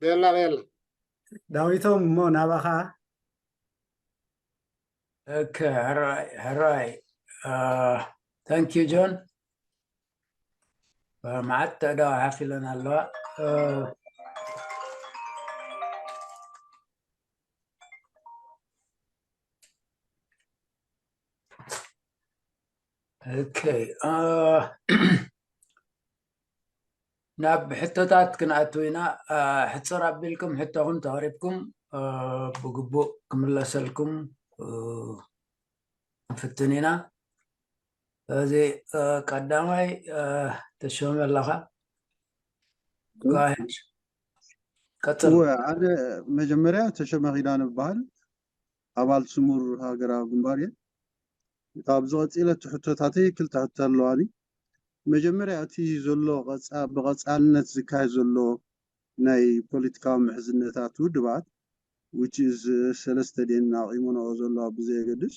የላ የላ። ዳዊቶም፣ እሞ ናባኻ። Okay, ሕራይ ሕራይ። Uh, thank you, John. Uh, መዓት ተእዳዋ ሓፍ ኢለን ኣለዋ። Uh, Okay. Uh, ናብ ሕቶታት ክንኣቱ ኢና። Uh, ሕፅር ኣቢልኩም ሕቶኹም ተቕሪብኩም፣ uh, ብግቡእ ክምለሰልኩም፣ uh፣ ክንፍትን ኢና። ስለዚ፣ uh፣ ቀዳማይ፣ uh፣ ተሾመ ኣለኻ። Go ahead. ቀጽል። እወ፣ ኣነ መጀመርያ ተሾመ ኪዳነ እበሃል፣ ኣባል ስሙር ሃገራዊ ግንባር እየ። ካብዚ ቀጺለ እቲ ሕቶታተይ ክልተ ሕቶ ኣለዋኒ። መጀመርያ እቲ ዘሎ ቀጻ-፣ ብቐጻልነት ዝካየድ ዘሎ ናይ ፖለቲካዊ ምሕዝነታት ውድባት፣ which is ሰለስተ ድየን ኣቒመንኦ ዘለዋ ብዘየገድስ፣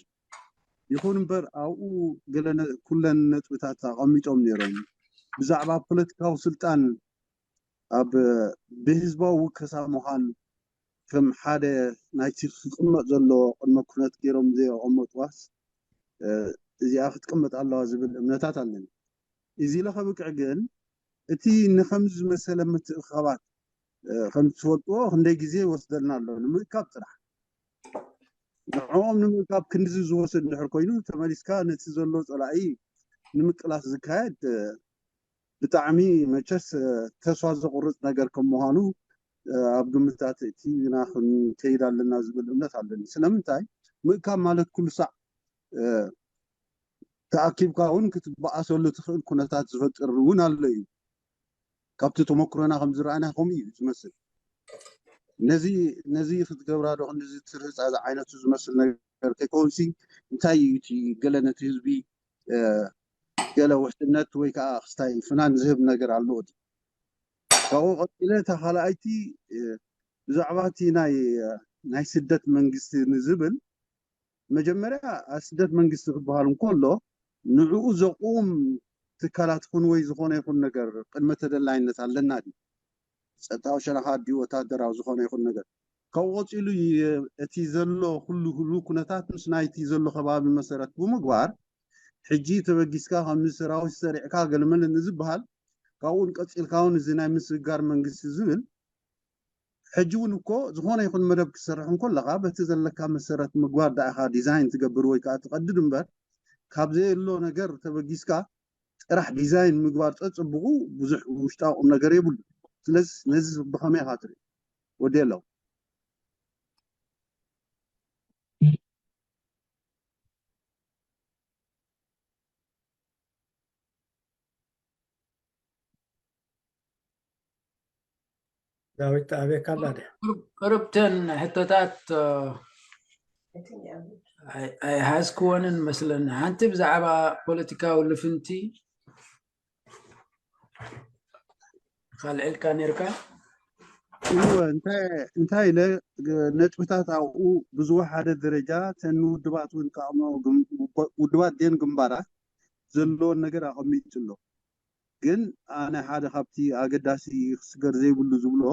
ይኹን እምበር ኣብኡ ገለ ነ-፣ ኩለን ነጥብታት ኣቐሚጦም ነይሮም። ብዛዕባ ፖለቲካዊ ስልጣን ኣብ ብህዝባዊ ውከሳ ምዃን ከም ሓደ ናይቲ ክቕመጥ ዘለዎ ቅድመ ኩነት ገይሮም ዘየቐመጥዋስ፣ እ፣ እዚኣ ክትቅመጥ ኣለዋ ዝብል እምነታት ኣለኒ። እዚ ኢለ ከብቅዕ ግን እቲ ንኸምዚ ዝመሰለ ምትእኽኻባት፣ እ፣ ከም ትፈልጥዎ ክንደይ ግዜ ይወስደልና ኣሎ ንምእካብ ጥራሕ። ንዕኦም ንምእካብ ክንድዚ ዝወስድ እንድሕር ኮይኑ ተመሊስካ ነቲ ዘሎ ጸላኢ ንምቅላስ ዝካየድ፣ እ፣ ብጣዕሚ መቸስ፣ እ፣ ተስፋ ዘቑርጽ ነገር ከም ምዃኑ፣ እ፣ ኣብ ግምታት ኣእቲና ክንከይድ ኣለና ዝብል እምነት ኣለኒ። ስለምንታይ ምእካብ ማለት ኩሉ ሳዕ፣ እ፣ ተኣኪብካ እውን ክትበኣሰሉ ትኽእል ኩነታት ዝፈጥር እውን ኣሎ እዩ። ካብቲ ተመክሮና ከም ዝረኣና ከምኡ እዩ ዝመስል። ነዚ ነዚ ክትገብራ ዶ ክንድዚ ትርህጻ ዝዓይነቱ ዝመስል ነገር ከይከውንሲ እንታይ እዩ እቲ ገለ ነቲ ህዝቢ፣ እ፣ ገለ ውሕስነት ወይ ከዓ ክስታይ ፍናን ዝህብ ነገር ኣለዎ ድዩ? ካብኡ ቀጺለ እታ ካልኣይቲ፣ እ፣ ብዛዕባ እቲ ናይ፣ እ፣ ናይ ስደት መንግስቲ ንዝብል መጀመርያ ስደት መንግስቲ ክበሃል እንከሎ ንዕኡ ዘቑም ትካላት ይኹን ወይ ዝኾነ ይኹን ነገር ቅድመ ተደላይነት ኣለና ድዩ? ጸጥታዊ ሸነኻ ድዩ ወታደራዊ ዝኾነ ይኹን ነገር? ካብኡ ቀጺሉ ይ-፣ እቲ ዘሎ ኩሉ ኩሉ ኩነታት ምስ ናይቲ ዘሎ ከባቢ መሰረት ብምግባር ሕጂ ተበጊስካ ከም ሰራዊት ሰሪዕካ ገለመለ ንዝበሃል ካብኡን ቀጺልካ እውን እዚ ናይ ምስግጋር መንግስቲ ዝብል ሕጂ እውን እኮ ዝኾነ ይኹን መደብ ክትሰርሕ እንከለኻ በቲ ዘለካ መሰረት ምግባር ደኣ ኢኻ ዲዛይን ትገብር ወይ ከዓ ትቐድድ እምበር ካብ ዘየሎ ነገር ተበጊስካ ጥራሕ ዲዛይን ምግባር ጸጽብቑ ብዙሕ ውሽጣዊ ቁም ነገር የብሉ። ስለዚ ነዚ ብኸመይ ኢኻ ትርኢ? ወዲ ኣለዉ። ዳዊት ኣቤካ ኣላ ድያ? ቅርብተን ሕቶታት ኣይሓዝክወንን መስለኒ። ሓንቲ ብዛዕባ ፖለቲካዊ ልፍንቲ ካልዕልካ ነርካ። እወ፣ እንታይ እንታይ ኢለ ነጥብታት ኣብኡ ብዝወሓደ ደረጃ ተን ውድባት እውን ከቕምኦ ግም-፣ ውድባት ድየን ግንባራት ዘለዎን ነገር ኣቐሚጡ ኣሎ። ግን ኣነ ሓደ ካብቲ ኣገዳሲ ክስገር ዘይብሉ ዝብሎ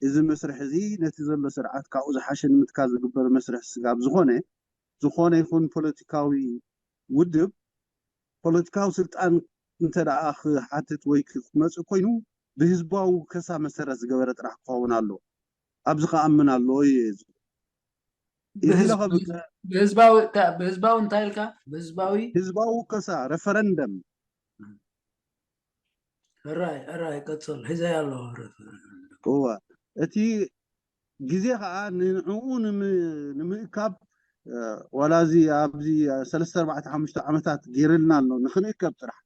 እዚ መስርሕ እዚ ነቲ ዘሎ ስርዓት ካብኡ ዝሓሸ ንምትካል ዝግበር መስርሕ ስጋብ ዝኾነ ዝኾነ ይኹን ፖለቲካዊ ውድብ ፖለቲካዊ ስልጣን እንተ ደኣ ክሓትት ወይ ክመጽእ ኮይኑ ብህዝባዊ ከሳ መሰረት ዝገበረ ጥራሕ ክኸውን ኣለዎ። ኣብዚ ክኣምን ኣለዎ እየ ዝብል። እዚ ኢለ ከብቅዕ ብህዝባዊ እታ- ብህዝባዊ እንታይ ኢልካ? ብህዝባዊ ህዝባዊ ከሳ፣ referendum። ሕራይ ሕራይ ቀጽል ሒዘይ ኣለዎ። እወ፣ እቲ ግዜ ከዓ ንዕኡ ንም-፣ ንምእካብ፣ እ፣ ዋላ እዚ ኣብዚ ሰለስተ ኣርባዕተ ሓሙሽተ ዓመታት ገይርልና ኣሎ፣ ንክንእከብ ጥራሕ።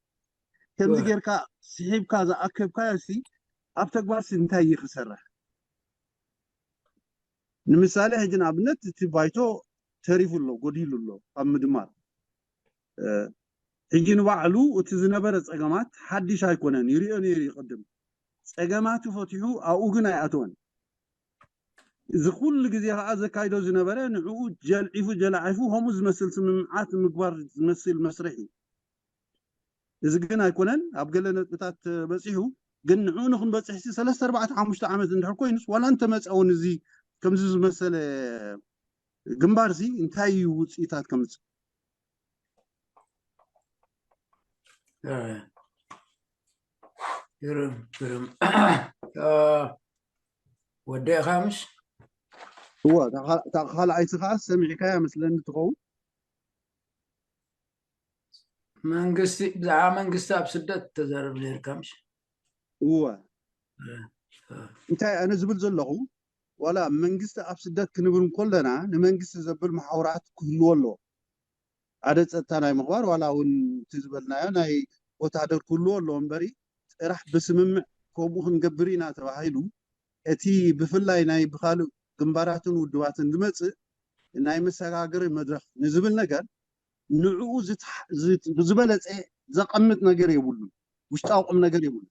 ከምዚ እወ። ጌርካ ስሒብካ ዝኣከብካዮ ሲ ኣብ ተግባር ሲ እንታይ እዩ ክሰርሕ? ንምሳሌ ሕጂ ንኣብነት እቲ ባይቶ ተሪፉ ኣሎ፣ ጎዲሉ ኣሎ ኣብ ምድማር። እ፣ ሕጂ ንባዕሉ እቲ ዝነበረ ጸገማት ሓድሽ ኣይኮነን፣ ይሪኦ ነይሩ እዩ ቅድም። ጸገማቱ ፈቲሑ ኣብኡ ግን ኣይኣተወን። እዚ ኩሉ ግዜ ከዓ ዘካይዶ ዝነበረ ንዕኡ ጀልዒፉ ጀላዒፉ ከምኡ ዝመስል ስምምዓት ምግባር ዝመስል መስርሕ እዩ። እዚ ግን ኣይኮነን። ኣብ ገለ ነጥብታት በጺሑ ግን ንዕኡ ንክንበፅሕ ሲ ሰለስተ ኣርባዕተ ሓሙሽተ ዓመት እንድሕር ኮይኑስ ዋላ እንተመፀ እውን እዚ ከምዚ ዝመሰለ ግንባር ሲ እንታይ እዩ ውፅኢታት ከምፅእ? ግርም ግርም። ወዲእኻ ምሽ? እወ፣ እታ ካልኣይቲ ከዓ ሰሚዕካያ መስለኒ ትኸውን። መንግስቲ፣ ብዛዕባ መንግስቲ ኣብ ስደት ተዛረብ ነርካ ምሽ? እወ፣ እንታይ ኣነ ዝብል ዘለኹ፣ ዋላ መንግስቲ ኣብ ስደት ክንብል እንከለና ንመንግስቲ ዘብል መሓውራት ክህልዎ ኣለዎ። ሓደ ጸጥታ ናይ ምኽባር ዋላ እውን እቲ ዝበልናዮ ናይ ወታደር ክህልዎ ኣለዎ እምበሪ፣ ጥራሕ ብስምምዕ ከምኡ ክንገብር ኢና ተባሂሉ፣ እቲ ብፍላይ ናይ ብኻልእ ግንባራትን ውድባትን ዝመጽእ ናይ መሰጋገሪ መድረኽ ንዝብል ነገር ንዕኡ ዝበለጸ ዘቐምጥ ነገር የብሉን። ውሽጣዊ ቁም ነገር የብሉን።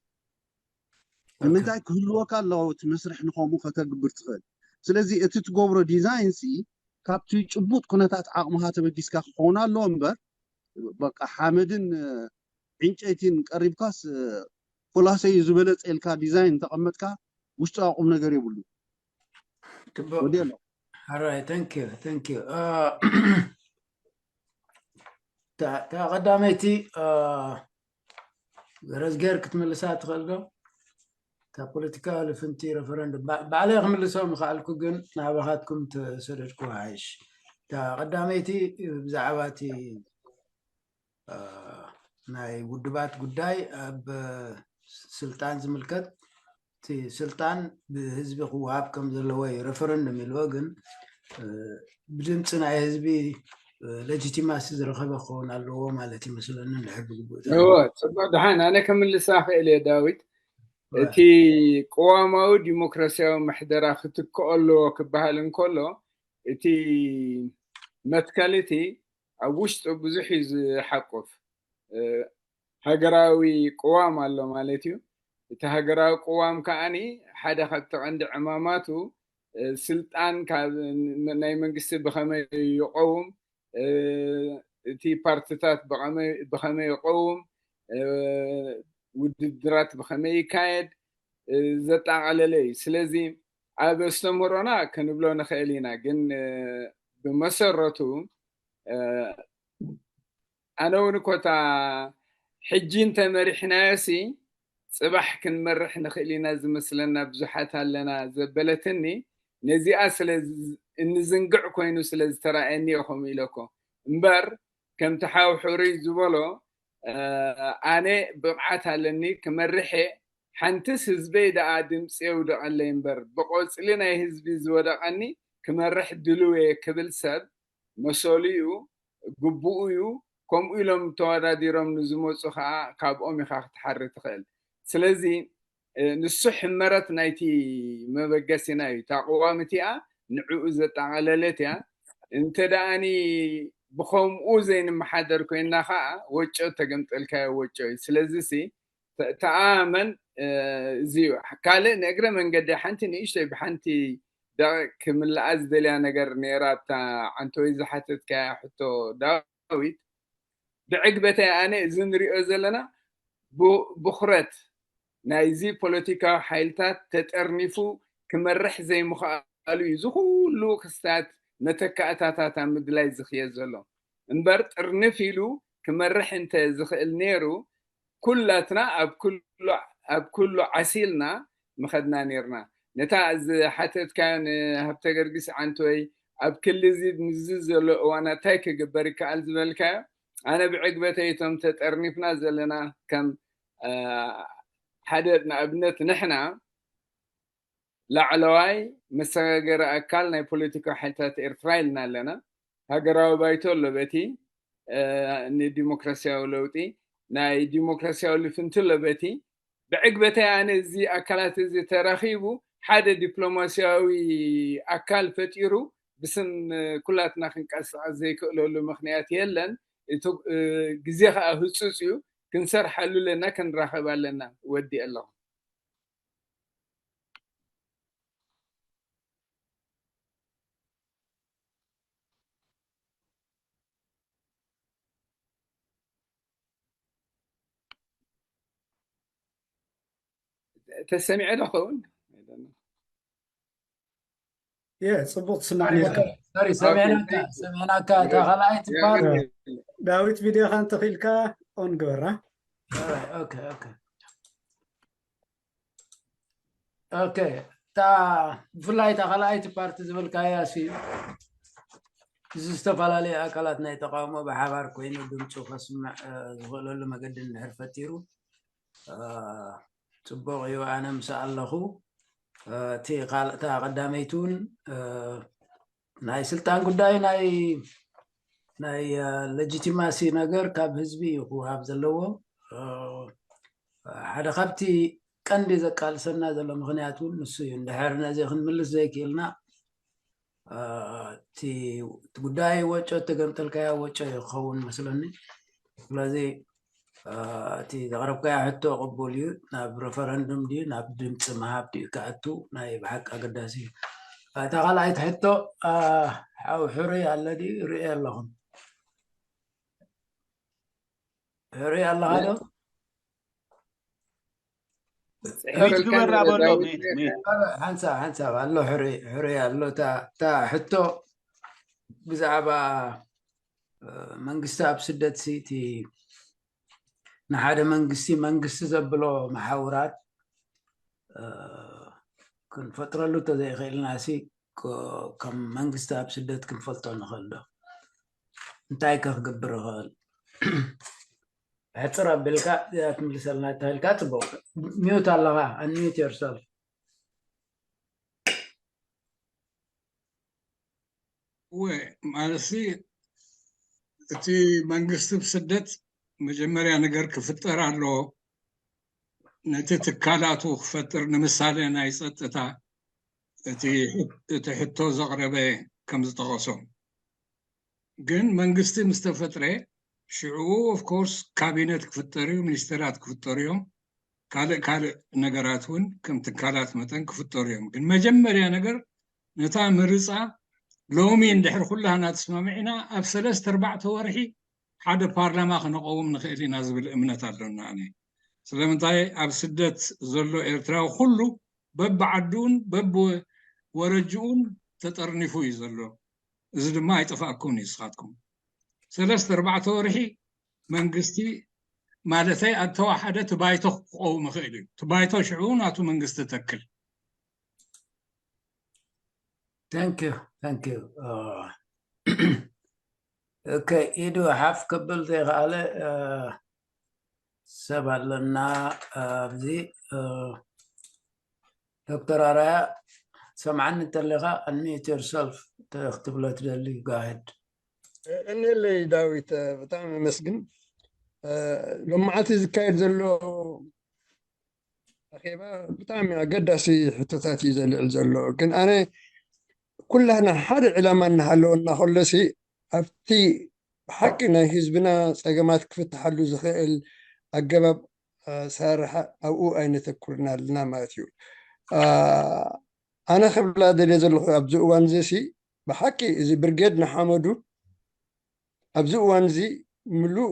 ንምንታይ ክህልወካ ኣለዎ እቲ መስርሕ ንኸምኡ ከተግብር ትኽእል? ስለዚ እቲ ትገብሮ ዲዛይን ሲ ካብቲ ጭቡጥ ኩነታት ዓቕምኻ ተበጊስካ ክኸውን ኣለዎ እምበር፣ በቃ ሓመድን ዕንጨይቲን ቀሪብካስ ፖላሰይ ዝበለጸ ኢልካ ዲዛይን ተቐመጥካ ውሽጣዊ ቁም ነገር የብሉ። ወዲ ኣሎ። Alright, thank you, thank you. እታ ቀዳመይቲ ረዝጌር ክትምልሳ ትኽእል ዶ? እታ ፖለቲካዊ ልፍንቲ ረፈረንዱም ባዕለይ ክምልሶ ምኽኣልኩ፣ ግን ናባኻትኩም ተሰደድኩ። ሓይሽ እታ ቀዳመይቲ ብዛዕባ እቲ ናይ ውድባት ጉዳይ ኣብ ስልጣን ዝምልከት፣ እቲ ስልጣን ብህዝቢ ክወሃብ ከም ዘለዎ እዩ ረፈረንዱም ኢልዎ፣ ግን ብድምፂ ናይ ህዝቢ ሌጂቲማሲ ዝረኸበ ክኸውን ኣለዎ ማለት ይመስለኒ። እንድሕር ብግቡእ እወ፣ ፅቡቅ። ደሓን ኣነ ከምልሳ ክእል እየ ዳዊት። እቲ ቅዋማዊ ዲሞክራሲያዊ ምሕደራ ክትክኦ ኣለዎ ክበሃል እንከሎ፣ እቲ መትከል እቲ ኣብ ውሽጡ ብዙሕ እዩ ዝሓቁፍ። ሃገራዊ ቅዋም ኣሎ ማለት እዩ። እቲ ሃገራዊ ቅዋም ከዓኒ ሓደ ካብቲ ቀንዲ ዕማማቱ ስልጣን ካብ ናይ መንግስቲ ብኸመይ ይቐውም፣ እቲ ፓርትታት ብኸመይ ይቐውም፣ ውድድራት ብኸመይ ይካየድ ዘጠቓለለ እዩ። ስለዚ ኣብ ኣስተምህሮና ክንብሎ ንኽእል ኢና፣ ግን ብመሰረቱ ኣነ እውን ኮታ ሕጂ እንተመሪሕናዮ ሲ ፅባሕ ክንመርሕ ንኽእል ኢና ዝመስለና ብዙሓት ኣለና ዘበለትኒ፣ ነዚኣ ስለ እንዝንግዕ ኮይኑ ስለ ዝተረኣየኒ እየ ከምኡ ኢለኮ እምበር፣ ከምቲ ሓው ሕሩይ ዝበሎ ኣነ ብቕዓት ኣለኒ ክመርሕ እየ። ሓንትስ ህዝበይ ደኣ ድምፂ የውደቐለይ እምበር ብቆፅሊ ናይ ህዝቢ ዝወደቐኒ ክመርሕ ድልው እየ ክብል ሰብ መሰሉ እዩ፣ ግቡኡ እዩ። ከምኡ ኢሎም ተወዳዲሮም ንዝመፁ ከዓ ካብኦም ኢኻ ክትሓሪ ትኽእል። ስለዚ ንሱ ሕመረት ናይቲ መበገሲና እዩ። እታ ቅዋም እቲኣ ንዕኡ ዘጠቓለለት እያ። እንተ ደኣኒ ብኸምኡ ዘይንመሓደር ኮይንና ከዓ ወጮ ተገምጠልካዮ ወጮ እዩ። ስለዚ ሲ ተኣመን እዚ እዩ። ካልእ ንእግረ መንገዲ ሓንቲ ንእሽተይ ብሓንቲ ደቂቕ ክምልኣ ዝደልያ ነገር ነይራ፣ እታ ዓንተወይ ዝሓተትካያ ሕቶ ዳዊት። ብዕግበተይ ኣነ እዚ ንሪኦ ዘለና ብኹረት ናይዚ ፖለቲካዊ ሓይልታት ተጠርኒፉ ክመርሕ ዘይምኽኣሉ እዩ። እዚ ኩሉ ክስታት መተካእታታት ኣብ ምድላይ ዝኽየድ ዘሎ እምበር ጥርንፍ ኢሉ ክመርሕ እንተ ዝኽእል ነይሩ ኩላትና ኣብ ኩሉ ዓሲልና ምኸድና ነይርና። ነታ ዝሓተትካዮ ንሃብተ ገርጊስ ዓንቶይ ኣብ ክሊ እዚ ምስዚ ዘሎ እዋናት እንታይ ክግበር ይከኣል ዝበልካዮ ኣነ ብዕግበተይ እቶም ተጠርኒፍና ዘለና ከም ሓደ ንኣብነት ንሕና ላዕለዋይ መሰጋገሪ ኣካል ናይ ፖለቲካዊ ሓይልታት ኤርትራ ኢልና ኣለና። ሃገራዊ ባይቶ ኣሎ በቲ ንዲሞክራሲያዊ ለውጢ ናይ ዲሞክራሲያዊ ልፍንቲ ኣሎ በቲ ብዕግበተይ ኣነ እዚ ኣካላት እዚ ተራኺቡ ሓደ ዲፕሎማሲያዊ ኣካል ፈጢሩ ብስም ኩላትና ክንቀሳቐስ ዘይክእለሉ ምኽንያት የለን። እቲ ግዜ ከዓ ህፁፅ እዩ። ክንሰርሓሉ ኣለና፣ ክንራኸብ ኣለና። ወዲ ኣለኹ። ተሰሚዐ ዶ ኸውን? የ ጽቡቅ ትስማዕኒ ኢልካ። ሰሪ ሰሚዕናካ ሰሚዕናካ። እታ ካልኣይቲ ፓርት ዳዊት፣ ቪድዮኻ እንተኽኢልካ ኦን ግበራ። ኦኬ ኦኬ ኦኬ። እታ ብፍላይ እታ ካልኣይቲ ፓርቲ ዝበልካያ ሲ፣ እዚ ዝተፈላለዩ ኣካላት ናይ ተቃውሞ ብሓባር ኮይኑ ድምፁ ከስምዕ ዝኽእለሉ መገዲ እንድሕር ፈጢሩ ፅቡቕ እዩ። ኣነ ምስ ኣለኹ። እቲ ካልእታ ቀዳመይቲ እውን ናይ ስልጣን ጉዳይ ናይ ናይ ሌጂቲማሲ ነገር ካብ ህዝቢ እዩ ክወሃብ ዘለዎ። ሓደ ካብቲ ቀንዲ ዘቃልሰና ዘሎ ምኽንያት እውን ንሱ እዩ። እንድሕር ነዚ ክንምልስ ዘይክእልና እቲ ጉዳይ ወጮ እተገምጠልካዮ ወጮ እዩ ክኸውን መስለኒ። ስለዚ እቲ ዘቕረብካዮ ሕቶ ቅቡል እዩ። ናብ ሬፈረንዱም ድዩ ናብ ድምፂ ምሃብ ድዩ ክኣቱ ናይ ብሓቂ ኣገዳሲ እዩ። እታ ካልኣይቲ ሕቶ ሓው ሕሩይ ኣሎ ድዩ? ርእየ ኣለኹም። ሕሩይ ኣለኻ ዶ? ሚት ግበራ በሎ። ሚት ሚት ሓንሳብ ሓንሳብ ኣሎ። ሕሩይ ኣሎ። እታ ሕቶ ብዛዕባ መንግስቲ ኣብ ስደት ሲ እቲ ንሓደ መንግስቲ መንግስቲ ዘብሎ መሓውራት ክንፈጥረሉ እንተዘይኽእልና ሲ ከም መንግስቲ ኣብ ስደት ክንፈልጦ ንኽእል ዶ? እንታይ ከ ክገብር ይኽእል? ሕፅር ኣቢልካ ክትምልሰልና እንተኽኢልካ ፅቡቕ። ሚዩት ኣለኻ፣ unmute yourself። እወ፣ ማለትሲ እቲ መንግስቲ ብስደት መጀመርያ ነገር ክፍጠር ኣለዎ። ነቲ ትካላቱ ክፈጥር፣ ንምሳሌ ናይ ፀጥታ እቲ ሕቶ ዘቕረበ ከም ዝጠቐሶ። ግን መንግስቲ ምስ ተፈጥረ ሽዑ ኦፍኮርስ ካቢነት ክፍጠር እዩ፣ ሚኒስተራት ክፍጠሩ እዮም፣ ካልእ ካልእ ነገራት እውን ከም ትካላት መጠን ክፍጠሩ እዮም። ግን መጀመርያ ነገር ነታ ምርፃ ሎሚ እንድሕር ኩላህና ተስማሚዕና ኣብ ሰለስተ ኣርባዕተ ወርሒ ሓደ ፓርላማ ክነቐውም ንኽእል ኢና ዝብል እምነት ኣሎና። ኣነ ስለምንታይ ኣብ ስደት ዘሎ ኤርትራዊ ኩሉ በብዓዱን በብወረጅኡን ተጠርኒፉ እዩ ዘሎ። እዚ ድማ ኣይጠፋእኩም እዩ። ንስኻትኩም ሰለስተ ኣርባዕተ ወርሒ መንግስቲ ማለተይ ኣብ ተዋሓደ እቲ ባይቶ ክቀውም ይኽእል እዩ። እቲ ባይቶ ሽዑ ናቱ መንግስቲ ተክል። Thank you, thank you. ኦኬ፣ ኢዱ ሓፍ ከብል ዘይከኣለ ሰብ ኣለና ኣብዚ። ዶክተር ኣራያ ሰምዓኒ እንተለኻ unmute yourself ክትብሎ ትደሊ? Go ahead። እኔለይ ዳዊት፣ ብጣዕሚ ኣመስግን። ሎመዓልቲ ዝካየድ ዘሎ ኣኼባ ብጣዕሚ ኣገዳሲ ሕቶታት እዩ ዘልዕል ዘሎ። ግን ኣነ ኩላህና ሓደ ዕላማ እናሃለወና ከሎሲ ኣብቲ ብሓቂ ናይ ህዝብና ፀገማት ክፍትሓሉ ዝኽእል ኣገባብ ኣሰራርሓ ኣብኡ ኣይነተኩርን ኣለና ማለት እዩ። ኣነ ክብላ ደልየ ዘለኹ ኣብዚ እዋን እዚ ሲ ብሓቂ እዚ ብርጌድ ንሓመዱ ኣብዚ እዋን እዚ ምሉእ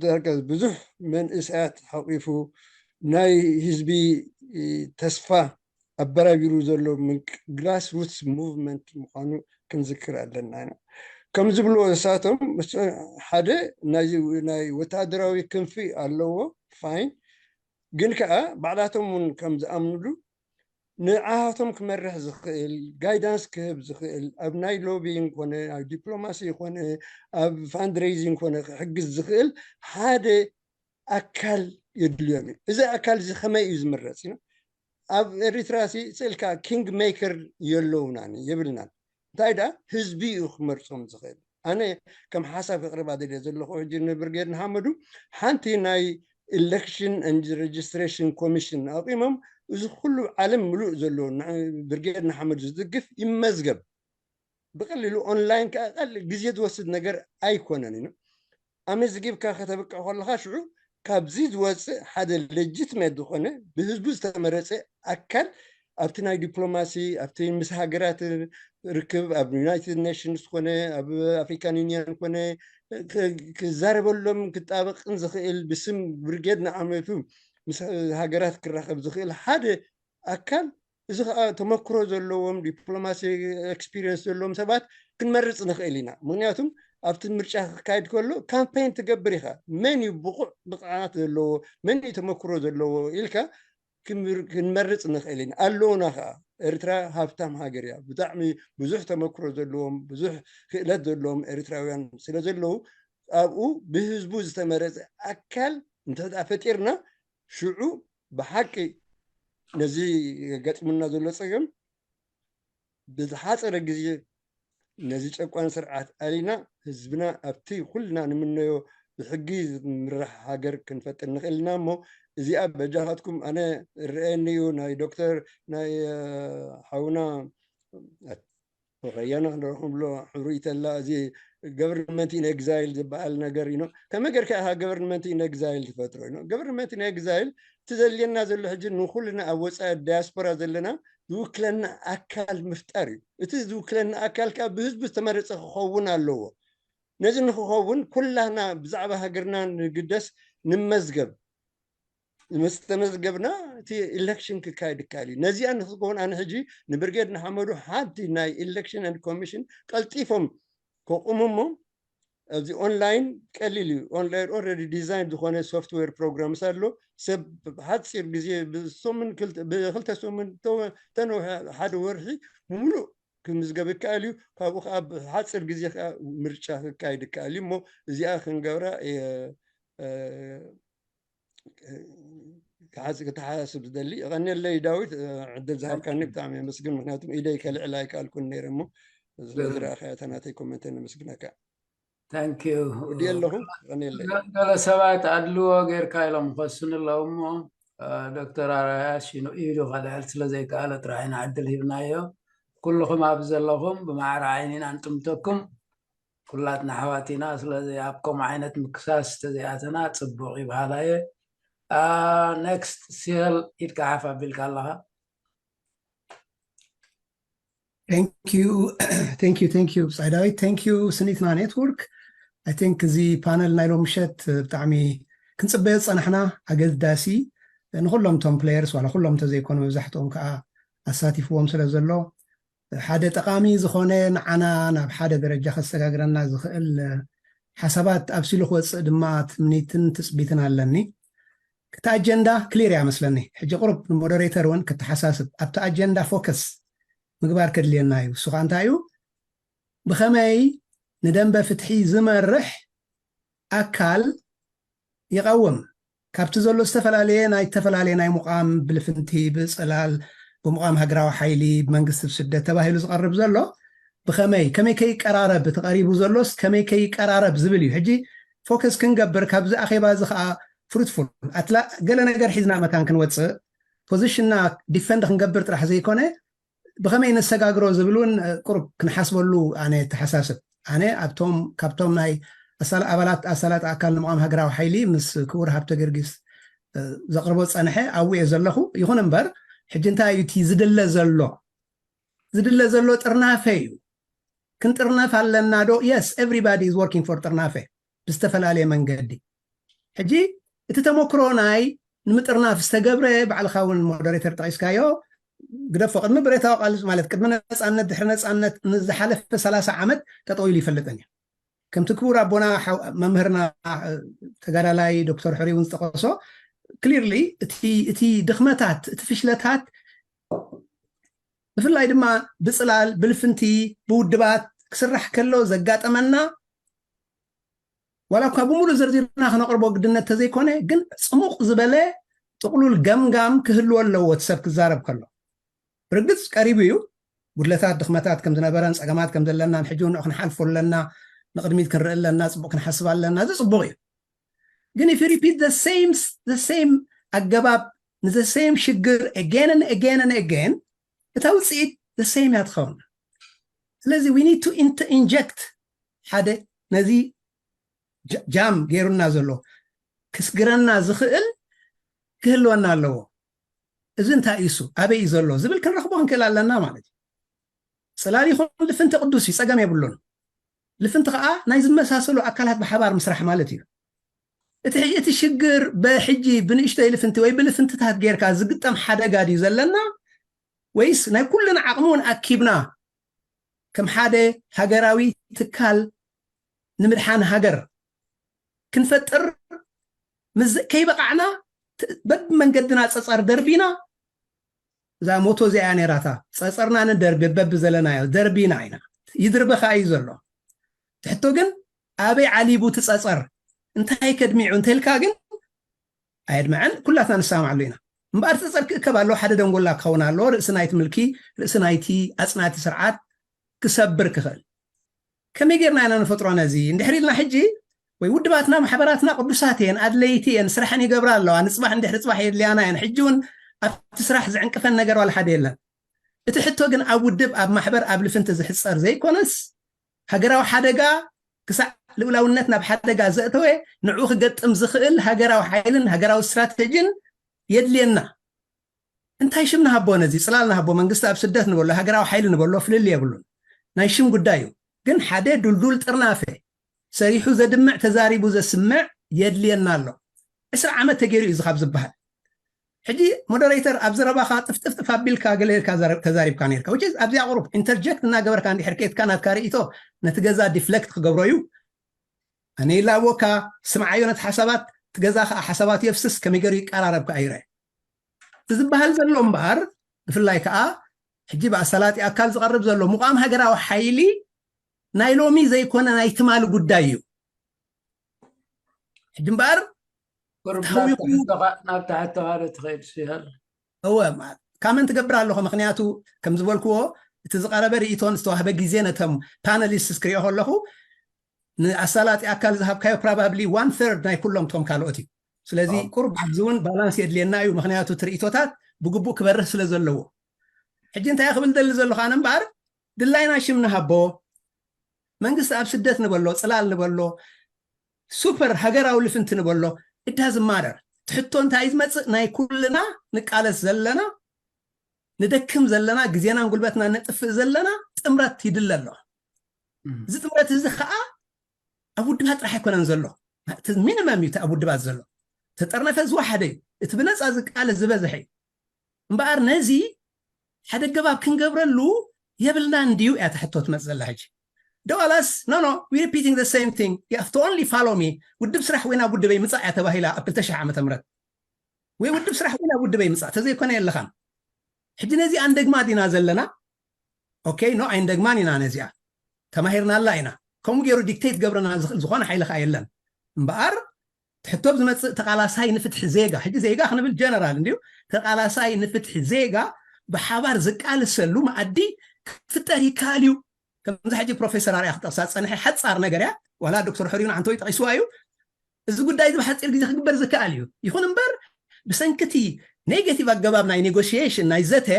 ዳርጋ ብዙሕ መንእሰያት ሓቂፉ ናይ ህዝቢ ተስፋ ኣበራቢሩ ዘሎ grassroots movement ምዃኑ ክንዝክር ኣለና ኢና። ከም ዝብልዎ ንሳቶም ሓደ ናይ ወታደራዊ ክንፊ ኣለዎ፣ ፋይን፣ ግን ከዓ ባዕላቶም እውን ከም ዝኣምንሉ ንዓቶም ክመርሕ ዝኽእል፣ ጋይዳንስ ክህብ ዝኽእል፣ ኣብ ናይ ሎቢይንግ ኮነ ኣብ ዲፕሎማሲ ኮነ ኣብ ፋንድሬይዚንግ ኮነ ክሕግዝ ዝኽእል ሓደ ኣካል የድልዮም እዩ። እዚ ኣካል እዚ ከመይ እዩ ዝምረፅ? ኣብ ኤሪትራ ሲ ስእልካ ኪንግ ሜከር የለውናን የብልናን። እንታይ ደኣ ህዝቢ እዩ ክመርፆም ዝኽእል። ኣነ ከም ሓሳብ ክቕርባ ደልየ ዘለኹ ሕጂ ንብርጌድ ንሓመዱ ሓንቲ ናይ election and registration commission ኣቂሞም እዚ ኩሉ ዓለም ምሉእ ዘሎ ብርጌድ ንሓመዱ ዝድግፍ ይመዝገብ። ብቐሊሉ ኦንላይን ከዓ ቀሊል ግዜ ዝወስድ ነገር ኣይኮነን እዩ። ኣመዝጊብካ ከተብቅዕ ከለኻ ሽዑ ካብዚ ዝወፅእ ሓደ ሌጂትሜት ዝኾነ ብህዝቡ ዝተመረፀ ኣካል ኣብቲ ናይ ዲፕሎማሲ ኣብቲ ምስ ሃገራት ርክብ ኣብ ዩናይትድ ኔሽንስ ኮነ ኣብ ኣፍሪካን ዩኒየን ኮነ ክዛረበሎም ክጣበቅን ዝኽእል ብስም ብርጌድ ንሓመዱ ምስ ሃገራት ክራኸብ ዝኽእል ሓደ ኣካል፣ እዚ ከዓ ተመክሮ ዘለዎም፣ ዲፕሎማሲ ኤክስፒሪየንስ ዘለዎም ሰባት ክንመርፅ ንኽእል ኢና። ምክንያቱም ኣብቲ ምርጫ ክካየድ ከሎ ካምፔን ትገብር ኢኻ። መን እዩ ብቑዕ ብቕዓት ዘለዎ፣ መን እዩ ተመክሮ ዘለዎ ኢልካ ክንመርፅ ንኽእል ኢና። ኣለውና ከዓ። ኤርትራ ሃብታም ሃገር እያ። ብጣዕሚ ብዙሕ ተመክሮ ዘለዎም፣ ብዙሕ ክእለት ዘለዎም ኤርትራውያን ስለ ዘለዉ፣ ኣብኡ ብህዝቡ ዝተመረፀ ኣካል እንተ ፈጢርና፣ ሽዑ ብሓቂ ነዚ ገጢሙና ዘሎ ፀገም ብዝሓፀረ ግዜ ነዚ ጨቋን ስርዓት ኣሊና፣ ህዝብና ኣብቲ ኩልና ንምነዮ ብሕጊ ዝምራሕ ሃገር ክንፈጥር ንኽእል ኢና። እሞ እዚኣ በጃኻትኩም፣ ኣነ እረአየኒ እዩ፣ ናይ ዶክተር፣ ናይ ሓውና ወኸያና ክንረኽብሎ ሕሩይ ተላ፣ እዚ ገቨርንመንት ኢን ኤግዛይል ዝበሃል ነገር ኢኖ። ከመይ ገርካ ኢኻ ገቨርንመንት ኢን ኤግዛይል ትፈጥሮ ኢኖ? ገቨርንመንት ኢን ኤግዛይል፣ እቲ ዘድልየና ዘሎ ሕጂ ንኩልና ኣብ ወፃኢ ዳያስፖራ ዘለና ዝውክለና ኣካል ምፍጣር እዩ። እቲ ዝውክለና ኣካል ከዓ ብህዝቢ ዝተመረፀ ክኸውን ኣለዎ። ነዚ ንክኸውን ኩላህና ብዛዕባ ሃገርና ንግደስ፣ ንመዝገብ። ምስ ተመዝገብና እቲ ኢሌክሽን ክካየድ ይከኣል እዩ። ነዚኣ ንክትከውን ኣነ ሕጂ ንብርጌድ ንሓመዱ ሓንቲ ናይ ኢሌክሽን ኤንድ ኮሚሽን ቀልጢፎም ከቁሙ እሞ፣ ኣብዚ ኦንላይን ቀሊል እዩ። ኦንላይን ኦልሬዲ ዲዛይን ዝኾነ ሶፍትዌር ፕሮግራምስ ኣሎ። ሰብ ብሓፂር ግዜ ብሰሙን ክልተ ብክልተ ሰሙን ተወ- ተነውሐ ሓደ ወርሒ ሙሉእ ክምዝገብ ይከኣል እዩ። ካብኡ ከዓ ብሓፂር ግዜ ከዓ ምርጫ ክካየድ ይከኣል እዩ። እሞ እዚኣ ክንገብራ እየ፣ እ፣ ክሓስ- ክተሓሳስብ ዝደሊ። የቐንየለይ ዳዊት፣ እ፣ ዕድል ዝሃብካኒ ብጣዕሚ የመስግን። ምክንያቱም ኢደይ ከልዕል ኣይከኣልኩን ነይረ እሞ ስለ ዝረኣኻዮ እታ ናተይ ኮመንተይ ነመስግነካ። ታንኪዩ። ወዲ ኣለኹ። የቐንየለይ። ገለ ሰባት ኣድልዎ ጌርካ ኢሎም ክኸሱኒ ኣለዉ እሞ፣ እ፣ ዶክተር ኣርኣያ ሽኑ ኢዱ ከልዕል ስለ ዘይከኣለ ጥራሕ ኢና ዕድል ሂብናዮ። ኩልኹም ኣብዚ ዘለኹም ብማዕረ ዓይኒ ኢና ንጥምተኩም። ኩላትና ኣሕዋት ኢና። ስለዚ ኣብ ከምኡ ዓይነት ምክሳስ ተዘይኣተና ጽቡቕ ይበሃል። ኣየ፣ እ፣ ኔክስት ሲሄል ኢድካ ሓፍ ኣቢልካ ኣለኻ። Thank you, thank you, thank you ብጻይ ዳዊት። Thank you ስኒትና ኔትወርክ። I think እዚ ፓነል ናይ ሎሚ ምሸት ብጣዕሚ ክንጽበዮ ዝጸናሕና ኣገዳሲ፣ ንኹሎም እቶም ፕሌየርስ ዋላ ኩሎም እንተዘይኮኑ መብዛሕትኦም ከዓ ኣሳቲፍዎም ስለ ዘሎ ሓደ ጠቓሚ ዝኾነ ንዓና ናብ ሓደ ደረጃ ከሰጋግረና ዝኽእል ሓሳባት ኣብሲሉ ክወፅእ ድማ ትምኒትን ትፅቢትን ኣለኒ። እቲ ኣጀንዳ ክሊር እያ መስለኒ። ሕጂ ቁሩብ ንሞደሬተር እውን ክተሓሳስብ ኣብቲ ኣጀንዳ ፎከስ ምግባር ከድልየና እዩ። እሱ ከዓ እንታይ እዩ? ብኸመይ ንደንበ ፍትሒ ዝመርሕ ኣካል ይቐውም? ካብቲ ዘሎ ዝተፈላለየ ናይ ዝተፈላለየ ናይ ሙቓም ብልፍንቲ ብፅላል ብሙቓም ሃገራዊ ሓይሊ ብመንግስቲ ብስደት ተባሂሉ ዝቐርብ ዘሎ ብኸመይ ከመይ ከይቀራረብ እቲ ቀሪቡ ዘሎስ ከመይ ከይቀራረብ ዝብል እዩ። ሕጂ ፎከስ ክንገብር ካብዚ ኣኼባ እዚ ከዓ ፍሩትፉል ኣትላ ገለ ነገር ሒዝና መታን ክንወፅእ ፖዚሽንና ዲፈንድ ክንገብር ጥራሕ ዘይኮነ ብኸመይ ነሰጋግሮ ዝብል እውን ቁሩብ ክንሓስበሉ ኣነ ተሓሳስብ። ኣነ ኣብቶም ካብቶም ናይ ኣባላት ኣሳላጥ ኣካል ንምቓም ሃገራዊ ሓይሊ ምስ ክቡር ሃብተ ገርጊስ ዘቕርቦ ዝፀንሐ ኣብኡ እየ ዘለኹ። ይኹን እምበር ሕጂ እንታይ እዩ እቲ ዝድለ ዘሎ? ዝድለ ዘሎ ጥርናፈ እዩ። ክንጥርነፍ ኣለና ዶ? Yes, everybody is working for ጥርናፈ ብዝተፈላለየ መንገዲ። ሕጂ እቲ ተመክሮ ናይ ንምጥርናፍ ዝተገብረ ባዕልኻ እውን ሞደሬተር ጠቒስካዮ ግደፎ ቅድሚ ብረታዊ ቃልሲ ማለት ቅድሚ ነፃነት ድሕሪ ነፃነት ንዝሓለፈ ሰላሳ ዓመት ጠጠው ኢሉ ይፈልጥን እዩ። ከምቲ ክቡር ኣቦና መምህርና ተጋዳላይ ዶክተር ሕሪ እውን ዝጠቀሶ ክሊርሊ እቲ ድኽመታት እቲ ፍሽለታት ብፍላይ ድማ ብፅላል ብልፍንቲ ብውድባት ክስራሕ ከሎ ዘጋጠመና ዋላ እኳ ብምሉእ ዘርዚርና ክነቕርቦ ግድነት ተዘይኮነ ግን ፅሙቕ ዝበለ ጥቕሉል ገምጋም ክህልዎ ኣለዎ እቲ ሰብ ክዛረብ ከሎ። ብርግፅ ቀሪቡ እዩ። ጉድለታት ድኽመታት ከም ዝነበረን ፀገማት ከም ዘለናን ሕጂ እውን ክንሓልፎ ኣለና፣ ንቕድሚት ክንርኢ ኣለና፣ ፅቡቕ ክንሓስብ ኣለና፣ እዚ ፅቡቕ እዩ። ግን if you repeat the same ኣገባብ ንዘ same ሽግር again and again and again እታ ውፅኢት the same እያ ትኸውን። ስለዚ we need to inject ሓደ ነዚ ጃም ገይሩና ዘሎ ክስግረና ዝኽእል ክህልወና ኣለዎ። እዚ እንታይ እዩ እሱ ኣበይ እዩ ዘሎ ዝብል ክንረኽቦ ክንክእል ኣለና ማለት እዩ። ፅላል ይኹን ልፍንቲ ቅዱስ እዩ፣ ፀገም የብሉን። ልፍንቲ ከዓ ናይ ዝመሳሰሉ ኣካላት ብሓባር ምስራሕ ማለት እዩ። እቲ ሕጂ እቲ ሽግር ብሕጂ ብንእሽተይ ልፍንቲ ወይ ብልፍንትታት ጌርካ ዝግጠም ሓደጋ ድዩ ዘለና? ወይስ ናይ ኩልና ዓቕሚ እውን ኣኪብና ከም ሓደ ሃገራዊ ትካል ንምድሓን ሃገር ክንፈጥር ምስ ከይበቓዕና፣ በብመንገድና ጸጸር ደርቢና፣ እዛ ሞቶ እዚኣ እያ ነይራታ፣ ጸጸርና ንደርቢ በብዘለናዮ ደርቢና ኢና። ይድርበኻ እዩ ዘሎ። ትሕቶ ግን ኣበይ ዓሊቡ እቲ ጸጸር፣ እንታይ ከድሚዑ እንተልካ ግን ኣየድምዐን፣ ኩላትና ንሰማማዓሉ ኢና። እምበኣር ጸጸር ክእከብ ኣለዎ፣ ሓደ ደንጎላ ክኸውን ኣለዎ፣ ርእሲ ናይቲ ምልኪ፣ ርእሲ ናይቲ ኣጽናቲ ስርዓት ክሰብር ክኽእል። ከመይ ጌርና ኢና ንፈጥሮ ነዚ? እንድሕር ኢልና ሕጂ፣ ወይ ውድባትና፣ ማሕበራትና ቅዱሳት እየን፣ ኣድለይቲ እየን፣ ስራሐን ይገብራ ኣለዋ፣ ንጽባሕ እንድሕሪ ጽባሕ የድልያና እየን። ሕጂ እውን ኣብቲ ስራሕ ዝዕንቅፈን ነገር ዋላ ሓደ የለን። እቲ ሕቶ ግን ኣብ ውድብ፣ ኣብ ማሕበር፣ ኣብ ልፍንቲ ዝሕጸር ዘይኮነስ፣ ሃገራዊ ሓደጋ ክሳዕ ልኡላውነት ናብ ሓደጋ ዘእተወ፣ ንዕኡ ክገጥም ዝኽእል ሃገራዊ ሓይልን ሃገራዊ ስትራተጂን የድልየና። እንታይ ሽም ንሃቦ? ነዚ ጽላል ንሃቦ፣ መንግስቲ ኣብ ስደት ንበሎ፣ ሃገራዊ ሓይሊ ንበሎ፣ ፍልልይ የብሉን። ናይ ሽም ጉዳይ እዩ። ግን ሓደ ዱልዱል ጥርናፈ፣ ሰሪሑ ዘድምዕ፣ ተዛሪቡ ዘስምዕ የድልየና ኣሎ። ዕስራ ዓመት ተገይሩ እዩ እዚ ካብ ዝበሃል። ሕጂ ሞደሬተር ኣብ ዘረባኻ ጥፍጥፍጥፍ ኣቢልካ ገለ ኢልካ ዘረ-፣ ተዛሪብካ ነርካ። Which is ኣብዚኣ ቁሩብ ኢንተርጀክት እናገበርካ እንድሕር ከይትካ ናትካ ርእይቶ ነቲ ገዛ ዲፍለክት ክገብሮ እዩ። ኣነ ይላቦካ፣ ስምዓዮ ነቲ ሓሳባት፣ እቲ ገዛ ከዓ ሓሳባት የፍስስ፣ ከመይ ገይሩ ይቀራረብ ከዓ ይርአ። እቲ ዝበሃል ዘሎ እምበኣር፣ ብፍላይ ከዓ ሕጂ ብኣሳላጢ ኣካል ዝቐርብ ዘሎ ምቋም ሃገራዊ ሓይሊ ናይ ሎሚ ዘይኮነ ናይ ትማሊ ጉዳይ እዩ። ሕጂ እምበኣር ቁሩብ ፍትሐዊ ናብታ ይኹን ሕቶኻ፣ ናብታ ሕቶኻ ዶ ትኸይድ ሲሃል? እወ፣ ማ-፣ ካመንት እገብር ኣለኹ፣ ምኽንያቱ ከም ዝበልክዎ እቲ ዝቐረበ ርእይቶን ዝተዋህበ ግዜ ነቶም ፓነሊስትስ ክሪኦ ከለኹ ንኣሳላጢ ኣካል ዝሃብካዮ ፕሮባብሊ ዋን ተርድ ናይ ኩሎም ቶም ካልኦት እዩ። ስለዚ ኦ። ቁሩብ ኣብዚ እውን ባላንስ የድልየና እዩ፣ ምኽንያቱ እቲ ርእይቶታት ብግቡእ ክበርህ ስለ ዘለዎ። ሕጂ እንታይ ክብል ደሊ ዘለኹ ኣነ እምበኣር ድላይና ሽም ንሃቦ፣ መንግስቲ ኣብ ስደት ንበሎ፣ ጽላል ንበሎ፣ ሱፐር ሃገራዊ ልፍንቲ ንበሎ፣ እዳ ዝማረር ትሕቶ እንታይ ዝመጽእ ናይ ኩልና ንቃለስ ዘለና፣ ንደክም ዘለና፣ ግዜናን ጉልበትና ነጥፍእ ዘለና ጥምረት ይድለ ኣሎ። እም። እዚ ጥምረት እዚ ከዓ ኣብ ውድባት ጥራሕ ኣይኮነን ዘሎ። እቲ ሚኒመም እዩ እቲ ኣብ ውድባት ዘሎ። ተጠርነፈ ዝወሓደ እዩ። እቲ ብነፃ ዝቃለስ ዝበዝሐ እዩ። እምበኣር ነዚ ሓደ ገባብ ክንገብረሉ የብልናን ድዩ እያ እታ ሕቶ ትመጽእ ዘላ ሕጂ። ዶ ዋላስ፣ no, no, we repeating the same thing. You have to only follow me. ውድብ ስራሕ ወይ ናብ ውድበይ ምጻእ እያ ተባሂላ ኣብ ክልተ ሽሕ ዓመተ ምህረት። ወይ ውድብ ስራሕ ወይ ናብ ውድበይ ምጻእ፣ ተዘይኮነ የለኻን። ሕጂ ነዚኣ እንደግማ ዲና ዘለና? ኦኬ፣ ኖ፣ ኣይንደግማን ኢና ነዚኣ። ተማሂርናላ ኢና። ከምኡ ገይሩ ዲክቴት ገብረና ዝኽእል ዝኾነ ሓይሊ ኸኣ የለን። እምበኣር ትሕቶ ዝመጽእ ተቓላሳይ ንፍትሒ ዜጋ፣ ሕጂ ዜጋ ክንብል ጀነራል እንድዩ፣ ተቓላሳይ ንፍትሒ ዜጋ ብሓባር ዝቃልሰሉ መኣዲ ክፍጠር ይከኣል እዩ። ከምዚ ሕጂ ፕሮፌሰር ኣርያ ክጠቕሳ ዝጸንሐ ሓጻር ነገር እያ፣ ዋላ ዶክተር ሕርዩን ዓንተወይ ጠቒስዋ እዩ። እዚ ጉዳይ እዚ ብሓጺር ግዜ ክግበር ዝከኣል እዩ። ይኹን እምበር ብሰንኪ እቲ ኔጌቲቭ ኣገባብ ናይ ኔጎሽዬሽን፣ ናይ ዘተ፣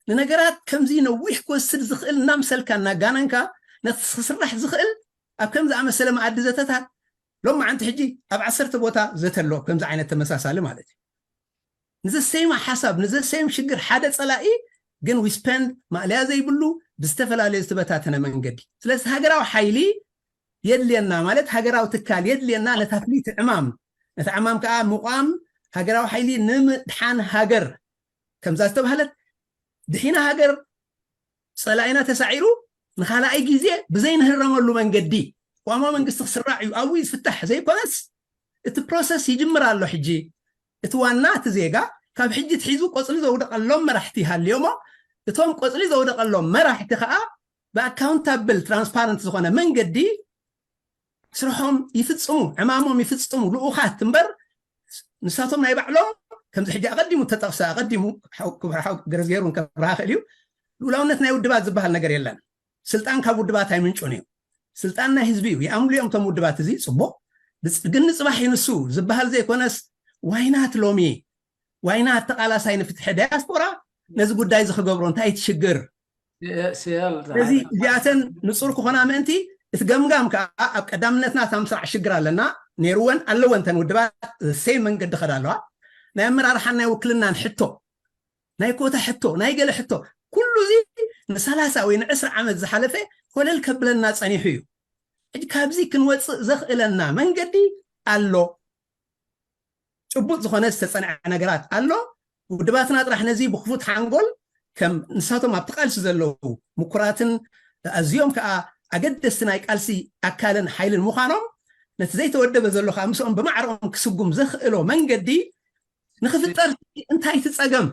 ንነገራት ከምዚ ነዊሕ ክወስድ ዝኽእል እናምሰልካ እናጋነንካ ነቲ ክስራሕ ዝኽእል ኣብ ከም ዝኣመሰለ መኣዲ ዘተታት ሎማዓንቲ ሕጂ ኣብ ዓሰርተ ቦታ ዘተ ኣሎ፣ ከምዚ ዓይነት ተመሳሳሊ ማለት እዩ። ንዘሰይማ ሓሳብ፣ ንዘሰይም ሽግር ሓደ ጸላኢ ግን ዊስፐንድ ማእለያ ዘይብሉ ብዝተፈላለየ ዝተበታተነ መንገዲ። ስለዚ ሃገራዊ ሓይሊ የድልየና ማለት ሃገራዊ ትካል የድልየና፣ ነታ ፍልይቲ ዕማም፣ ነታ ዕማም ከዓ ምቋም ሃገራዊ ሓይሊ ንምድሓን ሃገር ከምዛ ዝተባህለት ድሒና ሃገር ጸላኢና ተሳዒሩ ንኻልኣይ ግዜ ብዘይንህረመሉ መንገዲ ቅዋማዊ መንግስቲ ክስራዕ እዩ፣ ኣብኡ እዩ ዝፍታሕ ዘይኮነስ እቲ ፕሮሰስ ይጅምር ኣሎ። ሕጂ እቲ ዋና እቲ ዜጋ ካብ ሕጂ ትሒዙ ቆጽሊ ዘውደቐሎም መራሕቲ ይሃልዮሞ፣ እቶም ቆጽሊ ዘውደቐሎም መራሕቲ ከዓ ብኣካውንታብል ትራንስፓረንት ዝኾነ መንገዲ ስርሖም ይፍጽሙ፣ ዕማሞም ይፍጽሙ፣ ልኡኻት እምበር ንሳቶም ናይ ባዕሎም ከምዚ ሕጂ ኣቐዲሙ ተጠቕሰ፣ ኣቐዲሙ ሓው-፣ ክቡር ሓው ገረዝጌሩ እውን ከብርሃ ክእል እዩ። ልኡላውነት ናይ ውድባት ዝበሃል ነገር የለን። ስልጣን ካብ ውድባት ኣይምንጩን እዩ። ስልጣን ናይ ህዝቢ እዩ። ይኣምሉ እዮም እቶም ውድባት፣ እዚ ጽቡቕ። ብጽ-፣ ግን ንጽባሕ ይንሱ ዝበሃል ዘይኮነስ ዋይናት ሎሚ ዋይናት ተቓላሳይ ንፍትሒ ዳያስፖራ ነዚ ጉዳይ እዚ ክገብሮ እንታይ እቲ ሽግር? ሲያል ስለዚ እዚኣተን ንጹር ክኾና ምእንቲ እቲ ገምጋም ከዓ ኣብ ቀዳምነትና እታ ምስራዕ ሽግር ኣለና ነይርወን ኣለወን እተን ውድባት ዘሰይ መንገዲ ከዳ ኣለዋ። ናይ ኣመራርሓን ናይ ውክልናን ሕቶ፣ ናይ ኮታ ሕቶ፣ ናይ ገለ ሕቶ፣ ኩሉ እዚ ንሰላሳ ወይ ንዕስራ ዓመት ዝሓለፈ ኮለል ከብለና ጸኒሑ እዩ። ሕጂ ካብዚ ክንወጽእ ዘኽእለና መንገዲ ኣሎ። ጭቡጥ ዝኾነ ዝተጸንዐ ነገራት ኣሎ። ውድባትና ጥራሕ ነዚ ብክፉት ሓንጎል ከም ንሳቶም ኣብቲ ቃልሲ ዘለዉ ምኩራትን ኣዝዮም ከዓ ኣገደስቲ ናይ ቃልሲ ኣካልን ሓይልን ምዃኖም ነቲ ዘይተወደበ ዘሎ ከዓ ምስኦም ብማዕረኦም ክስጉም ዘኽእሎ መንገዲ ንክፍጠር እንታይ እቲ ጸገም?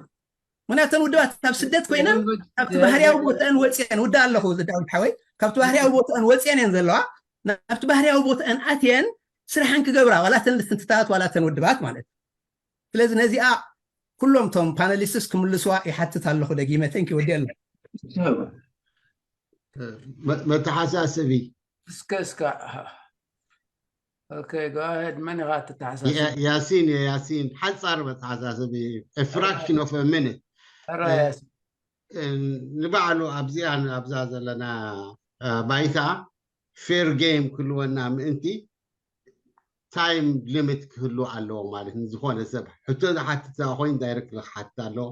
ምክንያቱ እተን ውድባት ኣብ ስደት ኮይነን ካብቲ ባህርያዊ ቦተአን ወፅየን ውዳ ኣለኹ ዳዊት ሓወይ ካብቲ ባህርያዊ ቦተአን ወፅየን እየን ዘለዋ ናብቲ ባህርያዊ ቦተአን ኣትየን ስራሐን ክገብራ ዋላ ተን ልፍንትታት ዋላ ተን ውድባት ማለት ስለዚ ነዚኣ ኩሎም ቶም ፓነሊስትስ ክምልስዋ ይሓትት ኣለኹ ደጊመ ተንኪ ወዲ ኣሎ መተሓሳስቢ እስከ እስከ okay go ahead መን ኢኻ ትተሓሳስብ ያሲን ያሲን ሓፃር መተሓሳስቢ fraction of minute ንባዕሉ ኣብዚኣ ኣብዛ ዘለና ባይታ fair game ክህልወና ምእንቲ time limit ክህሉ ኣለዎ ማለት ንዝኾነ ሰብ ሕቶ ዝሓትት ኮይኑ direct ክሓትት ኣለዎ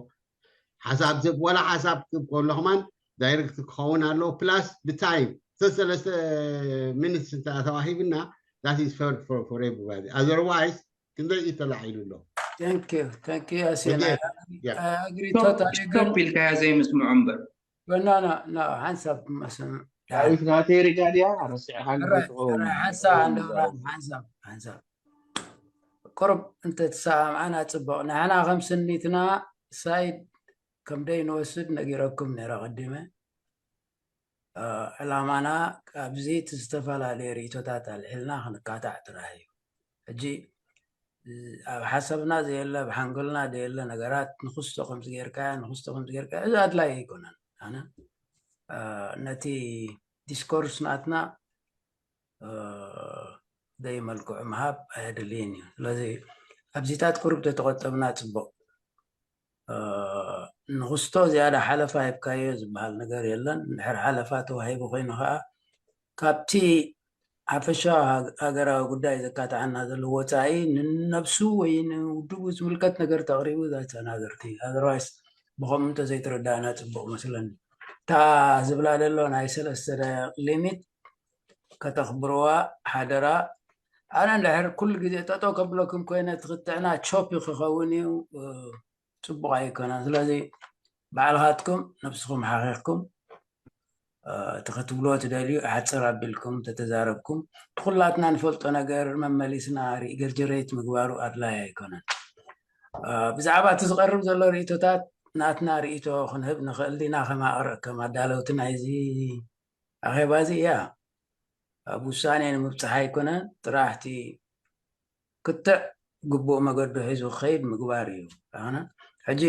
ሓሳብ ሰብ ወላ ሓሳብ ክብ ከሎ ከማን direct ክኸውን ኣለዎ plus ብታይም ሰለስተ minutes እንተ ተዋሂብና that is fair for, for everybody otherwise ክንደይ እዩ ተላዒሉ ኣሎ thank you thank you ያሲን stop ኢልካያ ዘይምስምዖ እምበር በናና ና ሓንሳብ መስም ዳዊት ናተይ ሪጋ ድያ ረሲዕካ ሓንሳብ ሓንሳብ ሓንሳብ ቁርብ እንተተሰማምዓና ፅቡቅ ንሕና ከም ስኒትና ሳይድ ከምደይ ንወስድ ነጊረኩም ነረ ቀዲመ ዕላማና ኣብዚ እቲ ዝተፈላለየ ርእቶታት ኣልዒልና ክንካታዕ ጥራሕ እዩ ሕጂ ኣብ ሓሳብና ዘየለ ኣብ ሓንጎልና ዘየለ ነገራት ንክስቶ ከምዚ ጌርካያ ንክስቶ ከምዚ ጌርካያ እዚ ኣድላይ ኣይኮነን ኣነ ነቲ ዲስኮርስ ናትና ዘይመልክዑ ምሃብ ኣየድልይን እዩ ስለዚ ኣብዚታት ቁሩብ ተተቆጠብና ፅቡቅ ንክስቶ ዝያዳ ሓለፋ ሂብካዮ ዝበሃል ነገር የለን ድሕር ሓለፋ ተዋሂቡ ኮይኑ ከዓ ካብቲ ሓፈሻ ሃገራዊ ጉዳይ ዘካትዓና ዘሎ ወፃኢ ንነብሱ ወይ ንውድቡ ዝምልከት ነገር ተቕሪቡ that's another thing otherwise ብከምኡ እንተዘይተረዳእና ፅቡቅ መስለኒ እታ ዝብላ ዘሎ ናይ ሰለስተ ደቂቅ limit ከተኽብርዋ ሓደራ ኣነ እንድሕር ኩሉ ግዜ ጠጠው ከብለኩም ኮይነ ትክትዕና ቾፕ ክኸውን እዩ ፅቡቅ ኣይኮነን ስለዚ ባዕልኻትኩም ነብስኹም ሓኺኽኩም እቲ ክትብልዎ ትደልዩ ሓፅር ኣቢልኩም ተተዛረብኩም ኩላትና ንፈልጦ ነገር መመሊስና ሪእገርጀሬት ምግባሩ ኣድላይ ኣይኮነን ብዛዕባ እቲ ዝቀርብ ዘሎ ርእቶታት ናትና ርእቶ ክንህብ ንኽእል ዲና ከማቅረ ከም ኣዳለውቲ ናይዚ ኣኼባ እዚ እያ ኣብ ውሳኔ ንምብፃሕ ኣይኮነን ጥራሕቲ ክትዕ ግቡእ መገዱ ሒዙ ክኸይድ ምግባር እዩ ኣነ ሕጂ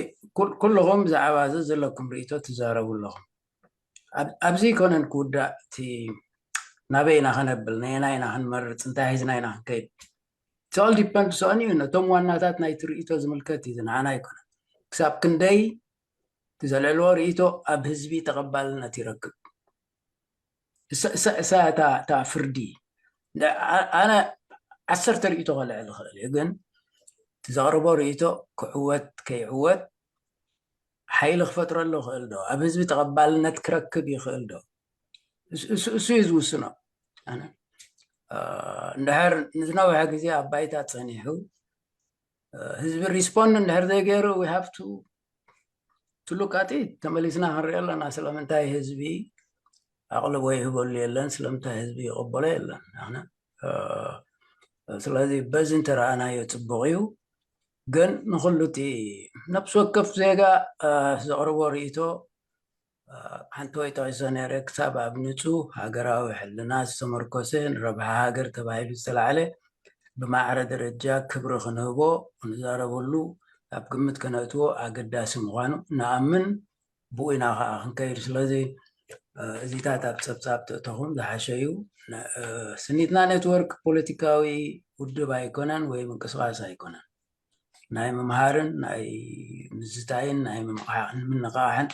ኩልኹም ብዛዕባ እዚ ዘለኩም ርእቶ ትዛረቡ ኣለኹም ኣብዚ ይኮነን ክውዳእ እቲ ናበይ ኢና ከነብል ነየናይ ኢና ክንመርፅ እንታይ ሒዝና ኢና ክንከይድ all depends on you ነቶም ዋናታት ናይ ትርኢቶ ዝምልከት እዩ ንዓና ኣይኮነን ክሳብ ክንደይ ትዘልዕልዎ ርእቶ ኣብ ህዝቢ ተቐባልነት ይረክብ እሳ እታ ፍርዲ ኣነ ዓሰርተ ርእቶ ከልዕል ይኽእል እዩ ግን እቲ ዘቕርቦ ርእቶ ክዕወት ከይዕወት ሓይሊ ክፈጥረሉ ይኽእል ዶ ኣብ ህዝቢ ተቐባልነት ክረክብ ይኽእል ዶ እሱ እዩ ዝውስኖ እንድሕር ንዝነውሐ ግዜ ኣብ ባይታ ፀኒሑ ህዝቢ ሪስፖንድ እንድሕር ዘይገይሩ we have to to look at it ተመሊስና ክንሪኦ ኣለና ስለምንታይ ህዝቢ ኣቕልቦ ይህበሉ የለን ስለምንታይ ህዝቢ ይቐበሎ የለን ኣነ ስለዚ በዚ እንተረኣናዮ ፅቡቅ እዩ ግን ንኩሉ እቲ ነብሲ ወከፍ ዜጋ ዘቕርቦ ርእቶ ሓንቲ ወይ ጠቂሶ ነረ ክሳብ ኣብ ንፁህ ሃገራዊ ሕልና ዝተመርኮሰ ንረብሓ ሃገር ተባሂሉ ዝተላዕለ ብማዕረ ደረጃ ክብሪ ክንህቦ ክንዛረበሉ ኣብ ግምት ከነእትዎ ኣገዳሲ ምዃኑ ንኣምን ብኡ ኢና ከዓ ክንከይድ ስለዚ እዚታት ኣብ ፀብፃብ ተእተኹም ዝሓሸ እዩ ስኒትና ኔትወርክ ፖለቲካዊ ውድብ ኣይኮነን ወይ ምንቅስቃስ ኣይኮነን ናይ ምምሃርን ናይ ምዝታይን ናይ ምንቃሕን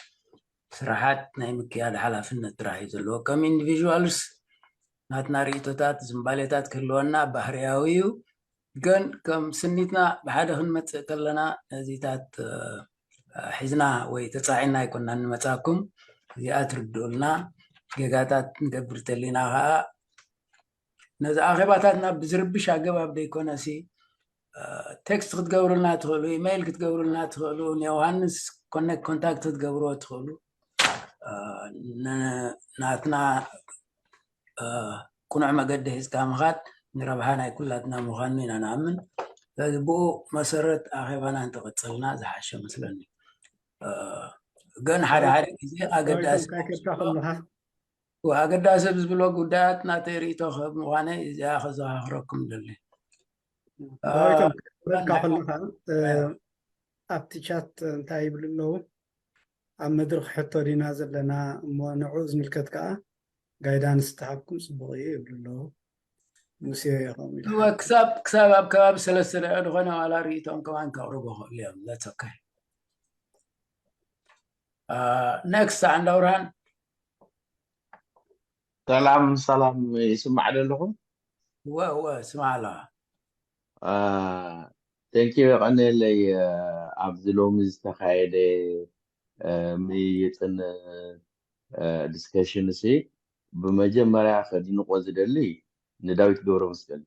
ስራሓት ናይ ምክያድ ሓላፍነት ጥራሕ እዩ ዘለዎ ከም ኢንዲቪዋልስ ናትና ርእቶታት ዝምባሌታት ክህልወና ባህርያዊ እዩ ግን ከም ስኒትና ብሓደ ክንመፅእ ከለና ነዚታት ሒዝና ወይ ተፃዒና ኣይኮና ንመፃኩም እዚኣ ትርድኡልና ጌጋታት ንገብር ተሊና ከዓ ነዚ ኣኼባታትና ብዝርብሽ ኣገባብ ዘይኮነሲ ቴክስት ክትገብሩልና ትኽእሉ፣ ኢሜይል ክትገብሩልና ትኽእሉ፣ ንዮሃንስ ኮኔክት ኮንታክት ክትገብርዎ ትኽእሉ። ናትና ቅኑዕ መገዲ ሒዝካ ምኻድ ንረብሓ ናይ ኩላትና ምዃኑ ኢና ንኣምን። ስለዚ ብኡ መሰረት ኣኼባና እንተቐጸልና ዝሓሸ መስለኒ። ግን ሓደ ሓደ ግዜ ኣገዳሲ ኣገዳሲ ብዝብሎ ጉዳያት ናተይ ርእይቶ ክህብ ምዃነይ እዚኣ ከዘኻኽረኩም ደሊ። ከለካ ኣብቲ ቻት እንታይ ይብሉ ኣለዉ? ኣብ መድረኽ ሕቶ ዲና ዘለና እሞ ንዕኡ ዝምልከት ከዓ ጋይዳንስ ተሃብኩም ፅቡቕ እዩ ይብሉ ኣለዉ። ሙሴ ከምኡ ኢሉ እወ፣ ክሳብ ክሳብ ኣብ ከባቢ ሰለስተ ደቂቕ ዝኾነ ዋላ ርእይቶም ከማን ከቕርቡ ይኽእሉ እዮም። That's okay። ኔክስት ዓንዳ ብርሃን። ሰላም ሰላም፣ ይስማዕ ዶ ኣለኹ? እወ እወ፣ ስማዕ ኣለኻ። ቴንኪዩ፣ የቐንየለይ። ኣብዚ ሎሚ ዝተኻየደ ምይይጥን ዲስከሽን ሲ ብመጀመርያ ከድንቆ ዝደሊ ንዳዊት ገብረመስቀል።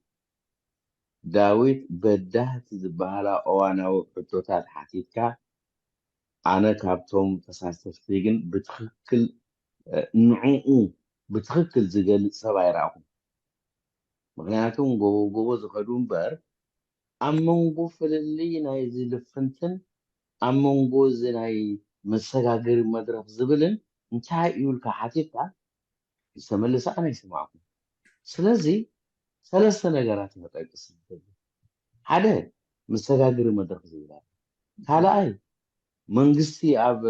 ዳዊት በዳህቲ ዝበሃላ እዋናዊ ሕቶታት ሓቲትካ፣ ኣነ ካብቶም ተሳተፍቲ ግን ብትኽክል ንዕኡ ብትኽክል ዝገልፅ ሰብ ኣይረኣኹን። ምክንያቱ ጎቦ ጎቦ ዝኸዱ እምበር ኣብ መንጎ ፍልልይ ናይዚ ልፍንትን ኣብ መንጎ እዚ ናይ መሰጋገሪ መድረኽ ዝብልን እንታይ እዩ ኢልካ ሓቲትካ ዝተመለሰ ኣነ ኣይሰማዕኩን። ስለዚ ሰለስተ ነገራት ክጠቅስ ዝደሊ፣ ሓደ መሰጋገሪ መድረኽ ዝብል ኣሎ። ካልኣይ መንግስቲ ኣብ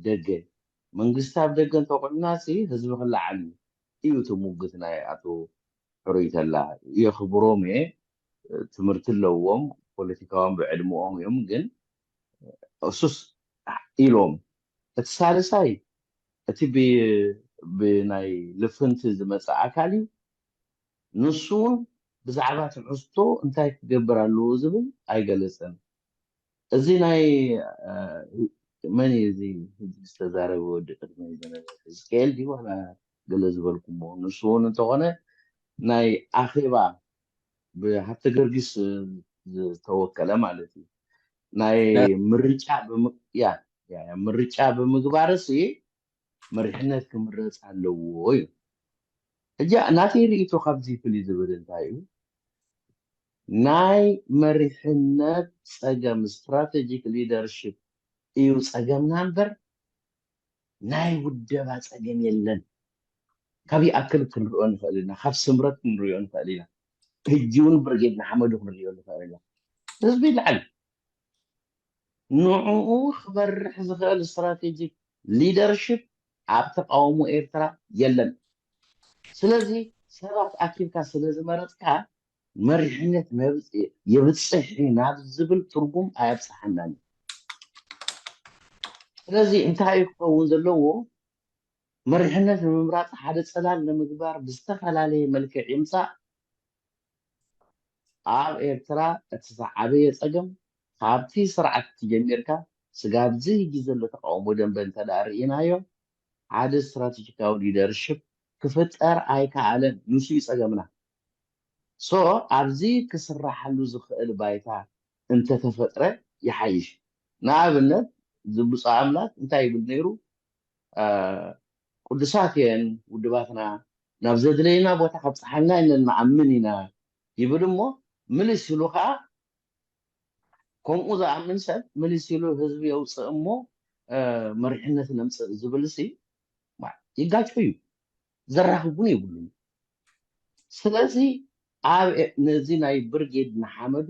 ደገ፣ መንግስቲ ኣብ ደገ እንተቑዕና ሲ ህዝቢ ክለዓል እዩ እዩ እቲ ሙግት ናይ ኣቶ ሕሩይ ተላ። የኽብሮም እየ፣ ትምህርቲ ኣለዎም፣ ፖለቲካዎም ብዕድመኦም እዮም፣ ግን እሱስ ኢሎም። እቲ ሳልሳይ እቲ ብ- ብናይ ልፍንቲ ዝመፅእ ኣካል እዩ። ንሱ እውን ብዛዕባ ትሕዝቶ እንታይ ክገብር ኣለዎ ዝብል ኣይገለፀን። እዚ ናይ መን እዩ እዚ ዝተዛረበ ወዲ ቅድሚ ዝነበረ ህዝቅኤል ድዩ ዋላ ገለ ዝበልኩሞ? ንሱ እውን እንተኾነ ናይ ኣኼባ ብሃብተ ገርጊስ ዝተወከለ ማለት እዩ ናይ ምርጫ ያ ምርጫ ብምግባር ሲ መሪሕነት ክምረፅ ኣለዎ እዩ። ሕጂ ናተይ ርእይቶ ካብዚ ፍልይ ዝብል እንታይ እዩ? ናይ መሪሕነት ፀገም ስትራቴጂክ ሊደርሽፕ እዩ ፀገምና እምበር ናይ ውደባ ፀገም የለን። ካብ ይኣክል ክንሪኦ ንኽእል ኢና፣ ካብ ስምረት ክንሪኦ ንኽእል ኢና፣ ሕጂ እውን ብርጌድ ንሓመዱ ክንሪኦ ንኽእል ኢና። ህዝቢ ይልዓል። ንዕኡ ክመርሕ ዝኽእል ስትራቴጂክ ሊደርሽፕ ኣብ ተቃውሞ ኤርትራ የለን። ስለዚ ሰባት ኣኪብካ ስለ ዝመረፅካ መሪሕነት የብፅሕ ናብ ዝብል ትርጉም ኣየብፅሓናን። ስለዚ እንታይ እዩ ክኸውን ዘለዎ? መሪሕነት ንምምራፅ ሓደ ፅላል ንምግባር ብዝተፈላለየ መልክዕ ይምፃእ ኣብ ኤርትራ እቲ ዝዓበየ ፀገም ካብቲ ስርዓት ጀሚርካ ስጋብ እዚ ሕጂ ዘሎ ተቃውሞ ደንበ እንተደኣ ርኢናዮ ሓደ ስትራቴጂካዊ ሊደርሽፕ ክፍጠር ኣይከኣለን። ንሱ እዩ ፀገምና። ሶ ኣብዚ ክስራሓሉ ዝኽእል ባይታ እንተተፈጥረ ይሓይሽ። ንኣብነት ብፁዕ ኣምላክ እንታይ ይብል ነይሩ? ቅዱሳት እየን ውድባትና፣ ናብ ዘድለየና ቦታ ከብፅሓልና ኢና ንኣምን ኢና ይብል እሞ ምልስ ኢሉ ከዓ ከምኡ ዝኣምን ሰብ ምልስ ኢሉ ህዝቢ የውፅእ እሞ መሪሕነት ነምፅእ ዝብል ሲ ይጋጮ እዩ፣ ዘራኽብ እውን የብሉን። ስለዚ ኣብ ነዚ ናይ ብርጌድ ንሓመዱ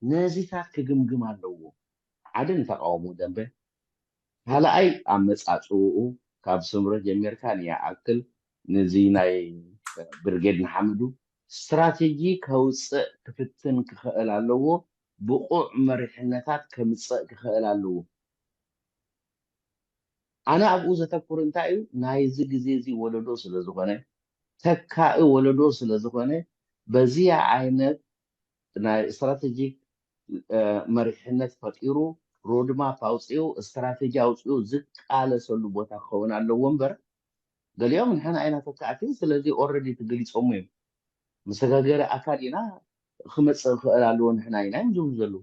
ነዚታት ክግምግም ኣለዎ። ሓደ ንተቃውሞ ደንበ፣ ካልኣይ ኣመፃፅኡ ካብ ስምረት ጀሚርካ ንይኣክል ነዚ ናይ ብርጌድ ንሓመዱ ስትራቴጂ ከውፅእ ክፍትን ክኽእል ኣለዎ። ብቑዕ መሪሕነታት ከምፅእ ክኽእል ኣለዎ። ኣነ ኣብኡ ዘተኩር እንታይ እዩ ናይዚ ግዜ እዚ ወለዶ ስለ ዝኾነ ተካኢ ወለዶ ስለ ዝኾነ በዚ ዓይነት ናይ ስትራቴጂክ መሪሕነት ፈጢሩ ሮድማፕ ኣውፅኡ ስትራቴጂ ኣውፅኡ ዝቃለሰሉ ቦታ ክኸውን ኣለዎ እምበር ገሊኦም ንሕና ኢና ተካእቲ ስለዚ ኦረዲ ተገሊፆም እዮም። መሰጋገሪ ኣካል ኢና ክመፅእ ክኽእል ኣለዎ፣ ንሕና ኢና እዮም ዝብሉ ዘለዉ።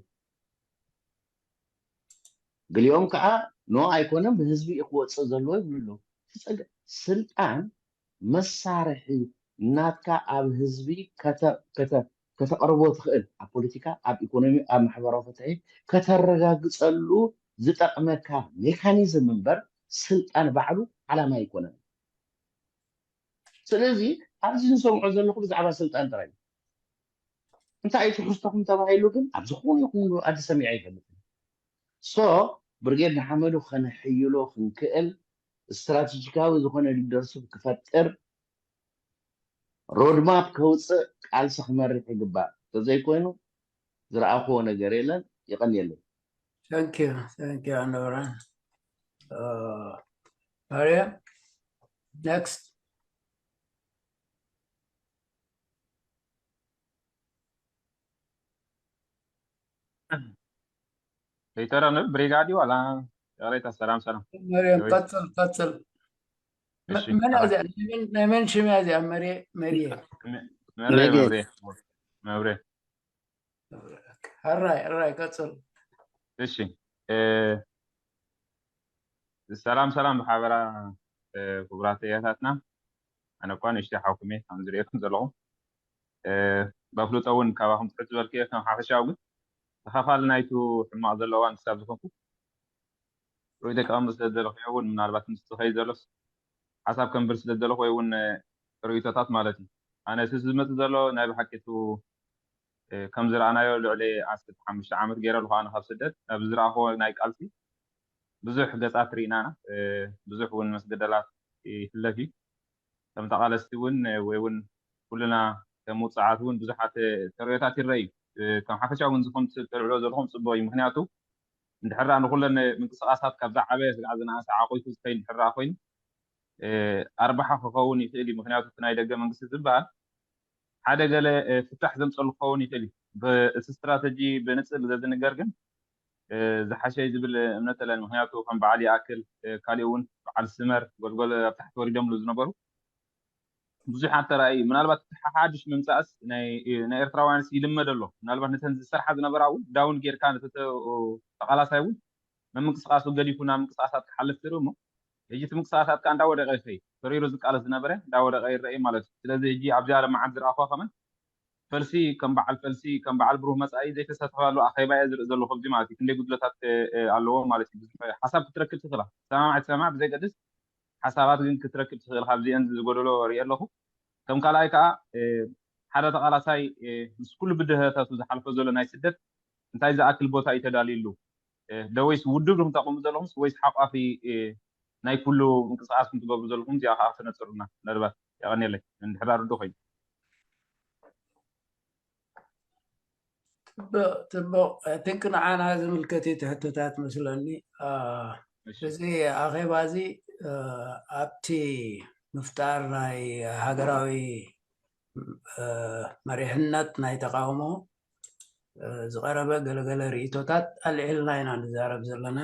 ገሊኦም ከዓ ኖ ኣይኮነን፣ ብህዝቢ እዩ ክወፅእ ዘለዎ ይብሉ ኣለዉ። እቲ ፀገም ስልጣን መሳርሒ ናትካ ኣብ ህዝቢ ከተ- ከተ- ከተቕርቦ ትኽእል፣ ኣብ ፖለቲካ፣ ኣብ ኢኮኖሚ፣ ኣብ ማሕበራዊ ፍትሒ ከተረጋግፀሉ ዝጠቕመካ ሜካኒዝም እምበር ስልጣን ባዕሉ ዓላማ ኣይኮነን። ስለዚ ኣብዚ ዝሰምዖ ዘለኹ ብዛዕባ ስልጣን ጥራይ እዩ። እንታይ እዩ ትሕዝቶኹም ተባሂሉ ግን ኣብ ዝኾነ ይኹን ኣዲ ሰሚዐ ኣይፈልጥን። ሶ ብርጌድ ንሓመዱ ከነሕይሎ ክንክእል ስትራቴጂካዊ ዝኾነ ሊደርሽፕ ክፈጥር ሮድማፕ ከውፅእ ቃልሲ ክመርሕ ይግባእ። ተዘይኮይኑ ዝረኣኽዎ ነገር የለን። ይቐንየለይ። Thank you, thank you, Anora. Uh, Maria, next. ሌተረን ብሪጋዲ ዋላ ይቕሬታ። ሰላም ሰላም። መርየም ቀጽል ቀጽል። መ- እሺ፣ መን እያ ሰላም። እዚኣ? ናይ መን- ናይ መን ሽም እያ እዚኣ? መርየ መርየ። መብሬ መርየ። መብሬ መብሬ። ሕራይ ሕራይ ቀጽል። እሺ፣ እ፣ ሰላም ሰላም ብሓበራ፣ እ፣ ክቡራት ኣያታትና። ኣነ እኳ ንእሽተይ ሓውኩም እየ ከም ዝርእየኩም ዘለኹ። እ፣ በፍልጦ እውን ካባኹም ትሕት ዝበልኩ እየ። ከም ሓፈሻዊ ግን ተኻፋሊ ናይቱ ሕማቕ ዘሎ እዋን ክሳብ ዝኾንኩ ርእይቶ ከቐምጥ ስለ ዝደለኹ እውን ምናልባት ምስ ዝኸይድ ዘሎስ ሓሳብ ከንብር ስለ ዝደለኹ ወይ እውን ርእይቶታት ማለት እዩ። ኣነ እቲ ዝመፅእ ዘሎ ናይ ብሓቂ እቲ፣ እ፣ ከም ዝረኣናዮ ልዕሊ ዓሰርተ ሓሙሽተ ዓመት ገይረ ኣለኹ ኣነ ካብ ስደት ናብ ዝረኣኽዎ ናይ ቃልሲ ብዙሕ ገፃት ርኢና ኢና። እ፣ ብዙሕ እውን መስገደላት ይሕለፍ እዩ። ከም ተቓለስቲ እውን ወይ እውን ኩልና ከም ውፅዓት እውን ብዙሓት ተርእዮታት ይረኣዩ። እ፣ ከም ሓፈሻ እውን ዝኾም ተልዕሎ ዘለኹም ፅቡቅ እዩ። ምክንያቱ እንድሕር ደኣ ንኩለን ምንቅስቃሳት ካብ ዝዓበየ ስጋዕ ዝነኣሰ ዓቂፉ ዝኸይድ እንድሕር ደኣ ኮይኑ፣ እ፣ ኣርባሓ ክኸውን ይኽእል እዩ። ምክንያቱ እቲ ናይ ደገ መንግስቲ ዝበሃል ሓደ ገለ፣ እ፣ ፍታሕ ዘምፀሉ ክኸውን ይኽእል እዩ። ብ-፣ እቲ ስትራተጂ ብንፅል ዘዝንገር ግን፣ እ፣ ዝሓሸ እዩ ዝብል እምነት ኣለኒ። ምክንያቱ ከም በዓል ይኣክል፣ እ፣ ካሊእ እውን በዓል ስመር፣ ጎልጎል ኣብ ታሕቲ ወሪዶምሉ ዝነበሩ ብዙሓት ተራእዩ። ምናልባት እቲ ሓ-፣ ሓድሽ ምምፃእስ ናይ፣ ናይ ኤርትራውያንስ ይልመድ ኣሎ። ምናልባት ነተን ዝሰርሓ ዝነበራ እውን ዳውን ጌርካ ነቲ ተ-፣ ተቓላሳይ እውን ምንቅስቃሱ ገዲፉ ናብ ምንቅስቃሳት ክሓልፍ ትርኢ እሞ፣ ሕጂ እቲ ምንቅስቃሳት ከዓ እንዳወደቀ ይኸይድ። ተሪሩ ዝቃለስ ዝነበረ እንዳወደቀ ይረአ ማለት እዩ። ስለዚ ሕጂ ኣብዚኣ ለማዓት ዝረኣኹዋ ከመን ፈልሲ ከም በዓል ፈልሲ፣ ከም በዓል ብሩህ መጻኢ ዘይተሳተፋሉ ኣኼባ እየ ዝርኢ ዘለኹ ኣብዚ ማለት እዩ። ክንደይ ጉድለታት፣ እ፣ እ፣ ኣለዎ ማለት እዩ። ብዙሕ ሓሳብ ክትረክብ ትኽእል ኢኻ። ትሰማማዕ ትሰማማዕ ብዘይገድስ ሓሳባት ግን ክትረክብ ትኽእል ኢኻ። ኣብዚአን ዝጎደሎ ርኢ ኣለኹ። ከም ካልኣይ ከዓ፣ እ፣ ሓደ ተቓላሳይ፣ እ፣ ምስ ኩሉ ብድሆታቱ ዝሓልፎ ዘሎ ናይ ስደት እንታይ ዝኣክል ቦታ እዩ ተዳልዩሉ? እ፣ ዶ ወይስ ውድብ ዲኹም ተቕሙ ዘለኹምስ ወይስ ሓቋፊ፣ እ፣ ናይ ኩሉ ምንቅስቃስ ክትገብሩ ዘለኹም? እዚኣ ከዓ ተነጽሩና ምናልባት። የቐንየለይ እንድሕር ኣርዱ ኮይኑ። ጽቡቕ፣ ጽቡቕ። I think ንዓና ዝምልከት እዩ እቲ ሕቶታት መስለኒ። አ፣ እሺ። እዚ ኣኼባ እዚ፣ አ፣ ኣብቲ ምፍጣር ናይ ሃገራዊ፣ አ፣ መሪሕነት ናይ ተቃውሞ፣ አ፣ ዝቐረበ ገለገለ ርእይቶታት ኣልዒልና ኢና ንዛረብ ዘለና።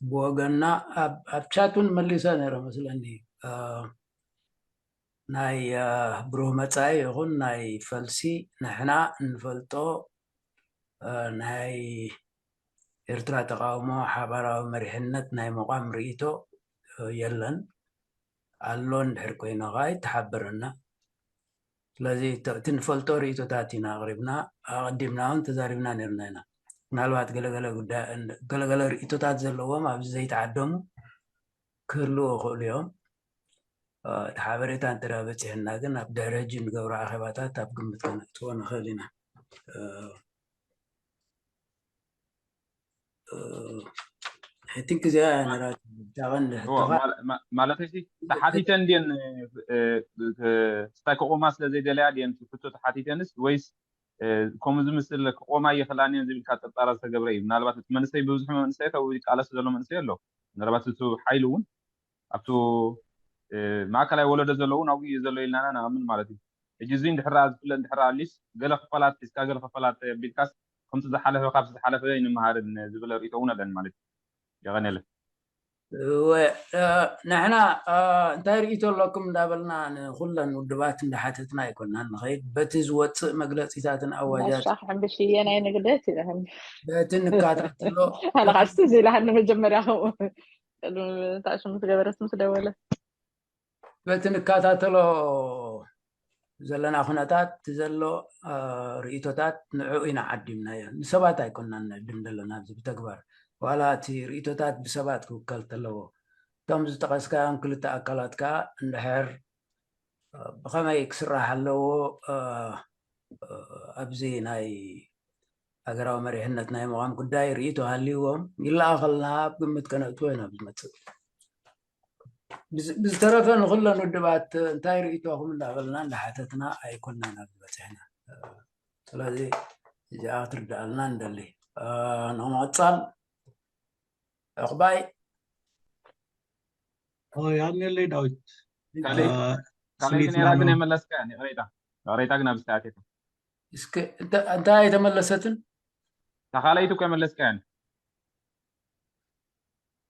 ብወገንና ኣብ፣ ኣብ ቻት እውን መሊሰ ነይረ መስለኒ። አ፣ ናይ፣ አ፣ ብሩህ መጻኢ ይኹን ናይ ፈልሲ ንሕና እንፈልጦ፣ አ፣ ናይ ኤርትራ ተቃውሞ ሓባራዊ መሪሕነት ናይ ምቋም ርእይቶ፣ አ፣ የለን። ኣሎ እንድሕር ኮይኑ ኸዓ ይተሓበረና። ስለዚ እቲ፣ እቲ ንፈልጦ ርእይቶታት ኢና ኣቕሪብና፣ ኣቐዲምና እውን ተዛሪብና ነይርና ኢና። ምናልባት ገለገለ ጉዳይ፣ ገለገለ ርእይቶታት ዘለዎም ኣብዚ ዘይተዓደሙ ክህልዉ ይኽእሉ እዮም። እ፣ እቲ ሓበሬታ እንተ ደኣ በጺሕና ግን ኣብ ድሕሪ ሕጂ ንገብሮ ኣኼባታት ኣብ ግምት ከነእትዎ ንኽእል ኢና። እ፣ እ፣ I think እዚኣ እያ ነይራ እታ ቀንዲ እዎ፣ ሕቶኻ። ማለ-፣ ማ-፣ ማለተይ ሲ ተሓቲተን ድየን፣ እ፣ እ፣ ስታይ ክቆማ ስለ ዘይደለያ ድየን እቲ ሕቶ ተሓቲተንስ ወይስ፣ እ፣ ከምኡ ዝምስል ክቆማ ኣይኽእላን እየን ዝብልካ ጥርጣረ ዝተገብረ እዩ? ምናልባት እቲ መንእሰይ ብብዝሑ መንእሰይ ተው ይቃለስ ዘሎ መንእሰይ ኣሎ። ምናልባት እቲ ሓይሊ እውን ኣብቱ፣ እ፣ ማእከላይ ወለዶ ዘሎ እውን ኣብኡ እዩ ዘሎ ኢልና ኢና ንኣምን ማለት እዩ። ሕጂ እዚ እንድሕር ደኣ ዝፍለጥ እንድሕር ደኣ ኣሊስ ገለ ክፈላት ሒዝካ ገለ ክፈላት ኣቢልካስ ከምቲ ዝሓለፈ ካብቲ ዝሓለፈ ኣይንመሃርን ዝብል ርእይቶ እውን ኣለኒ ማለት እዩ። የቐንየለይ። ንሕና እንታይ ርእይቶ ኣለኩም እንዳበልና ንኩለን ውድባት እንዳሓተትና ኣይኮናን ንኸይድ። በቲ ዝወፅእ መግለፂታትን ኣዋጃት ባሻ ክሕምብሽ እየ ናይ ንግደት ይለኒ። በቲ ንከታተሎ ኣነ ከዓ እስቲ ዘይልሃኒ መጀመርያ ከምኡ ቅድሚ ታሽሙ ዝገበረት ምስ ደወለ በቲ ንከታተሎ ዘለና ኩነታት እቲ ዘሎ ርእይቶታት ንዕኡ ኢና ዓዲምናዮ። ንሰባት ኣይኮናን ንዕድም ዘለና ኣብዚ ብተግባር ዋላ እቲ ርእይቶታት ብሰባት ክውከል ተለዎ። እቶም ዝጠቐስካዮም ክልተ ኣካላት ከዓ እንድሕር ብኸመይ ክስራሕ ኣለዎ ኣብዚ ናይ ሃገራዊ መሪሕነት ናይ ምዃን ጉዳይ ርእይቶ ሃልይዎም ይለኣኸልና ኣብ ግምት ከነእትዎ ኢና ብዝመፅእ። ብዝተረፈ ንኩለን ውድባት እንታይ ርእይቶኹም እንዳበልና እንዳሓተትና ኣይኮናን ኣብዚ በፂሕና። ስለዚ እዚኣ ክትርድኣልና ንደሊ። ንምቕፃል ዕቑባይ ያኔለይ ዳዊት ካልኣይቲ ነራ ግን የመለስካ ይቕሬታ ይቕሬታ ግን ኣብዚ ሰዓት እስከ እንታይ ኣይተመለሰትን እታ ካልኣይቲ እኮ የመለስካ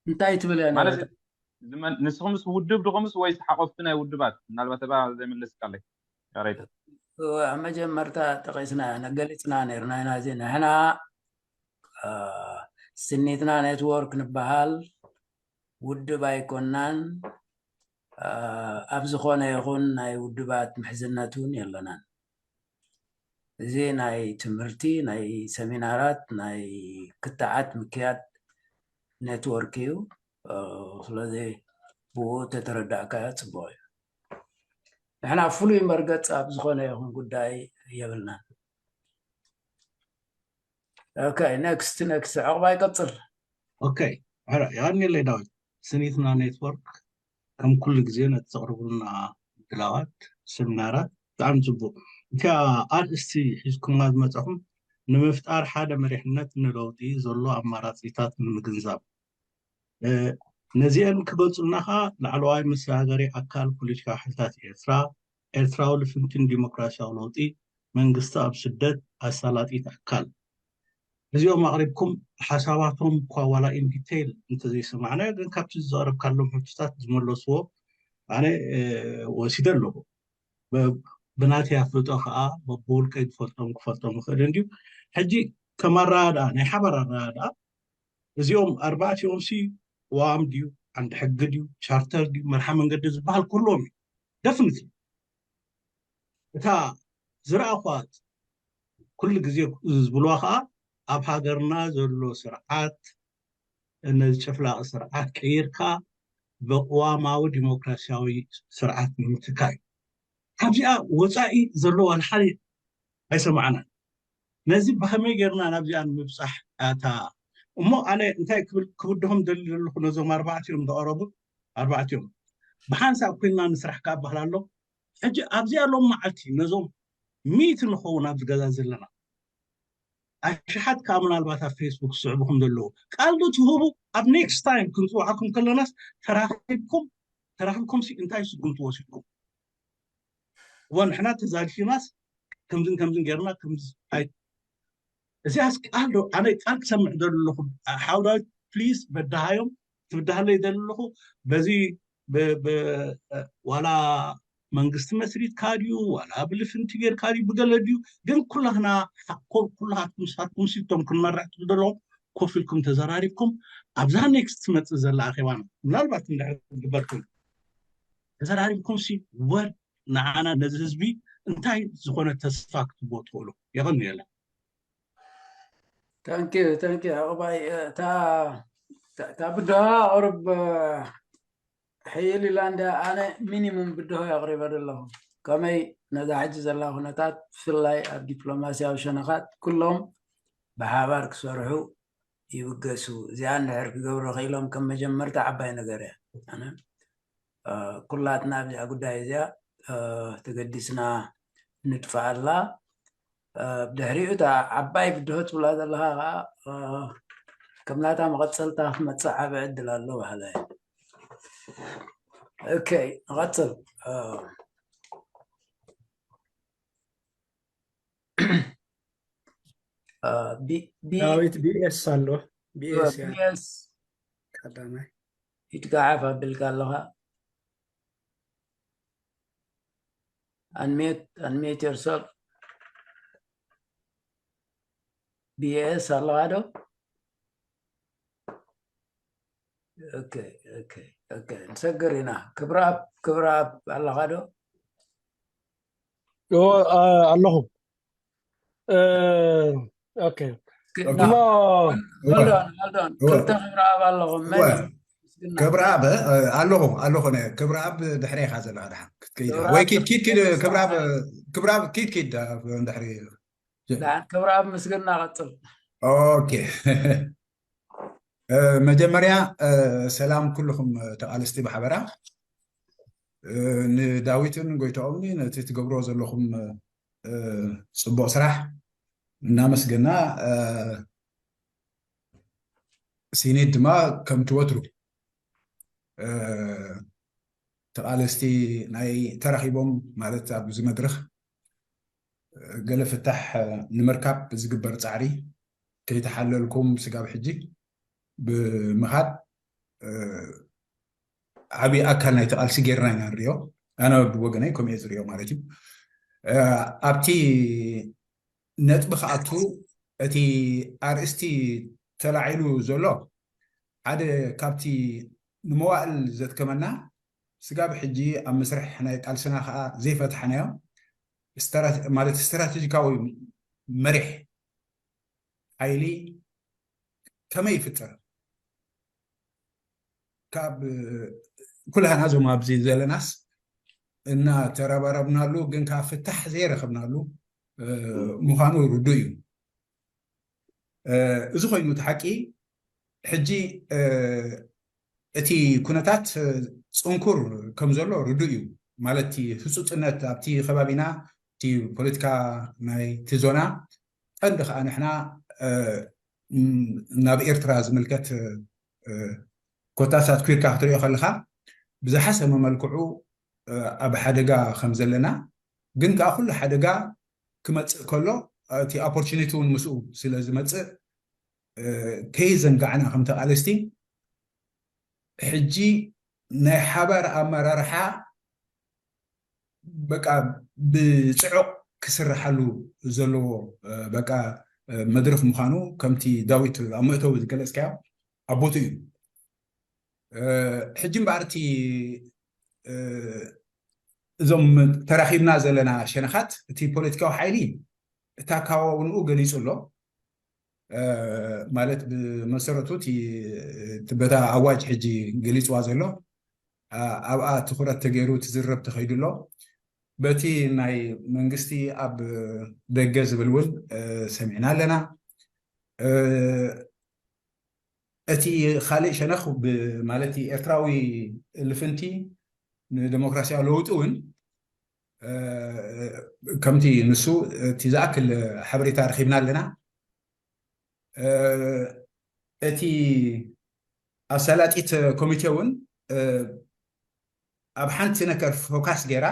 እንታይ ትብል እያ ማለት ንስኹምስ ውድብ ድኹምስ ወይ ዝሓቆፍቲ ናይ ውድባት ምናልባት እባ ዘይመለስካለይ ይቕሬታ መጀመርታ ጠቂስና ገሊፅና ነርና ኢና እዚ ንሕና ስኒትና ኔትወርክ ንበሃል ውድብ ኣይኮናን ኣብ ዝኾነ ይኹን ናይ ውድባት ምሕዝነት እውን የለናን። እዚ ናይ ትምህርቲ ናይ ሰሚናራት ናይ ክትዓት ምክያድ ኔትወርክ እዩ። ስለዚ ብኡ ተተረዳእካዮ ፅቡቅ እዩ። ንሕና ፍሉይ መርገፅ ኣብ ዝኾነ ይኹን ጉዳይ የብልናን። ኦኬ ኔክስት ኔክስት ዕቕባ ይቀፅል። ኦኬ የቀኒለይ ዳዊት ስኒትና ኔትወርክ ከም ኩሉ ግዜ ነቲ ዘቕርቡልና ድላዋት ሰሚናራት ብጣዕሚ ፅቡቅ። እቲኣ ኣርእስቲ ሒዝኩማ ዝመፀኹም ንምፍጣር ሓደ መሪሕነት ንለውጢ ዘሎ ኣማራፂታት ንምግንዛብ ነዚአን ክገልፁልና ከዓ ላዕለዋይ መሰጋገሪ ኣካል ፖለቲካዊ ሓይልታት ኤርትራ ኤርትራዊ ልፍንትን ዲሞክራሲያዊ ለውጢ መንግስቲ ኣብ ስደት ኣሳላጢት ኣካል እዚኦም ኣቕሪብኩም ሓሳባቶም እኳ ዋላ ኢንዲቴይል እንተዘይሰማዕናዮ ግን ካብቲ ዘቕረብካሎም ሕቶታት ዝመለስዎ ኣነ ወሲደ ኣለኹ። ብናተይ ኣፍልጦ ከዓ በብውልቀይ ዝፈልጦም ክፈልጦም ይኽእል እንድዩ። ሕጂ ከም ኣረዳድኣ ናይ ሓባር ኣረዳድኣ እዚኦም ኣርባዕቲኦም ሲ ዋም ድዩ ዓንዲ ሕጊ ድዩ ቻርተር ድዩ መርሓ መንገዲ ዝበሃል ኩሎም እዩ ደፍንት እታ ዝረኣኳት ኩሉ ግዜ ዝብልዋ ከዓ ኣብ ሃገርና ዘሎ ስርዓት ነዚ ጨፍላቂ ስርዓት ቀይርካ ብቅዋማዊ ዲሞክራሲያዊ ስርዓት ንምትካእ እዩ። ካብዚኣ ወፃኢ ዘሎ ዋላ ሓደ ኣይሰማዕናን። ነዚ ብኸመይ ጌርና ናብዚኣ ንምብፃሕ ኣታ እሞ ኣነ እንታይ ክብል ክብድሆም ደሊ ዘለኹ ነዞም ኣርባዕቲኦም ዝቐረቡ ኣርባዕቲኦም ብሓንሳብ ኮይንና ንስራሕ ክኣባህል ኣሎ። ሕጂ ኣብዚኣ ሎም መዓልቲ ነዞም ሚእቲ ንኸውን ኣብዚ ገዛ ዘለና ኣሽሓት ከዓ ምናልባት ኣብ ፌስቡክ ዝስዕቡኹም ዘለዉ ቃል ዶ ትህቡ ኣብ ኔክስት ታይም ክንፅውዓኩም ከለናስ ተራኺብኩም ተራኺብኩም ሲ እንታይ ስጉምቲ ወሲድኩም እዋ ንሕና ተዛሊፊናስ ከምዝን ከምዝን ጌርና ከምዚ ኣይ እዚኣስ ቃል ዶ ኣነ ቃል ክሰምዕ ዘለኹ ሓውዳዊት ፕሊዝ በድሃዮም ትብድሃለይ ዘለኹ በዚ ዋላ መንግስቲ መስሪትካ ድዩ ዋላ ብልፍንቲ ጌርካ ድዩ ብገለ ድዩ ግን ኩላህና ኩላሃትኩም ንሳትኩም ሲቶም ክንመርሕ ትብደለኹም ኮፍ ኢልኩም ተዘራሪብኩም ኣብዛ ኔክስት ትመፅእ ዘላ ኣኼባና ምናልባት እንድሕር ዝግበርኩም ተዘራሪብኩም ሲ ወር ንዓና ነዚ ህዝቢ እንታይ ዝኾነ ተስፋ ክትቦ ትኽእሉ የቐንየለ ታንኪዩ ታንኪዩ ዕቕባይ እታ እታ ብድሆ ኣቕርብ ሕይል ኢላ እንዳ ኣነ ሚኒሙም ብድሆ ኣቕሪበ ዘለኹ ከመይ ነዛ ሕጂ ዘላ ኩነታት ብፍላይ ኣብ ዲፕሎማስያዊ ሸነኻት ኩሎም ብሓባር ክሰርሑ ይብገሱ እዚኣ እንድሕር ክገብሩ ክኢሎም ከም መጀመርታ ዓባይ ነገር እያ ኩላትና ኣብዚኣ ጉዳይ እዚኣ ተገዲስና ንጥፍኣላ ብድሕሪኡ እታ ዓባይ ብድሆ ትብላ ዘለካ ከዓ ከም ናታ መቐፀልታ ክመፅእ ዓበ ዕድል ኣሎ ባህላ እዩ ኦኬ ንቐፅል ዳዊት ቢኤስ ኣሎ ቢኤስ ቀዳማይ ይትጋዓፍ ኣቢልካ ኣለኻ። Unmute, unmute yourself. ቢ ኤስ ኣለኻ ዶ? ኦኬ፣ ኦኬ፣ ኦኬ። ንሰግር ኢና። ክብረኣብ፣ ክብረኣብ ኣለኻ ዶ? ኦ፣ ኣ-፣ ኣለኹ። እ፣ ኦኬ። ኦኬ። እሞ hold on፣ hold on። እወ። ክልተ ክብረኣብ ኣለኹም። መን እወ። እዩ? ምስግና። ክብረኣብ፣ እ፣ ኣለኹ፣ ኣለኹ። ነ-፣ ክብረኣብ ድሕሬኻ ዘለኻ ደሓን ክትከይድ ኢኻ። ክብረኣብ ወይ ኪድ፣ ኪድ፣ ኪድ፣ ክብረኣብ፣ ክብረኣብ ኪድ፣ ኪድ፣ እ፣ ድሕሪ። ደሓን ክብረኣብ ምስግና ቀጽል። ኦኬ። እ፣ መጀመርያ፣ እ፣ ሰላም ኩልኹም፣ እ፣ ተቓለስቲ ብሓበራ። እ፣ ንዳዊትን ጎይታኦምን ነቲ ትገብሮ ዘለኹም፣ እ፣ ጽቡቕ ስራሕ እናመስገና፣ እ፣ ሲኔት ድማ ከምቲ ወትሩ፣ እ፣ ተቓለስቲ ናይ ተራኺቦም ማለት ኣብዚ መድረኽ፣ እ፣ ገለ ፍታሕ፣ እ፣ ንምርካብ ዝግበር ጻዕሪ ከይተሓለልኩም ስጋብ ሕጂ ብምኻድ፣ እ፣ ዓብዪ ኣካል ናይቲ ቃልሲ ጌርና ኢና ንሪኦ። ኣነ ብወገነይ ከምኡ እየ ዝሪኦ ማለት እዩ። እ፣ ኣብቲ ነጥቢ ክኣቱ እቲ ኣርእስቲ ተላዒሉ ዘሎ ሓደ ካብቲ ንመዋእል ዘድከመና ስጋብ ሕጂ ኣብ መስርሕ ናይ ቃልስና ከዓ ዘይፈትሓናዮ ስትራ-፣ ማለት ስትራቴጂካዊ መሪሕ ሓይሊ ከመይ ይፍጠር? ካብ ኩላህና እዞም ኣብዚ ዘለናስ እናተረባረብናሉ ግን ከዓ ፍታሕ ዘይረኸብናሉ፣ እ፣ ምዃኑ ርዱእ እዩ። እ፣ እዚ ኮይኑ እቲ ሓቂ ሕጂ፣ እ፣ እቲ ኩነታት፣ እ፣ ጽንኩር ከም ዘሎ ርዱእ እዩ። ማለት እቲ ህጹጽነት ኣብቲ ከባቢና፣ እቲ ፖለቲካ ናይቲ ዞና ቀንዲ ከዓ ንሕና፣ እ፣ ም-፣ ናብ ኤርትራ ዝምልከት፣ እ፣ ኮታስ ኣትኲርካ ክትሪኦ ከለኻ ብዝሓሰመ መልክዑ፣ እ፣ ኣብ ሓደጋ ከም ዘለና ግን ከዓ ኩሉ ሓደጋ ክመጽእ ከሎ እቲ ኦፖርቹኒቲ እውን ምስኡ ስለ ዝመጽእ፣ እ፣ ከይዘንጋዕና ከም ተቓለስቲ ሕጂ ናይ ሓባር ኣመራርሓ በቃ ብጽዑቕ ክስርሓሉ ዘለዎ፣ እ፣ በቃ፣ እ፣ መድረኽ ምዃኑ ከምቲ ዳዊት ኣብ መእተዊ ዝገለጽካዮ ኣብ ቦትኡ እዩ። እ፣ ሕጂ እምበኣር እቲ፣ እ፣ እዞም ተራኺብና ዘለና ሸነኻት እቲ ፖለቲካዊ ሓይሊ እታ ኣከዋውንኡ ገሊጹ ኣሎ። እ፣ ማለት ብመሰረቱ እቲ፣ እቲ በታ ኣዋጅ ሕጂ ገሊጽዋ ዘሎ፣ እ፣ ኣብኣ ትኹረት ተገይሩ ትዝረብ ተኸይዱ ኣሎ። በቲ ናይ መንግስቲ ኣብ ደገ ዝብል እውን፣ እ፣ ሰሚዕና ኣለና። እ፣ እቲ ካልእ ሸነኽ ብ-፣ ማለት ኤርትራዊ ልፍንቲ ንደሞክራሲያዊ ለውጢ እውን፣ እ፣ ከምቲ ንሱ እቲ ዝኣክል ሓበሬታ ረኺብና ኣለና። እ፣ እቲ ኣሳላጢት ኮሚቴ እውን፣ እ፣ ኣብ ሓንቲ ነገር ፎካስ ገይራ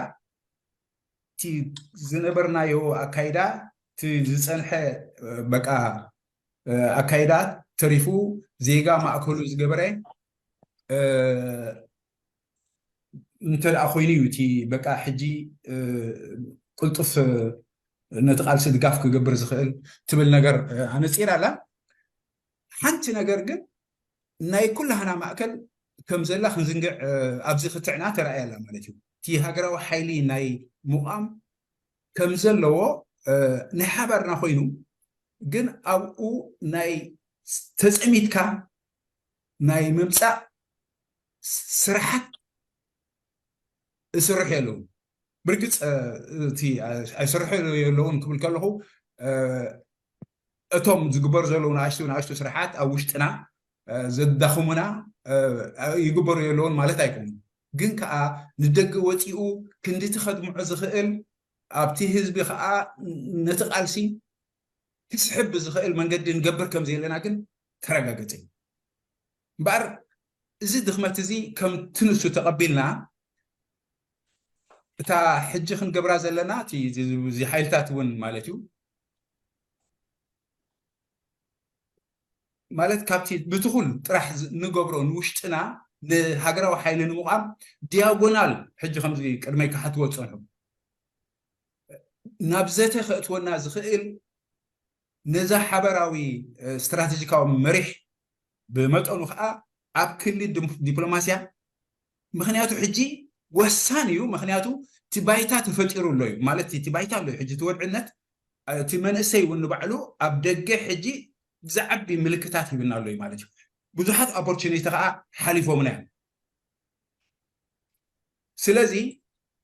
እቲ ዝነበርናዮ ኣካይዳ፣ እቲ ዝጸንሐ፣ እ፣ በቃ፣ እ፣ ኣካይዳ ተሪፉ ዜጋ ማእከሉ ዝገበረ፣ እ፣ እንተ ደኣ ኮይኑ እዩ እቲ በቃ ሕጂ፣ እ፣ ቅልጡፍ፣ እ፣ ነቲ ቃልሲ ድጋፍ ክገብር ዝኽእል ትብል ነገር፣ እ፣ ኣነጺራ ኣላ። ሓንቲ ነገር ግን ናይ ኩላህና ማእከል ከም ዘላ ክንዝንግዕ፣ እ፣ ኣብዚ ክትዕና ተራእያ ኣላ ማለት እዩ። እቲ ሃገራዊ ሓይሊ ናይ ምቋም ከም ዘለዎ፣ እ፣ ናይ ሓባርና ኮይኑ ግን ኣብኡ ናይ ተጸሚድካ ናይ ምምጻእ ስ-፣ ስራሓት እስርሑ ኣለዉ። ብርግጽ፣ እ፣ እቲ፣ እ፣ ኣይሰርሑ የለውን ክብል ከለኹ፣ እ፣ እቶም ዝግበሩ ዘለዉ ንኣሽቱ፣ ንኣሽቱ ስራሓት ኣብ ውሽጥና፣ እ፣ ዘዳኽሙና፣ እ፣ ይግበሩ የለውን ማለት ኣይኮኑን። ግን ከኣ ንደገ ወጺኡ ክንድቲ ከድምዖ ዝኽእል፣ ኣብቲ ህዝቢ ከኣ ነቲ ቃልሲ ክስሕብ ብዝኽእል መንገዲ ንገብር ከም ዘለና ግን ተረጋገጸ እዩ። እምበኣር እዚ ድኽመት እዚ ከምቲ ንሱ ተቐቢልና፣ እታ ሕጂ ክንገብራ ዘለና፣ እቲ፣ እዚ፣ እዚ ሓይልታት እውን ማለት እዩ፣ ማለት ካብቲ ብትኹል ጥራሕ ዝ-፣ ንገብሮ ንውሽጥና ንሃገራዊ ሓይሊ ንምቋም ዲያጎናል ሕጂ ከምዚ ቅድመይ ክሓትዎ ዝፀንሑ ናብ ዘተ ከእትወና ዝኽእል ነዛ ሓበራዊ ስትራቴጂካዊ መሪሕ ብመጠኑ ከዓ ኣብ ክሊ ዲፕሎማስያ ምክንያቱ ሕጂ ወሳን እዩ። ምክንያቱ እቲ ባይታ ተፈጢሩ ኣሎ እዩ ማለት እቲ ባይታ ኣሎ ሕጂ እቲ ወድዕነት እቲ መንእሰይ እውን ንባዕሉ ኣብ ደገ ሕጂ ዝዓቢ ምልክታት ሂብና ኣሎ እዩ ማለት እዩ። ብዙሓት ኦፖርቹኒቲ ከዓ ሓሊፎምና እዮም። ስለዚ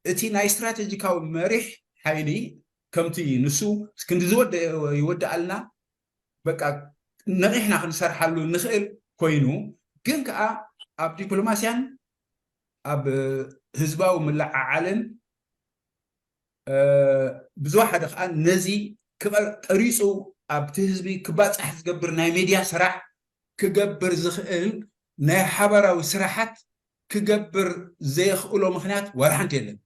እቲ ናይ ስትራቴጂካዊ መሪሕ ሓይሊ ከምቲ ንሱ ክንዲ ዝወደ ይወድኣልና በቃ ነቂሕና ክንሰርሓሉ ንኽእል ኮይኑ ግን ከዓ ኣብ ዲፕሎማስያን ኣብ ህዝባዊ ምልዓዓልን ብዙ ሓደ ከዓ ነዚ ቀሪፁ ኣብቲ ህዝቢ ክባፃሕ ዝገብር ናይ ሜድያ ስራሕ ክገብር ዝኽእል ናይ ሓበራዊ ስራሓት ክገብር ዘየኽእሎ ምክንያት ዋላ ሓንቲ የለን።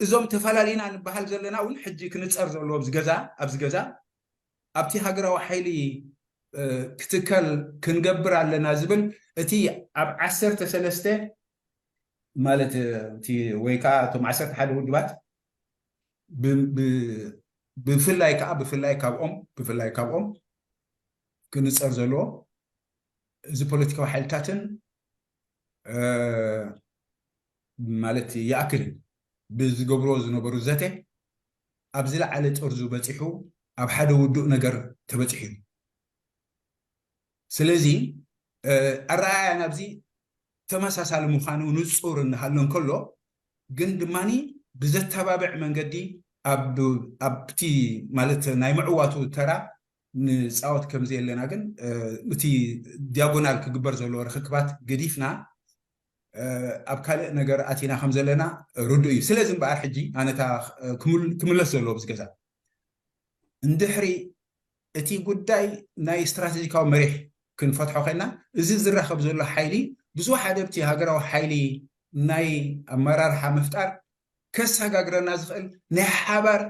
እዞም ተፈላለዩና ንበሃል ዘለና እውን ሕጂ ክንፀር ዘለዎ ኣብዚ ገዛ ኣብዚ ገዛ ኣብቲ ሃገራዊ ሓይሊ ክትከል ክንገብር ኣለና ዝብል እቲ ኣብ ዓሰርተ ሰለስተ ማለት እቲ ወይ ከዓ እቶም ዓሰርተ ሓደ ውድባት ብፍላይ ከዓ ብፍላይ ካብኦም ብፍላይ ካብኦም ክንፀር ዘለዎ እዚ ፖለቲካዊ ሓይልታትን ማለት ይኣክል ብዝገብርዎ ዝነበሩ ዘተ ኣብ ዝለዓለ ጠርዙ በፂሑ ኣብ ሓደ ውዱእ ነገር ተበፂሑ እዩ። ስለዚ ኣረኣያ ናብዚ ተመሳሳሊ ምዃኑ ንፁር እናሃሎ እንከሎ ግን ድማ ብዘተባብዕ መንገዲ ኣብቲ ማለት ናይ ምዕዋቱ ተራ ንፃወት ከምዘየለና ግን እቲ ዲያጎናል ክግበር ዘለዎ ርክክባት ገዲፍና ኣብ ካልእ ነገር ኣቲና ከም ዘለና ርዱእ እዩ። ስለዚ እምበኣር ሕጂ ኣነታ ክምለስ ዘለዎ ብዚ ገዛ እንድሕሪ እቲ ጉዳይ ናይ ስትራቴጂካዊ መሪሕ ክንፈትሖ ኮይና እዚ ዝራኸብ ዘሎ ሓይሊ ብዙ ሓደ ኣብቲ ሃገራዊ ሓይሊ ናይ ኣመራርሓ ምፍጣር ከሰጋግረና ዝኽእል ናይ ሓባር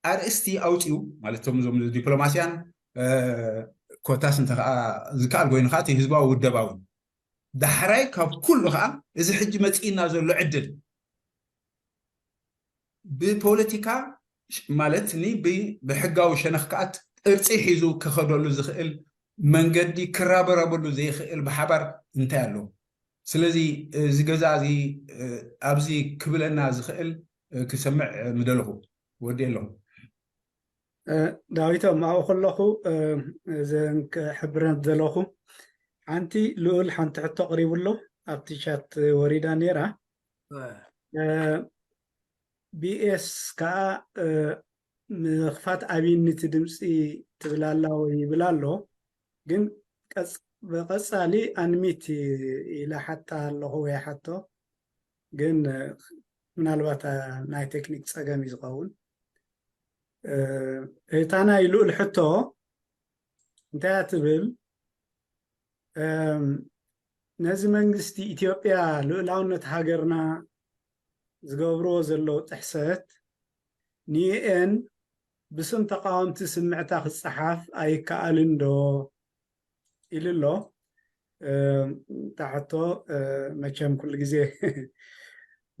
ኣርእስቲ ኣውፅኡ ማለት እቶም እዞም ዲፕሎማስያን ኮታስ እንተከዓ ዝከኣል ኮይኑ ከዓ እቲ ህዝባዊ ውደባዊ ዳሕራይ ካብ ኩሉ ከዓ እዚ ሕጂ መፅእና ዘሎ ዕድል ብፖለቲካ ማለት ኒ ብሕጋዊ ሸነኽ ከዓ ቅርፂ ሒዙ ክኸደሉ ዝኽእል መንገዲ ክራበረበሉ ዘይኽእል ብሓባር እንታይ ኣሎ? ስለዚ እዚ ገዛ እዚ ኣብዚ ክብለና ዝኽእል ክሰምዕ ምደለኹ። ወዲ ኣለኹ። ዳዊቶም ኣብኡ ከለኹ እዘን ክሕብረን ዘለኹ ሓንቲ ልኡል ሓንቲ ሕቶ ኣቕሪቡ ኣሎ ኣብቲ ቻት ወሪዳ ነይራ። ቢኤስ ከዓ ምኽፋት ኣብይኒ እቲ ድምፂ ትብል ኣላ ወይ ይብል ኣሎ። ግን ብቐፃሊ ኣንሚት ኢለ ሓታ ኣለኹ ወይ ሓቶ ግን ምናልባት ናይ ቴክኒክ ፀገም እዩ ዝኸውን። እታ ናይ ልኡል ሕቶ እንታይ እያ ትብል? ነዚ መንግስቲ ኢትዮጵያ ልኡላውነት ሃገርና ዝገብርዎ ዘለዉ ጥሕሰት ንዩኤን ብስም ተቃወምቲ ስምዕታ ክፀሓፍ ኣይከኣልን ዶ ኢሉ ኣሎ። እታ ሕቶ መቸም ኩሉ ግዜ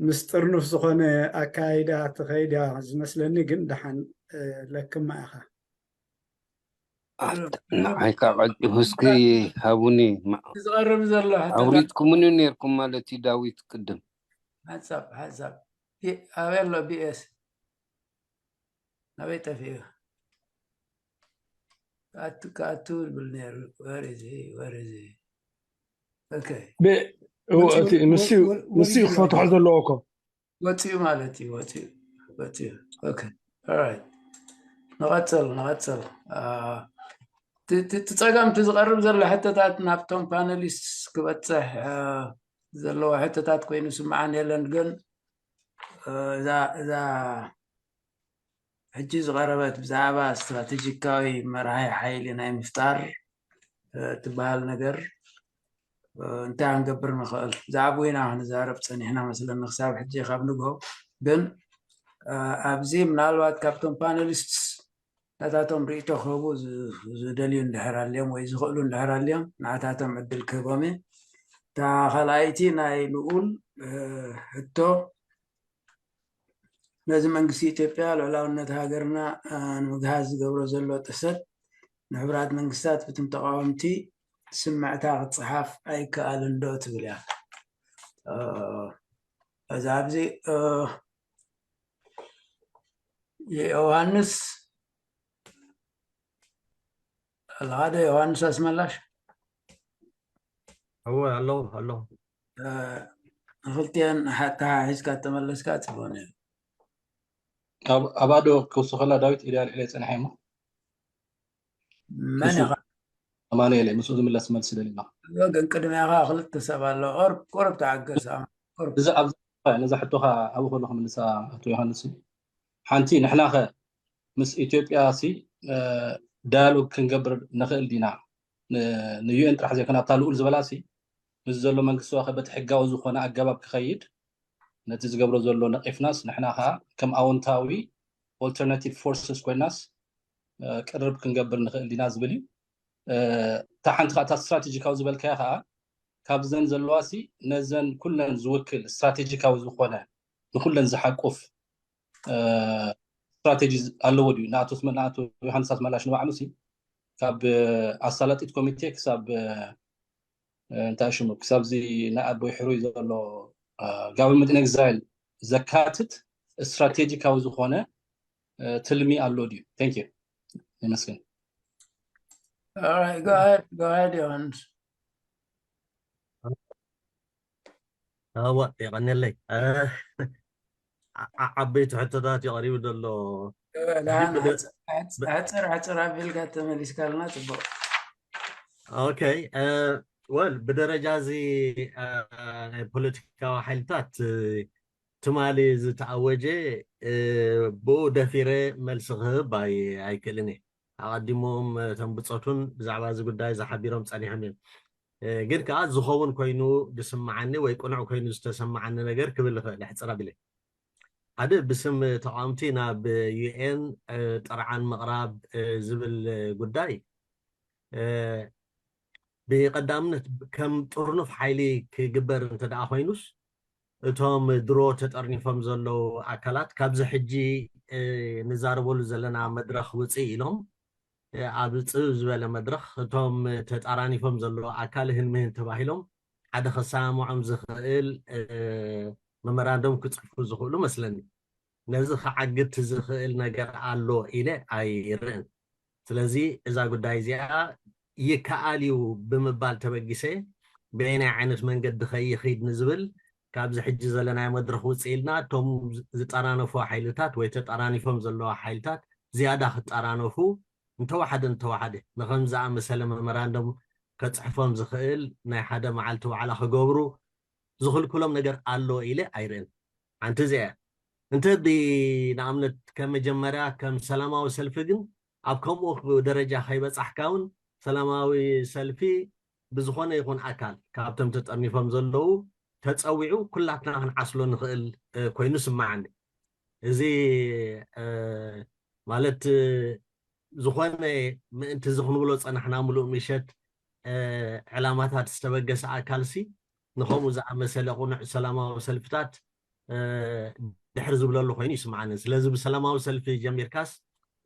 ምስ ጥርኑፍ ዝኾነ ኣካይዳ ትኸይድ እያ ዝመስለኒ፣ ግን ደሓን ለክማ ኢኻ። ንዓይካ ቀልጢፉ እስኪ ሃቡኒ። ዝቐርብ ዘሎ ሕቶታት ኣውሪድኩምኒ ነይርኩም ማለት እዩ ዳዊት ቅድም። ሓንሳብ ሓንሳብ ኣበይ ኣሎ ቢኤስ ናበይ ጠፊኡ? ክኣቱ ክኣቱ ይብል ነይሩ። Where is he? Where is he? Okay. ብ- እቲ ንሱ ንሱ እዩ ክፈትሖ ዘለዎ እኮ። ወፂኡ ማለት እዩ። ወፂኡ ወፂኡ። Okay. Alright. ንቐፅል ንቐፅል። አ፣ እቲ- እቲ እቲ ፀገም እቲ ዝቐርብ ዘሎ ሕቶታት ናብቶም ፓነሊስት ክበፅሕ አ፣ ዘለዎ ሕቶታት ኮይኑ ስምዓን የለን፣ ግን አ፣ እዛ እዛ ሕጂ ዝቐረበት ብዛዕባ ስትራቴጂካዊ መርሃይ ሓይሊ ናይ ምፍጣር እ፣ ትበሃል ነገር እ፣ እንታይ ክንገብር ንኽእል ብዛዕባኡ ኢና ክንዛረብ ፀኒሕና መስለኒ ክሳብ ሕጂ ካብ ንግሆ። ግን እ፣ ኣብዚ ምናልባት ካብቶም ፓነሊስትስ ናታቶም ርእይቶ ክህቡ ዝ- ዝደልዩ እንድሕር ኣልዮም ወይ ዝኽእሉ እንድሕር ኣልዮም ንዓታቶም ዕድል ክህቦም እየ። እታ ካልኣይቲ ናይ ልኡል እ፣ ሕቶ ነዚ መንግስቲ ኢትዮጵያ ልዑላውነት ሃገርና እ፣ ንምግሃስ ዝገብሮ ዘሎ ጥሰት ንሕቡራት መንግስታት ብትም ተቃወምቲ ስምዕታ ክፀሓፍ ኣይከኣልን ዶ ትብል እያ። እ፣ እዛ ኣብዚ እ፣ የዮሃንስ ኣለኻ ዶ ዮሃንስ ኣስመላሽ? እወ ኣሎ ኣሎ። እ፣ ንክልቲአን ሓታ ሒዝካ ተመለስካ ጽቡቅ ነይሩ። ኣብ ኣባዶ ክውስኸላ ዳዊት ኢልያ ልዕለ ጸኒሐ እሞ መን ንሱ ኢኻ? ኣማኑኤል ምስኡ ዝምለስ መልሲ ደሊና። እዮ፣ ግን ቅድሚያኻ ክልተ ሰብ ኣሎ። ቁርብ ቁርብ ተዓገስ። ኣም- ቁርብ እዚ ኣብዚ ነዛ ሕቶኻ ኣብኡ ከሎ ክምልሳ ኣቶ ዮሃንስ እዩ። ሓንቲ ንሕናኸ ምስ ኢትዮጵያ ሲ ዳያሎግ ክንገብር ንኽእል ዲና? ንዩኤን ጥራሕ ዘይኮነ ኣብታ ልኡል ዝበላ ሲ ምስ ዘሎ መንግስቲ ዋኸ በቲ ሕጋዊ ዝኾነ ኣገባብ ክኸይድ ነቲ ዝገብሮ ዘሎ ነቒፍናስ ንሕና ከዓ ከም ኣወንታዊ ኦልተርናቲቭ ፎርስስ ኮይናስ እ፣ ቅርብ ክንገብር ንኽእል ዲና ዝብል እዩ። እ፣ እታ ሓንቲ ከዓ እታ ስትራቴጂካዊ ዝበልካያ ከዓ ካብዘን ዘለዋ ሲ ነዘን ኩለን ዝውክል ስትራቴጂካዊ ዝኾነ ንኩለን ዝሓቁፍ እ፣ ስትራቴጂ ኣለዎ ድዩ? ንኣቶ ስመ- ንኣቶ ዮሃንስ ኣስመላሽ ንባዕሉ ሲ ካብ ኣሳላጢት ኮሚቴ ክሳብ እ፣ እንታይ ሽሙ ክሳብዚ ንኣቦይ ሕሩይ ዘሎ ጋቨርንመንት ኢን ኤግዛይል ዘካትት ስትራቴጂካዊ ዝኾነ እ፣ ትልሚ ኣሎ ድዩ? Thank you። ይመስገን። All right, go ahead, go ahead, ዮሃንስ። እወ የቐንየለይ። እ፣ ዓ- ዓ- ዓበይቲ ሕቶታት እዩ ቀሪቡ ዘሎ። ሕጂ ደሓን ብደ- ኣጽ- ኣጽ- ኣጽር ኣጽር ኣቢልካ ተመሊስካልና ጽቡቅ። ኦኬ። እ፣ ወል ብደረጃ እዚ እ፣ ናይ ፖለቲካዊ ሓይልታት እ፣ ትማሊ ዝተኣወጀ እ፣ ብኡ ደፊረ መልሲ ክህብ ኣይ- ኣይክእልን እየ። ኣቐዲሞም እቶም ብፆቱን ብዛዕባ እዚ ጉዳይ ዝሓቢሮም ፀኒሖም እዮም። እ፣ ግን ከዓ ዝኸውን ኮይኑ ዝስምዓኒ ወይ ቅኑዕ ኮይኑ ዝተሰምዓኒ ነገር ክብል ይኽእል ሕፅር ኣቢለ። ሓደ ብስም ተቃወምቲ ናብ ዩኤን ጥርዓን ምቕራብ እ፣ ዝብል ጉዳይ እ፣ ብቀዳምነት ከም ጥርኑፍ ሓይሊ ክግበር እንተ ደኣ ኮይኑስ እቶም ድሮ ተጠርኒፎም ዘለዉ ኣካላት ካብዚ ሕጂ እ፣ ንዛረበሉ ዘለና መድረኽ ውፅእ ኢሎም እ፣ ኣብ ፅብብ ዝበለ መድረኽ እቶም ተጣራኒፎም ዘለዉ ኣካል ህንምህን ተባሂሎም ሓደ ከሰማምዖም ዝኽእል እ፣ መመራንዶም ክፅሕፉ ዝኽእሉ መስለኒ። ነዚ ክዓግት ዝኽእል ነገር ኣሎ ኢለ ኣይርእን። ስለዚ እዛ ጉዳይ እዚኣ ይከኣል እዩ ብምባል ተበጊሰ በየናይ ዓይነት መንገዲ ከይኸይድ ንዝብል ካብዚ ሕጂ ዘለናዮ መድረኽ ውፅእ ኢልና እቶም ዝጠራነፉ ሓይልታት ወይ ተጠራኒፎም ዘለዋ ሓይልታት ዝያዳ ክጠራነፉ እንተወሓደ እንተወሓደ ንኸም ዝኣመሰለ መመራንዶም ከፅሕፎም ዝኽእል ናይ ሓደ መዓልቲ ዋዕላ ክገብሩ ዝኽልክሎም ነገር ኣሎ ኢለ ኣይርእን። ሓንቲ እዚኣ እያ። እንተ ብ- ንኣብነት ከም መጀመርያ ከም ሰላማዊ ሰልፊ ግን ኣብ ከምኡ ደረጃ ከይበፃሕካ እውን ሰላማዊ ሰልፊ ብዝኾነ ይኹን ኣካል ካብቶም ተጠርኒፎም ዘለዉ ተፀዊዑ ኩላትና ክንዓስሎ ንኽእል እ፣ ኮይኑ ስማዓኒ። እዚ እ፣ ማለት እ፣ ዝኾነ ምእንቲ እዚ ክንብሎ ፀናሕና ምሉእ ምሸት እ፣ ዕላማታት ዝተበገሰ ኣካልሲ ንኸምኡ ዝኣመሰለ ቁኑዕ ሰላማዊ ሰልፍታት እ፣ ድሕር ዝብለሉ ኮይኑ ይስምዓኒ። ስለዚ ብሰላማዊ ሰልፊ ጀሚርካስ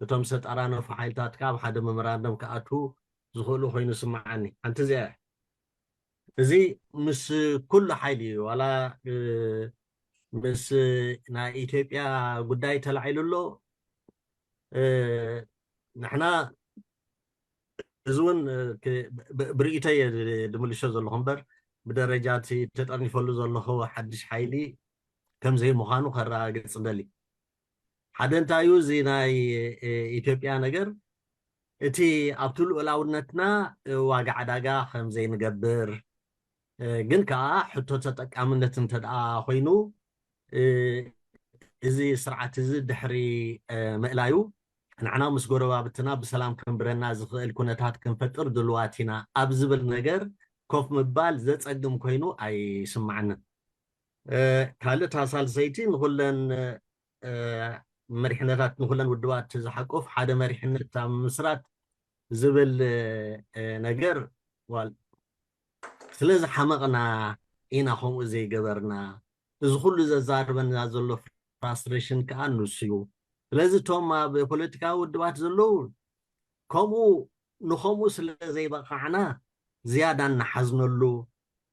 እቶም ዝተጠራነፉ ሓይልታት ከዓ ኣብ ሓደ መመራንደም ክኣትዉ ዝኽእሉ ኮይኑ ይስምዓኒ። ሓንቲ እዚኣ እያ። እዚ ምስ ኩሉ ሓይሊ እዩ ዋላ እ፣ ምስ ናይ ኢትዮጵያ ጉዳይ ተላዒሉ ኣሎ እ፣ ንሕና እዚ እውን እ፣ ክ- ብ- ብርእይቶ እየ ድ- ድምልሾ ዘለኹ እምበር ብደረጃ እቲ ተጠርኒፈሉ ዘለኹ ሓድሽ ሓይሊ ከምዘይ ምዃኑ ከረጋግፅ ደሊ ሓደ እንታይ እዩ እዚ ናይ እ፣ ኢትዮጵያ ነገር እቲ ኣብቲ ልኡላውነትና እ፣ ዋጋ ዕዳጋ ከም ዘይንገብር እ፣ ግን ከዓ ሕቶ ተጠቃምነት እንተ ደኣ ኮይኑ እ፣ እዚ ስርዓት እዚ ድሕሪ እ፣ ምእላዩ ንሕና ምስ ጎረባብትና ብሰላም ክንብረና ዝኽእል ኩነታት ክንፈጥር ድልዋት ኢና ኣብ ዝብል ነገር ኮፍ ምባል ዘፀግም ኮይኑ ኣይስማዓንን። እ፣ ካልእ እታ ሳልሰይቲ ንኩለን እ፣ መሪሕነታት ንኩለን ውድባት ዝሓቁፍ ሓደ መሪሕነት ኣብ ምስራት ዝብል ነገር ዋል ስለዚ ሓመቕና ኢና ከምኡ ዘይገበርና። እዚ ኩሉ ዘዛርበና ዘሎ ፍራስትሬሽን ከዓ ንሱ እዩ። ስለዚ እቶም ኣብ ፖለቲካዊ ውድባት ዘለዉ ከምኡ ንኸምኡ ስለ ዘይበቃዕና ዝያዳ እናሓዝነሉ፣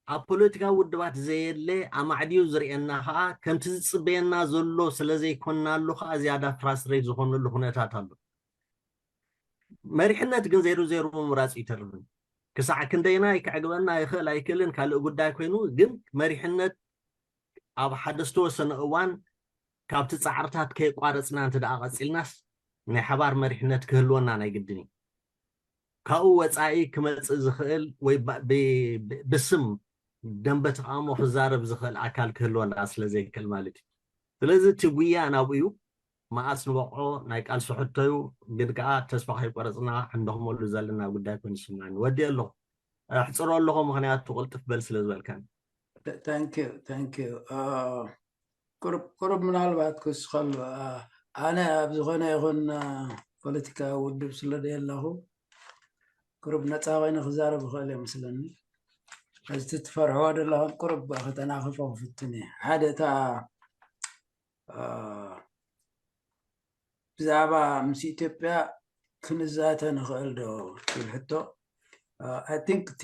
ኣብ ፖለቲካዊ ውድባት ዘየለ ኣማዕድዩ ዝርእየና ከዓ ከምቲ ዝፅበየና ዘሎ ስለ ዘይኮንናሉ ከዓ ዝያዳ ፍራስትሬት ዝኾነሉ ኩነታት ኣሎ። መሪሕነት ግን ዜሩ ዜሩ ምምራፅ ይተርፍን ክሳዕ ክንደይናይ ከዕግበና ይኽእል ኣይክእልን ካልእ ጉዳይ ኮይኑ፣ ግን መሪሕነት ኣብ ሓደ ዝተወሰነ እዋን ካብቲ ፃዕርታት ከየቋረፅና እንተ ደኣ ቀፂልናስ ናይ ሓባር መሪሕነት ክህልወና ናይ ግድን እዩ። ካብኡ ወፃኢ ክመፅእ ዝኽእል ወይ ብስም ደንበ ተቃውሞ ክዛረብ ዝኽእል ኣካል ክህልወና ስለ ዘይክእል ማለት እዩ። ስለዚ እቲ ጉያ ናብኡ እዩ። መኣስ ንበቕዖ ናይ ቃልሲ ሕቶ እዩ። ግን ከዓ ተስፋ ከይቆረፅና ክንደኽመሉ ዘለና ጉዳይ ኮይኑ ይስምዓኒ። ወዲእ ኣለኹ። ኣሕፅሮ ኣለኹ፣ ምኽንያቱ ቅልጥፍ በል ስለ ዝበልካኒ። ቁሩብ ምናልባት ክስኸሉ ኣነ ኣብ ዝኾነ ይኹን ፖለቲካዊ ውድብ ስለ ደየለኹ ቁሩብ ነፃ ኮይነ ክዛረብ ይኽእል እየ ምስለኒ። እዚ ትፈርሕዎ ዘለኹም ቁሩብ ከተናኽፎ ክፍትን እየ። ሓደ እታ ብዛዕባ ምስ ኢትዮጵያ ክንዛተ ንኽእል ዶ ትብል ሕቶ፣ I think እቲ እቲ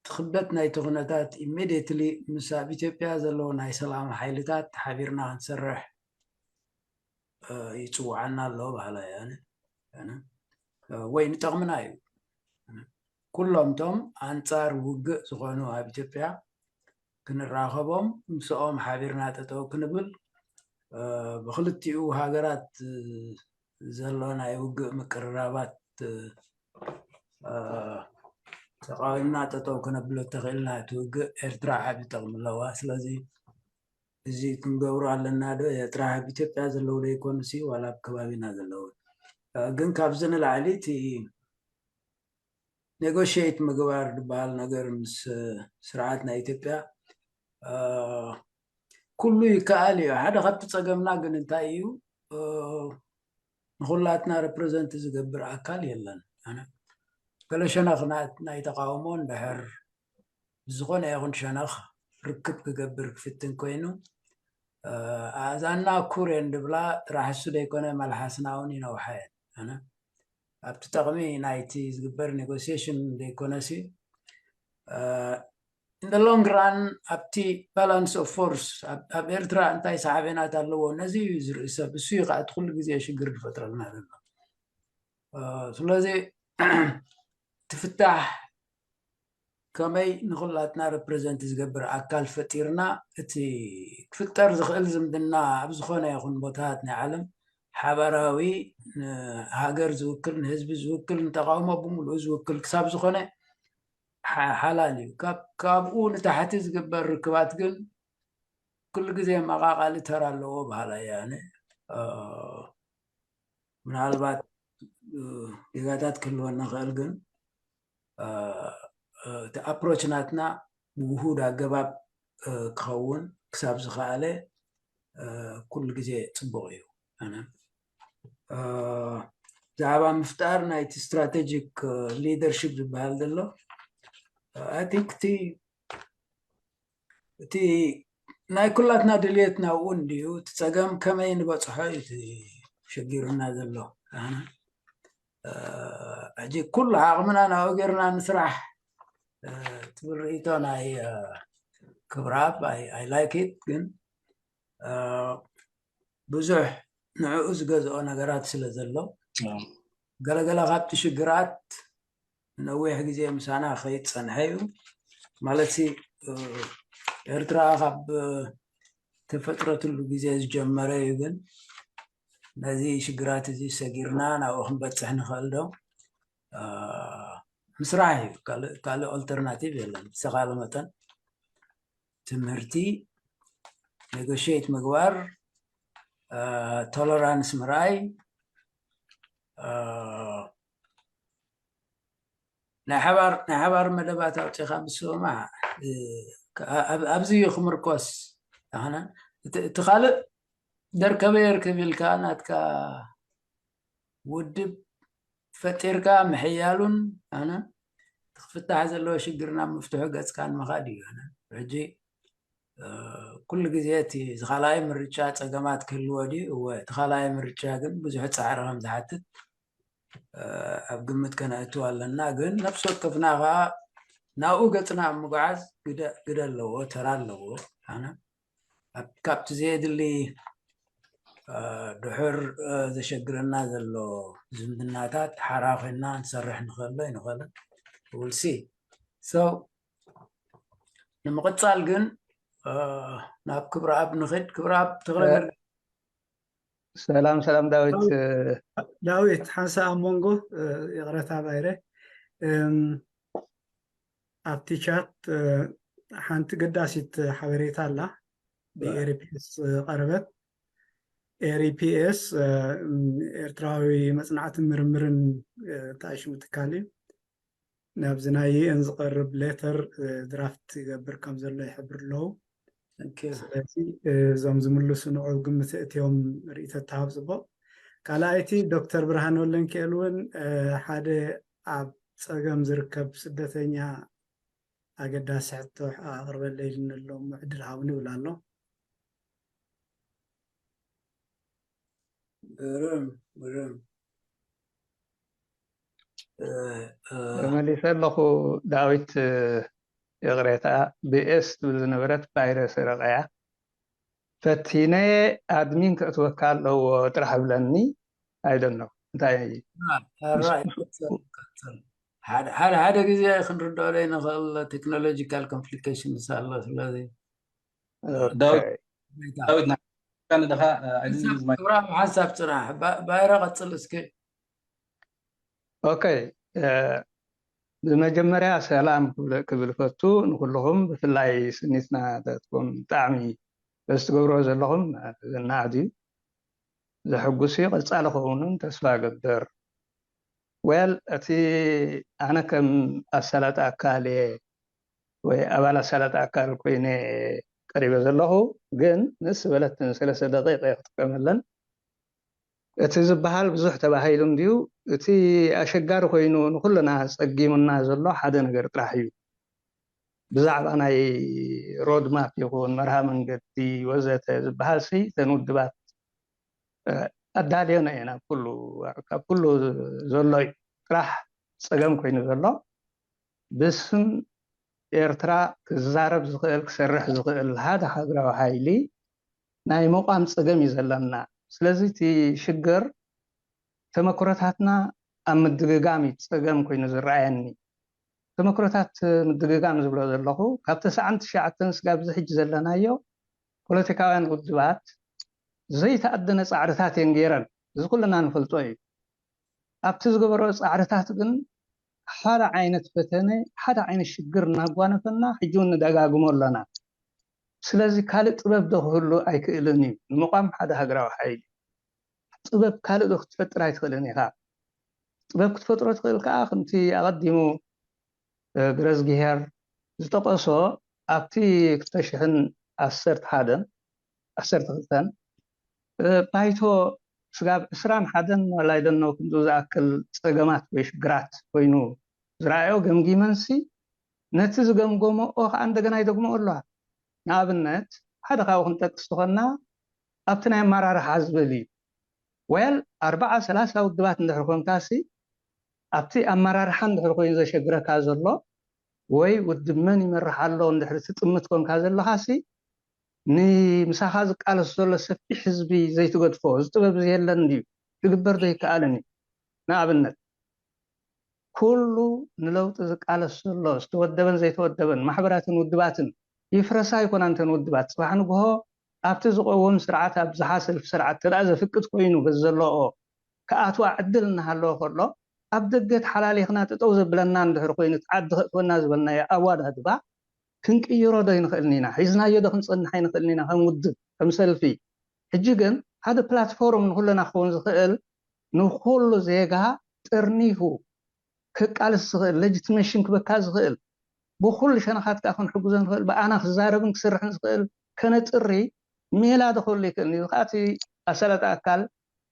ክብደት ናይቲ ኩነታት ኢሚድየትሊ ምስ ኣብ ኢትዮጵያ ዘለዉ ናይ ሰላም ሓይልታት ሓቢርና ክንሰርሕ ይፅውዓና ኣሎ በሃላይ ኣነ። ወይ ንጠቕምና እዩ። ኩሎም እቶም ኣንፃር ውግእ ዝኾኑ ኣብ ኢትዮጵያ ክንራኸቦም፣ ምስኦም ሓቢርና ጠጠው ክንብል፣ ብክልቲኡ ሃገራት ዘሎ ናይ ውግእ ምቅርራባት ተቃዊምና ጠጠው ክነብሎ ተኽእልና። እቲ ውግእ ኤርትራ ዓቢ ጠቕሚ ኣለዋ። ስለዚ እዚ ክንገብሮ ኣለና ዶ? ኤርትራ ኣብ ኢትዮጵያ ዘለዉ ዘይኮኑሲ ዋላ ኣብ ከባቢና ዘለዉ። ግን ካብዚ ንላዕሊ እቲ ኔጎሽየት ምግባር ዝበሃል ነገር ምስ ስርዓት ናይ ኢትዮጵያ ኩሉ ይከኣል እዩ። ሓደ ካብቲ ፀገምና ግን እንታይ እዩ? ንኩላትና ሬፕሬዘንት ዝገብር ኣካል የለን። ገለ ሸነኽ ናይ ተቃውሞ እንድሕር ብዝኾነ ይኹን ሸነኽ ርክብ ክገብር ክፍትን ኮይኑ፣ ኣእዛንና ኩር እየን ድብላ ጥራሕ እሱ ደይኮነ መልሓስና እውን ይነውሓ እየን። ኣነ ኣብቲ ጠቕሚ ናይቲ ዝግበር ኔጎሲዬሽን ደይኮነሲ፣ in the long run ኣብቲ ባላንስ ኦፍ ፎርስ ኣብ ኤርትራ እንታይ ሳዕቤናት ኣለዎ፣ ነዚ እዩ ዝርኢ ሰብ። እሱ እዩ ከዓ እቲ ኩሉ ግዜ ሽግር ዝፈጥረልና ዘሎ። ስለዚ ትፍታሕ ከመይ ንኩላትና ሬፕሬዘንት ዝገብር ኣካል ፈጢርና፣ እቲ ክፍጠር ዝኽእል ዝምድና ኣብ ዝኾነ ይኹን ቦታታት ናይ ዓለም ሓባራዊ፣ ንሃገር ዝውክል፣ ንህዝቢ ዝውክል፣ ንተቃውሞ ብምሉኡ ዝውክል ክሳብ ዝኾነ ሓላል እዩ። ካብኡ ንታሕቲ ዝግበር ርክባት ግን ኩሉ ግዜ መቓቓሊ ተራ ኣለዎ በሃላይ እየ ኣነ። ምናልባት ጌጋታት ክህልወና ይኽእል፣ ግን እቲ ኣፕሮች ናትና ብውሁድ ኣገባብ ክኸውን ክሳብ ዝኸኣለ ኩሉ ግዜ ፅቡቕ እዩ። ኣነ ብዛዕባ ምፍጣር ናይቲ ስትራቴጂክ ሊደርሽፕ ዝበሃል ዘሎ፣ I think እቲ እቲ ናይ ኩላትና ድልየት ናብኡ እንድዩ። እቲ ፀገም ከመይ ንበፅሖ እዩ እቲ ሸጊሩና ዘሎ። ሕጂ ኩሉ ዓቕምና ናብኡ ጌርና ንስራሕ ትብል ርእይቶ ናይ ክብረኣብ፣ I like it፣ ግን ብዙሕ ንዕኡ ዝገዝኦ ነገራት ስለ ዘሎ፣ ገለገለ ካብቲ ሽግራት ንነዊሕ ግዜ ምሳና ከይፀንሐ እዩ። ማለትሲ ኤርትራ ካብ ተፈጥረትሉ ግዜ ዝጀመረ እዩ። ግን ነዚ ሽግራት እዚ ሰጊርና ናብኡ ክንበፅሕ ንኽእል ዶ? ምስራሕ እዩ። ካልእ ኦልተርናቲቭ የለን። ብዝተኻለ መጠን ትምህርቲ፣ ኔጎሽት ምግባር፣ ቶለራንስ ምርኣይ፣ ናይ ሓባር መደባት ኣውፂኻ ምስማዕ፣ ኣብዚ እዩ ክምርኮስ። እቲ ካልእ ደርከበ የርክብ ኢልካ ናትካ ውድብ ፈጢርካ ምሕያሉን ኣነ እቲ ክፍታሕ ዘለዎ ሽግር ናብ ምፍትሑ ገጽካ ንምኻድ እዩ። ኣነ ሕጂ ኩሉ ግዜ እቲ ዝኻልኣይ ምርጫ ጸገማት ክህልዎ ድዩ? እወ፣ እቲ ካልኣይ ምርጫ ግን ብዙሕ ጻዕሪ ከም ዝሓትት ኣብ ግምት ከነእትው ኣለና። ግን ነፍሲ ወከፍና ከዓ ናብኡ ገጽና ኣብ ምጉዓዝ ግደ ኣለዎ፣ ተራ ኣለዎ። ኣነ ካብቲ ዘየድሊ ድሑር ዘሸግረና ዘሎ ዝምድናታት ሓራ ኮይና ንሰርሕ ንኽእሎ ይንኽእልን ውልሲ ሰው ንምቕጻል ግን ናብ ክብረኣብ ንኽድ። ክብረኣብ ተኽለ ገርጊ። ሰላም ሰላም ዳዊት። ዳዊት ሓንሳ ኣብ መንጎ ይቕረታ ባይረ ኣብቲ ቻት ሓንቲ ገዳሲት ሓበሬታ ኣላ ብኤሪፒኤስ ዝቐረበት። ኤሪፒኤስ ኤርትራዊ መጽናዕትን ምርምርን እንታይ ሽሙ ትካል እዩ ናብዚ ናይ ዩኤን ዝቐርብ ሌተር ድራፍት ይገብር ከም ዘሎ ይሕብር ኣለዉ። ስለዚ እዞም ዝምልሱ ንዑ ግምት እትዮም ርእይቶ ተሃብ ጽቡቕ። ካልኣይቲ ዶክተር ብርሃን ወለንክኤል እውን ሓደ ኣብ ጸገም ዝርከብ ስደተኛ ኣገዳሲ ሕቶ ኣቕርበለይ ኢልኒ ኣሎ እሞ ዕድል ሃብኒ ይብል ኣሎ። ግርም ግርም። ተመሊሰ ኣለኹ ዳዊት። ይቕሬታ፣ ብኤስ ትብል ዝነበረት ቫይረስ ረቐያ ፈቲነ ኣድሚን ከእትወካ ኣለዎ ጥራሕ ብለኒ። ኣይደኖ እንታይ ሓደ ሓደ ግዜ ክንርድኦ ዘይንኽእል ቴክኖሎጂካል ኮምፕሊኬሽንስ ኣሎ። ስለዚ ዳዊት ዳዊት ንደኻ ክብራም ሓንሳብ ጽናሕ ባይረ ቀጽል እስኪ። ኦኬ፣ ብመጀመርያ ሰላም ክብል ፈቱ ንኩልኹም፣ ብፍላይ ስኒትና ተትኩም ብጣዕሚ በዚ ትገብርዎ ዘለኹም ዝናኣድ እዩ። ዘሐጉስ እዩ። ቀጻሊ ክኸውን እውን ተስፋ እገብር። ዌል፣ እቲ ኣነ ከም ኣሳላጢ ኣካል እየ ወይ ኣባል ኣሳላጢ ኣካል ኮይነ ቀሪበ ዘለኹ፣ ግን ንስ በለትን ሰለስተ ደቂቀ ክጥቀመለን። እቲ ዝበሃል ብዙሕ ተባሂሉ እንድዩ። እቲ ኣሸጋሪ ኮይኑ ንኩልና ጸጊሙና ዘሎ ሓደ ነገር ጥራሕ እዩ። ብዛዕባ ናይ ሮድማፕ ይኹን መርሃ መንገዲ ወዘተ ዝበሃል ሲ እተን ውድባት ኣዳልዮና እየን። ኣብ ኩሉ ካብ ኩሉ ዘሎ እዩ ጥራሕ ጸገም ኮይኑ ዘሎ። ብስም ኤርትራ ክዛረብ ዝኽእል ክሰርሕ ዝኽእል ሓደ ሃገራዊ ሓይሊ ናይ ምቋም ጸገም እዩ ዘለና። ስለዚ እቲ ሽግር ተመክሮታትና ኣብ ምድግጋም እዩ ጸገም ኮይኑ ዝረኣየኒ። ተመክሮታት ምድግጋም ዝብሎ ዘለኹ ካብ ተስዓን ትሽዓተን ስጋብ እዚ ሕጂ ዘለናዮ ፖለቲካውያን ውድባት ዘይተኣደነ ጻዕርታት እየን ገይረን። እዚ ኩልና ንፈልጦ እዩ። ኣብቲ ዝገበረኦ ጻዕርታት ግን ሓደ ዓይነት ፈተነ፣ ሓደ ዓይነት ሽግር እናጓነፈና ሕጂ እውን ንደጋግሞ ኣለና። ስለዚ ካልእ ጥበብ ዶ ክህሉ ኣይክእልን እዩ? ንምቋም ሓደ ሃገራዊ ሓይሊ ጥበብ ካልእ ዶ ክትፈጥር ኣይትኽእልን ኢኻ? ጥበብ ክትፈጥሮ ትኽእል ከኣ ከምቲ ኣቐዲሙ ግረዝጊሄር ዝጠቐሶ ኣብቲ ክልተ ሽሕን ዓሰርተ ሓደን ዓሰርተ ክልተን ባይቶ ስጋብ ዕስራን ሓደን ዋላ ኣይደኖ ክንዱ ዝኣክል ጸገማት ወይ ሽግራት ኮይኑ ዝረኣዮ ገምጊመንሲ ነቲ ዝገምገመኦ ከዓ እንደገና ይደግመኦ ኣለዋ። ንኣብነት ሓደ ካብኡ ክንጠቅስ ተኾንና ኣብቲ ናይ ኣመራርሓ ዝብል እዩ። ወል ኣርባዓ ሰላሳ ውድባት እንድሕር ኮንካሲ ኣብቲ ኣመራርሓ እንድሕር ኮይኑ ዘሸግረካ ዘሎ ወይ ውድብ መን ይመርሕ ኣሎ እንድሕር ትጥምት ኮንካ ዘለኻሲ ንምሳኻ ዝቃለስ ዘሎ ሰፊሕ ህዝቢ ዘይትገድፎ እዚ ጥበብ እዚ የለን ድዩ? ክግበር ዶ ይከኣልን እዩ? ንኣብነት ኩሉ ንለውጢ ዝቃለስ ዘሎ ዝተወደበን ዘይተወደበን ማሕበራትን ውድባትን ይፍረሳ ይኮና እንተን ውድባት ጽባሕ ንግሆ ኣብቲ ዝቐውም ስርዓት ኣብዝሓ ሰልፊ ስርዓት ተደኣ ዘፍቅድ ኮይኑ በዚ ዘለኦ ክኣትዋ ዕድል እናሃለወ ከሎ ኣብ ደገ ተሓላሊኽና ጠጠው ዘብለና እንድሕር ኮይኑ እቲ ዓዲ ከእትወና ዝበልናዮ ኣዋዳድባ ክንቅይሮ ዶ ይንኽእልን ኢና? ሒዝናዮ ዶ ክንጸንሕ ኣይንኽእልን ኢና? ከም ውድብ ከም ሰልፊ ሕጂ ግን ሓደ ፕላትፎርም ንኩለና ክኸውን ዝኽእል ንኩሉ ዜጋ ጠርኒፉ ክቃለስ ዝኽእል ሌጂትሜሽን ክበካ ዝኽእል ብኩሉ ሸነኻት ከዓ ክንሕግዞ ንኽእል ብኣና ክዛረብን ክስርሕን ዝኽእል ከነጥሪ ሜላ ዝኽእሉ ይክእል እዩ። ከኣቲ ኣሰላጢ ኣካል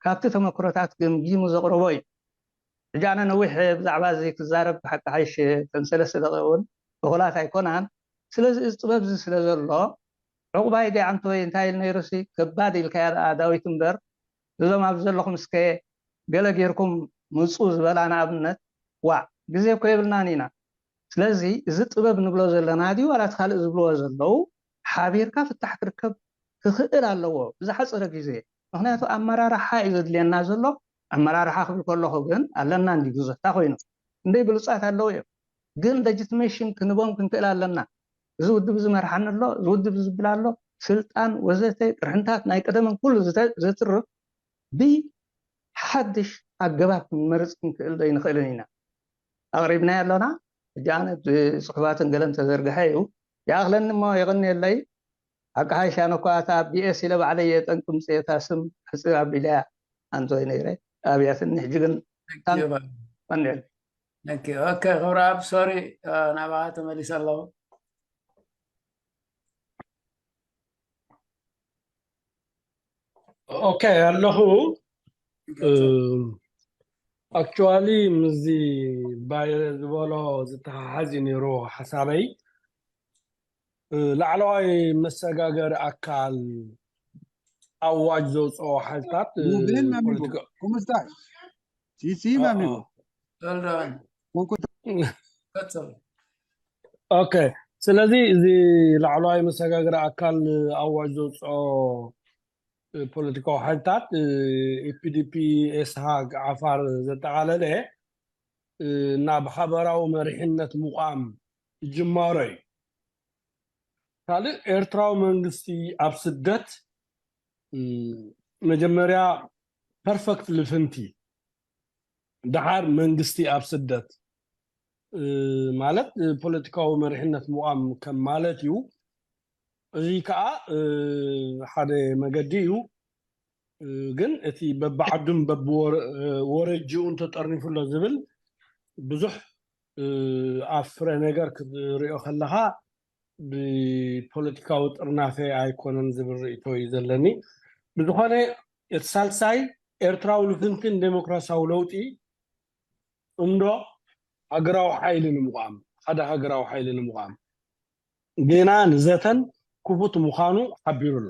ካብቲ ተመክሮታት ገምጊሙ ዘቕረቦ እዩ። ሕጂ ኣነ ነዊሕ ብዛዕባ እዚ ክዛረብ ሓቂ ሓይሽ ተን ሰለስተ ደቂቕ እውን እኹላት ኣይኮናን። ስለዚ እዚ ጥበብ እዚ ስለ ዘሎ ዕቑባይ ገዓንተወይ እንታይ ኢል ነይሩሲ ከባድ ኢልካያ ደኣ ዳዊት እምበር እዞም ኣብዚ ዘለኹም እስከ ገለ ጌርኩም ምፁ ዝበላ ንኣብነት ዋዕ ግዜ እኮ የብልናን ኢና። ስለዚ እዚ ጥበብ ንብሎ ዘለና ድዩ ዋላ እቲ ካልእ ዝብልዎ ዘለዉ ሓቢርካ ፍታሕ ክርከብ ክኽእል ኣለዎ ብዝሓፀረ ግዜ። ምክንያቱ ኣመራርሓ እዩ ዘድልየና ዘሎ። ኣመራርሓ ክብል ከለኹ ግን ኣለና እንዲ ብዙሕታ ኮይኑ እንደይ ብሉፃት ኣለዉ እዮም። ግን ለጅትሜሽን ክንቦም ክንክእል ኣለና። እዚ ውድብ እዚ መርሓኒ ኣሎ፣ እዚ ውድብ እዚ ዝብል ኣሎ፣ ስልጣን ወዘተ ቅርሕንታት ናይ ቀደምን ኩሉ ዘትርፍ ብሓድሽ ኣገባብ ክንመርፅ ክንክእል ዶ ይንኽእልን ኢና ኣቕሪብናዮ ኣሎና። ሕጂ ኣነ ብፅሑፋትን ገለን ተዘርግሐ እዩ ይኣኽለኒ እሞ የቐንየለይ። ሓቂ ሓይሽ ኣነ እኳ እታ ቢኤስ ኢለ ባዕለይ እየ ጠንቂ ምፅኤታ ስም ሕፅብ ኣቢለያ ኣንቶይ ነይረ ኣብያትኒ ሕጂ ግን ቀንየለይ። ኦኬ ክብረኣብ ሶሪ ናባኻ ተመሊሰ ኣለኹ። ኦኬ ኣለኹ። ኣክቹዋሊ ምስዚ ባይረ ዝበሎ ዝተሓሓዝ እዩ ነይሩ ሓሳበይ። ላዕለዋይ መሰጋገሪ ኣካል ኣዋጅ ዘውፅኦ ሓይልታት Muy bien, mi amigo. ¿Cómo estás? Sí, sí, mi amigo. Well done. Con- con- ቀጽል። ኦኬ ስለዚ እዚ ላዕለዋይ መሰጋገሪ ኣካል ኣዋጅ ዘውፅኦ ፖለቲካዊ ሓይልታት ኢፒዲፒ ኤስሃግ ዓፋር ዘጠቓለለ ናብ ሓበራዊ መሪሕነት ምቋም ጅማሮ እዩ። ካልእ ኤርትራዊ መንግስቲ ኣብ ስደት መጀመርያ ፐርፈክት ልፍንቲ ደሓር መንግስቲ ኣብ ስደት ማለት ፖለቲካዊ መሪሕነት ምቋም ከም ማለት እዩ። እዚ ከዓ ሓደ መገዲ እዩ። ግን እቲ በብዓዱን በብወረጅኡን ተጠርኒፉ ኣሎ ዝብል ብዙሕ ኣብ ፍረ ነገር ክትሪኦ ከለካ ብፖለቲካዊ ጥርናፈ ኣይኮነን ዝብል ርእቶ እዩ ዘለኒ። ብዝኾነ እቲ ሳልሳይ ኤርትራዊ ልፍንትን ዴሞክራሲያዊ ለውጢ እንዶ ሃገራዊ ሓይሊ ንምቋም ሓደ ሃገራዊ ሓይሊ ንምቋም ገና ንዘተን ክፉት ምዃኑ ሓቢሩ ኣሎ።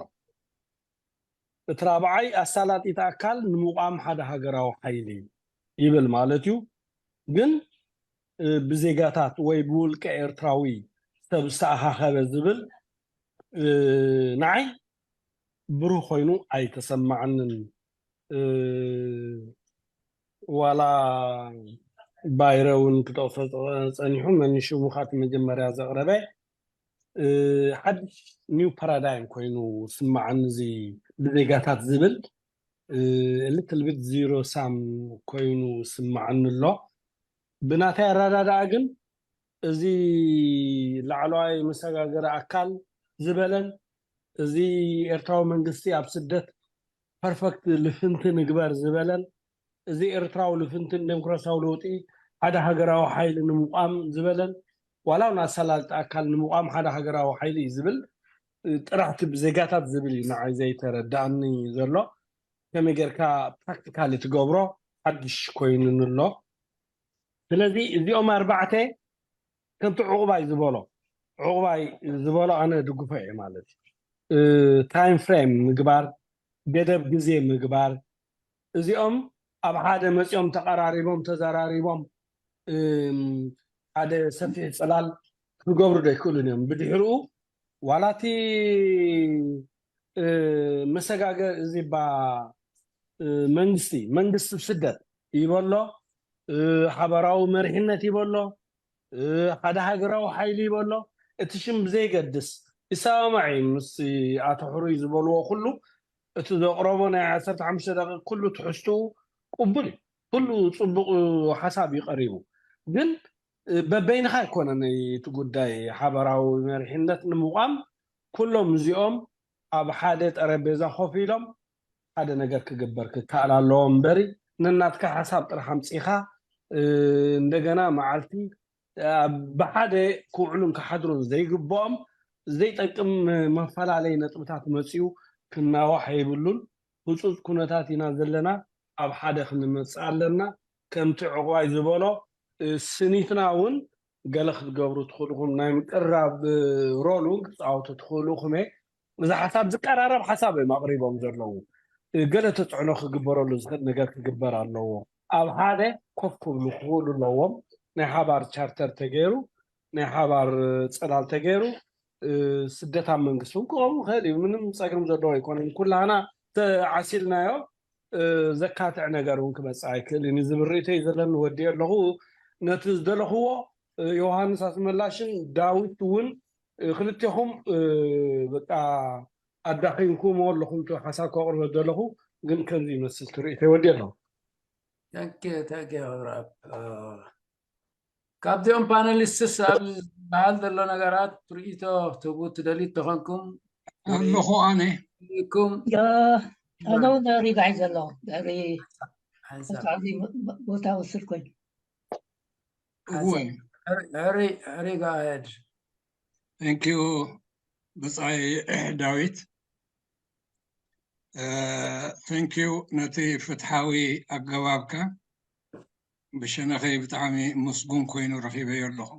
እቲ ራብዓይ ኣሳላጢት ኣካል ንምቋም ሓደ ሃገራዊ ሓይሊ ይብል ማለት እዩ። ግን ብዜጋታት ወይ ብውልቀ ኤርትራዊ ሰብ ዝተኣኻኸበ ዝብል ንዓይ ብሩህ ኮይኑ ኣይተሰማዓንን። ዋላ ባይረ እውን ክጠቕሶ ጸኒሑ መን ሽሙ ካብቲ መጀመርያ ዘቕረበ ሓድሽ ኒው ፓራዳይም ኮይኑ ስማዓኒ እዚ ብዜጋታት ዝብል ልትል ቢት ዚሮ ሳም ኮይኑ ስማዓኒ ኣሎ። ብናተይ ኣረዳድኣ ግን እዚ ላዕለዋይ መሰጋገሪ ኣካል ዝበለን እዚ ኤርትራዊ መንግስቲ ኣብ ስደት ፐርፈክት ልፍንቲ ንግበር ዝበለን እዚ ኤርትራዊ ልፍንትን ዴሞክራሲያዊ ለውጢ ሓደ ሃገራዊ ሓይሊ ንምቋም ዝበለን ዋላ እውን ኣሰላልጣ ኣካል ንምቋም ሓደ ሃገራዊ ሓይሊ እዩ ዝብል ጥራሕ እቲ ብዜጋታት ዝብል እዩ ንዓይ ዘይተረዳእኒ ዘሎ። ከመይ ጌርካ ፕራክቲካሊ ትገብሮ ሓድሽ ኮይኑኒ ኣሎ። ስለዚ እዚኦም ኣርባዕተ ከምቲ ዕቑባይ ዝበሎ ዕቑባይ ዝበሎ ኣነ ድግፎ እየ ማለት እዩ። ታይም ፍሬም ምግባር፣ ገደብ ግዜ ምግባር፣ እዚኦም ኣብ ሓደ መፂኦም ተቐራሪቦም ተዘራሪቦም ሓደ ሰፊሕ ፅላል ክገብሩ ዶ ይክእሉን እዮም። ብድሕሪኡ ዋላ እቲ መሰጋገ እዚ ባ መንግስቲ መንግስቲ ስደት ይበሎ ሓበራዊ መሪሕነት ይበሎ ሓደ ሃገራዊ ሓይሊ ይበሎ እቲ ሽም ብዘይገድስ ይሰማማዕ እዩ ምስ ኣቶ ሕሩይ ዝበልዎ ኩሉ እቲ ዘቕረቦ ናይ ዓሰርተ ሓሙሽተ ደቂቕ ኩሉ ትሕዝትኡ ቅቡል እዩ። ኩሉ ፅቡቕ ሓሳብ እዩ ቀሪቡ። ግን በበይንኻ ኣይኮነን እቲ ጉዳይ ሓበራዊ መሪሕነት ንምቋም ኩሎም እዚኦም ኣብ ሓደ ጠረጴዛ ኮፍ ኢሎም ሓደ ነገር ክግበር ክከኣል ኣለዎ እምበሪ ነናትካ ሓሳብ ጥራሕ ኣምፂኻ እንደገና መዓልቲ ብሓደ ክውዕሉን ክሓድሩን ዘይግብኦም ዘይጠቅም መፈላለይ ነጥብታት መፅኡ ክናዋሕ የብሉን። ህፁፅ ኩነታት ኢና ዘለና። ኣብ ሓደ ክንመፅእ ኣለና። ከምቲ ዕቑባይ ዝበሎ ስኒትና እውን ገለ ክትገብሩ ትኽእሉ ኢኹም። ናይ ምቅራብ ሮል እውን ክትፃወቱ ትኽእሉ ኢኹም። እየ እዛ ሓሳብ ዝቀራረብ ሓሳብ እዮም ኣቕሪቦም ዘለዉ። ገለ ተፅዕኖ ክግበረሉ ዝኽእል ነገር ክግበር ኣለዎ። ኣብ ሓደ ኮፍ ክብሉ ክኽእሉ ኣለዎም። ናይ ሓባር ቻርተር ተገይሩ፣ ናይ ሓባር ፅላል ተገይሩ፣ ስደት ኣብ መንግስቲ እውን ክኸውን ይኽእል እዩ። ምንም ፀገም ዘለዎ ኣይኮነን። ኩላህና ተዓሲልናዮ ዘካትዕ ነገር እውን ክመፅእ ኣይክእል እዩ ዝብል ርእይቶ እዩ ዘለኒ። ወዲኦ ኣለኹ። ነቲ ዝደለኽዎ ዮሃንስ ኣስመላሽን ዳዊት እውን ክልቴኹም በቃ ኣዳኺምኩሞ ኣለኹም። እቲ ሓሳብ ከቕርቦ ዘለኹ ግን ከምዚ ይመስል ትርኢተይ። ወዲኦ ኣለኹ። ካብዚኦም ፓነሊስትስ ኣብ ዝበሃል ዘሎ ነገራት ርእይቶ ትህቡ ትደልዩ ተኾንኩም? ኣለኹ ኣነ። ኩም ኣነው ድሕሪ ጋይ ዘሎ ድሕሪ ቦታ ወስድ ኮይኑ። እወ ሪጋድ thank you ብጻይ ዳዊት። thank you ነቲ ፍትሓዊ ኣገባብካ። ብሸነኸይ ብጣዕሚ ምስጉን ኮይኑ ረኺበዮ ኣለኹ።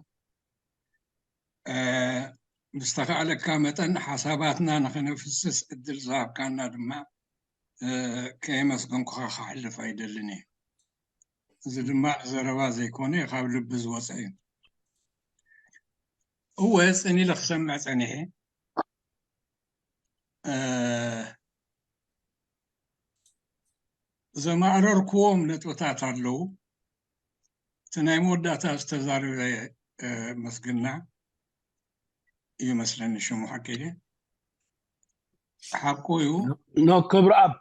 ብዝተኻእለካ መጠን ሓሳባትና ንኸነፍስስ እድል ዝሃብካና ድማ ከየመስገንኩኻ ክሓልፍ ኣይደልን እየ። እዚ ድማ ንዘረባ ዘይኮነ ካብ ልቢ ዝወፀ እዩ። እወ ፅን ኢለ ክሰምዕ ፀኒሐ። ዘማእረርክዎም ነጥብታት ኣለዉ። እቲ ናይ መወዳእታ ዝተዛረበ መስግና እዩ መስለኒ ሽሙ ሓቂ ሓቁ እዩ። ኖ ክብርኣብ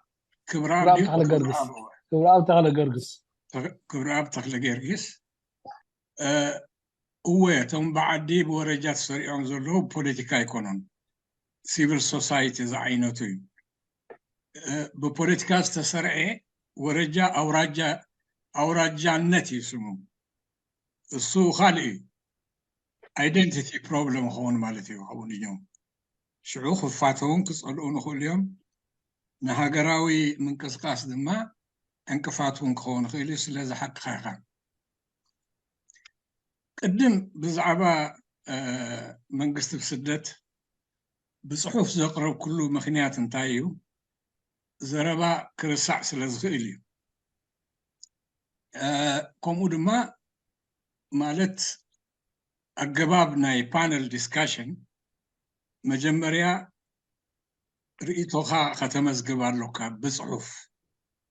ክብርኣብ ክብርኣብ ተኽለ ገርግስ። ክብርኣብ ተኽለ ገርግስ። ክብርኣብ ተኽለ ገርግስ እወ እቶም ብዓዲ ብወረጃ ተሰሪዖም ዘለዉ ፖለቲካ ኣይኮኑን። ሲቪል ሶሳይቲ ዝዓይነቱ እዩ። ብፖለቲካ ዝተሰርዐ ወረጃ ኣውራጃ ኣውራጃነት እዩ ስሙ። እሱ ካልእ እዩ። ኣይደንቲቲ ፕሮብለም ይኸውን ማለት እዩ። ኣብኡ ንዮም ሽዑ ክፋተውን ክፀልኡ ንኽእሉ እዮም። ንሃገራዊ ምንቅስቃስ ድማ ዕንቅፋት እውን ክኸውን ይኽእል እዩ። ስለዚ ሓቅኻ ኢኻ። ቅድም ብዛዕባ መንግስቲ ብስደት ብፅሑፍ ዘቕረብኩሉ ምኽንያት እንታይ እዩ? ዘረባ ክርሳዕ ስለ ዝኽእል እዩ። ከምኡ ድማ ማለት ኣገባብ ናይ ፓነል ዲስካሽን መጀመርያ ርእይቶኻ ከተመዝግብ ኣሎካ ብፅሑፍ።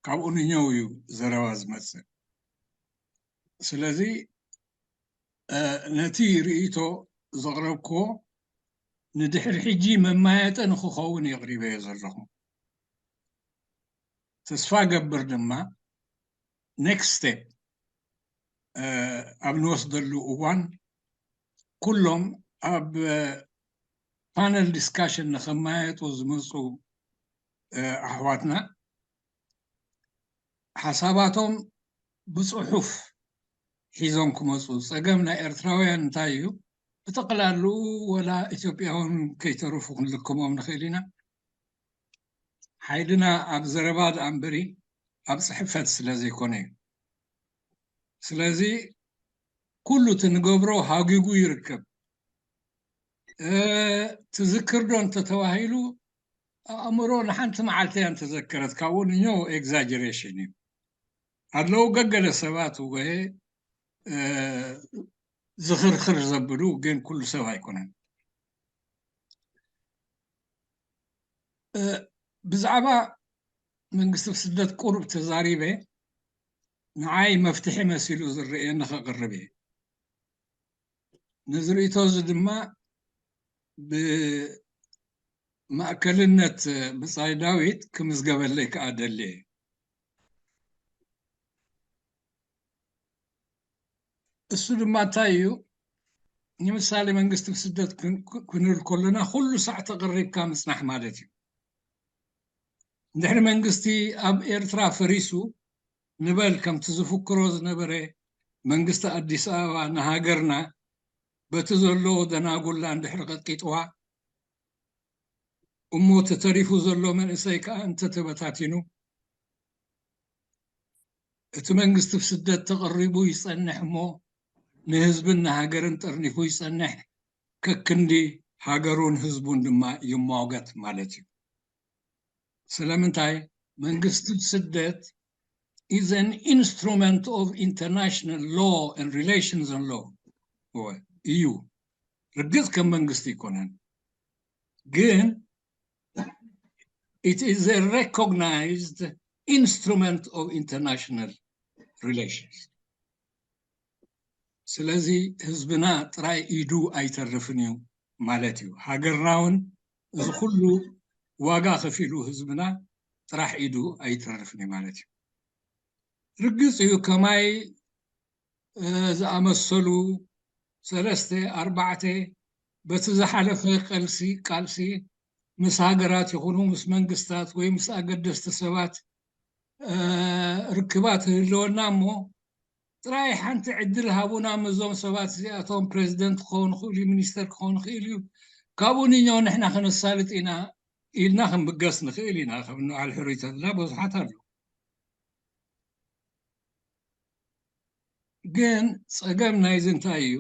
ካብኡ ንኛው እዩ ዘረባ ዝመፅእ። ስለዚ ነቲ ርእይቶ ዘቕረብክዎ ንድሕሪ ሕጂ መማየጠ ንክኸውን የቕሪበዮ ዘለኹ። ተስፋ ገብር ድማ ኔክስት ስቴፕ ኣብ ንወስደሉ እዋን ኩሎም ኣብ ፓነል ዲስካሽን ንክማየጡ ዝመፁ ኣሕዋትና ሓሳባቶም ብፅሑፍ ሒዞም ክመፁ። ፀገም ናይ ኤርትራውያን እንታይ እዩ? ብጠቕላሉ ወላ ኢትዮጵያውን ከይተርፉ ክንልክሞም ንኽእል ኢና። ሓይልና ኣብ ዘረባ ደኣ እምበሪ ኣብ ፅሕፈት ስለ ዘይኮነ እዩ። ስለዚ ኩሉ እቲ ንገብሮ ሃጊጉ ይርከብ። ትዝክር ዶ እንተተባሂሉ ኣእምሮ ንሓንቲ መዓልቲ እያ እንተዘከረት፣ ካብኡ ንኛው ኤግዛጀሬሽን እዩ። ኣለዉ ገገለ ሰባት ወ ዝኽርኽር ዘብሉ ግን ኩሉ ሰብ ኣይኮነን። ብዛዕባ መንግስቲ ስደት ቁሩብ ተዛሪበ ንዓይ መፍትሒ መሲሉ ዝረኣየኒ ከቕርብ እየ። ነዚ ርእይቶ እዚ ድማ ብማእከልነት ብጻይ ዳዊት ክምዝገበለይ ከኣ ደልየ። እሱ ድማ እንታይ እዩ? ንምሳሌ መንግስቲ ብስደት ክንብል ከለና ኩሉ ሳዕ ተቐሪብካ ምጽናሕ ማለት እዩ። እንድሕሪ መንግስቲ ኣብ ኤርትራ ፈሪሱ ንበል ከምቲ ዝፍክሮ ዝነበረ መንግስቲ ኣዲስ ኣበባ ንሃገርና በቲ ዘለዎ ደናጉላ እንድሕሪ ቀጥቂጥዋ እሞ ተተሪፉ ዘሎ መንእሰይ ከኣ እንተተበታቲኑ፣ እቲ መንግስቲ ብስደት ተቐሪቡ ይጸንሕ እሞ፣ ንህዝብን ንሃገርን ጠርኒፉ ይጸንሕ፣ ከክንዲ ሃገሩን ህዝቡን ድማ ይሟገት ማለት እዩ። ስለምንታይ? መንግስቲ ብስደት is an instrument of international law and relations and law እዩ። ርግጽ ከም መንግስቲ ይኮነን፣ ግን it is a recognized instrument of international relations። ስለዚ ህዝብና ጥራይ ኢዱ ኣይተርፍን እዩ ማለት እዩ። ሃገርና እውን እዚ ኩሉ ዋጋ ከፊሉ ህዝብና ጥራሕ ኢዱ ኣይተርፍን እዩ ማለት እዩ። ርግጽ እዩ ከማይ ዝኣመሰሉ ሰለስተ ኣርባዕተ በቲ ዝሓለፈ ቀልሲ ቃልሲ ምስ ሃገራት ይኹኑ ምስ መንግስታት ወይ ምስ ኣገደስቲ ሰባት ርክባት ህልወና እሞ ጥራይ ሓንቲ ዕድል ሃቡና ምዞም ሰባት እዚኣቶም ፕሬዚደንት ክኸውን ይኽእል እዩ፣ ሚኒስተር ክኸውን ይኽእል እዩ፣ ካብኡ ንኛው ንሕና ከነሳልጥ ኢና ኢልና ክንብገስ ንኽእል ኢና። ከም ንበዓል ሕሩይ ተድላ ብዙሓት ኣለዉ። ግን ጸገም ናይዚ እንታይ እዩ?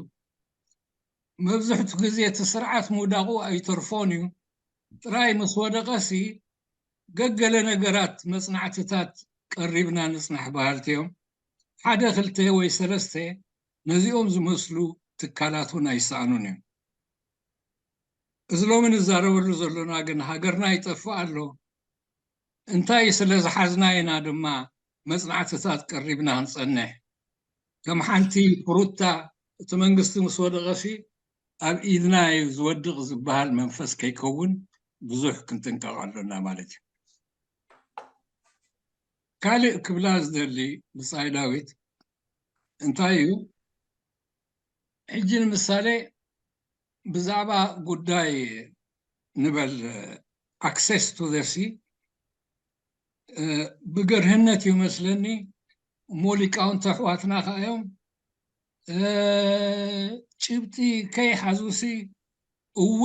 መብዝሕቱ ግዜ እቲ ስርዓት ምውዳቑ ኣይተርፎን እዩ። ጥራይ ምስ ወደቐሲ ገገለ ነገራት መጽናዕትታት ቀሪብና ንጽናሕ በሃልቲ እዮም። ሓደ ክልተ ወይ ሰለስተ ነዚኦም ዝመስሉ ትካላት እውን ኣይሰኣኑን እዮም። እዚ ሎሚ ንዛረበሉ ዘሎና ግን ሃገርና ይጠፍእ ኣሎ። እንታይ ስለ ዝሓዝና ኢና ድማ መጽናዕትታት ቀሪብና ክንጸንሕ? ከም ሓንቲ ፍሩታ እቲ መንግስቲ ምስ ወደቐሲ ኣብ ኢድና እዩ ዝወድቕ ዝበሃል መንፈስ ከይከውን ብዙሕ ክንጥንቀቕ ኣሎና ማለት እዩ። ካልእ ክብላ ዝደሊ ብጻይ ዳዊት እንታይ እዩ? ሕጂ ንምሳሌ ብዛዕባ ጉዳይ ንበል access to the sea ብገርህነት እዩ መስለኒ እሞ ሊቃውንቲ ኣሕዋትና ከኣ እዮም ጭብጢ ከይሓዙሲ እወ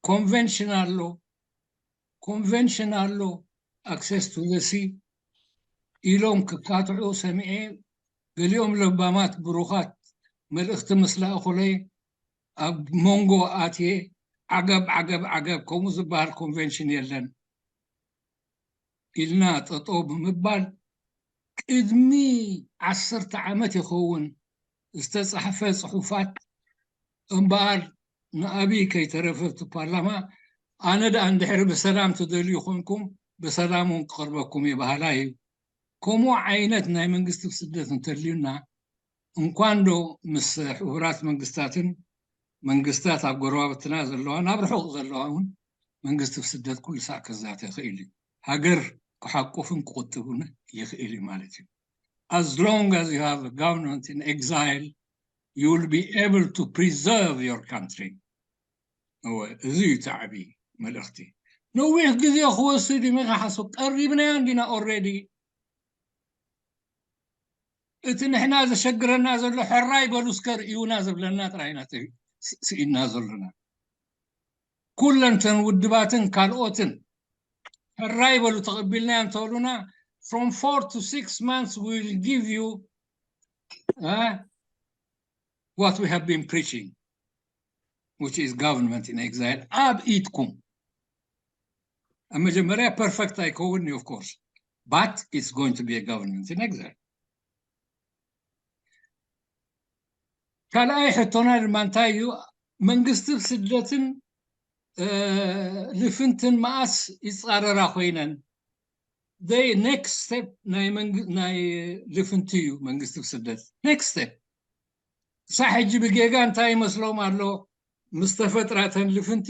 ኮንቨንሽን ኣሎ ኮንቨንሽን ኣሎ access to the sea ኢሎም ክካትዑ ሰሚዐ። ገሊኦም ለባማት ብሩኻት መልእኽቲ ምስ ለኣኹለይ ኣብ መንጎ ኣትየ ዓገብ ዓገብ ዓገብ ከምኡ ዝበሃል ኮንቨንሽን የለን ኢልና ጠጠው ብምባል ቅድሚ ዓሰርተ ዓመት ይኸውን ዝተጻሕፈ ጽሑፋት እምበኣር ንኣብይ ከይተረፈ እቲ ፓርላማ ኣነ ደኣ እንድሕሪ ብሰላም ትደልዩ ኮንኩም ብሰላም እውን ክቐርበኩም እየ በሃላይ እዩ። ከምኡ ዓይነት ናይ መንግስቲ ስደት እንተልዩና እንኳን ዶ ምስ ሕቡራት መንግስታትን መንግስታት ኣብ ጎረባብትና ዘለዋ ናብ ርሑቕ ዘለዋ እውን መንግስቲ ስደት ኩሉ ሳዕ ከዛተ ይኽእል እዩ። ሃገር ክሓቁፍን ክቁጥብን ይኽእል እዩ ማለት እዩ። As long as you have a government in exile, you will be able to preserve your country. እወ፣ እዚ እዩ እቲ ዓብዪ መልእኽቲ። ነዊሕ ግዜ ክወስድ እዩ፣ ምክሓሱ ቀሪብናዮ እንዲና ኦልሬዲ። እቲ ንሕና ዘሸግረና ዘሎ ሕራይ በሉ እስከ ርእዩና ዝብለና ጥራይ ኢና ስኢና ዘሎና። ኩለን ተን ውድባትን ካልኦትን ሕራይ በሉ ተቐቢልና እንተብሉና from four to six months we will give you uh, what we have been preaching which is government in exile ኣብ ኢድኩም። ኣብ መጀመርያ perfect ኣይከውን of course but it's going to be a government in exile። ካልኣይ ሕቶና ድማ እንታይ እዩ? መንግስቲ ስደትን ልፍንትን መኣስ ይፃረራ ኮይነን the next step ናይ ልፍንቲ እዩ መንግስቲ ስደት next step። እሳ ሕጂ ብጌጋ እንታይ ይመስሎም ኣሎ ምስ ተፈጥራተን ልፍንቲ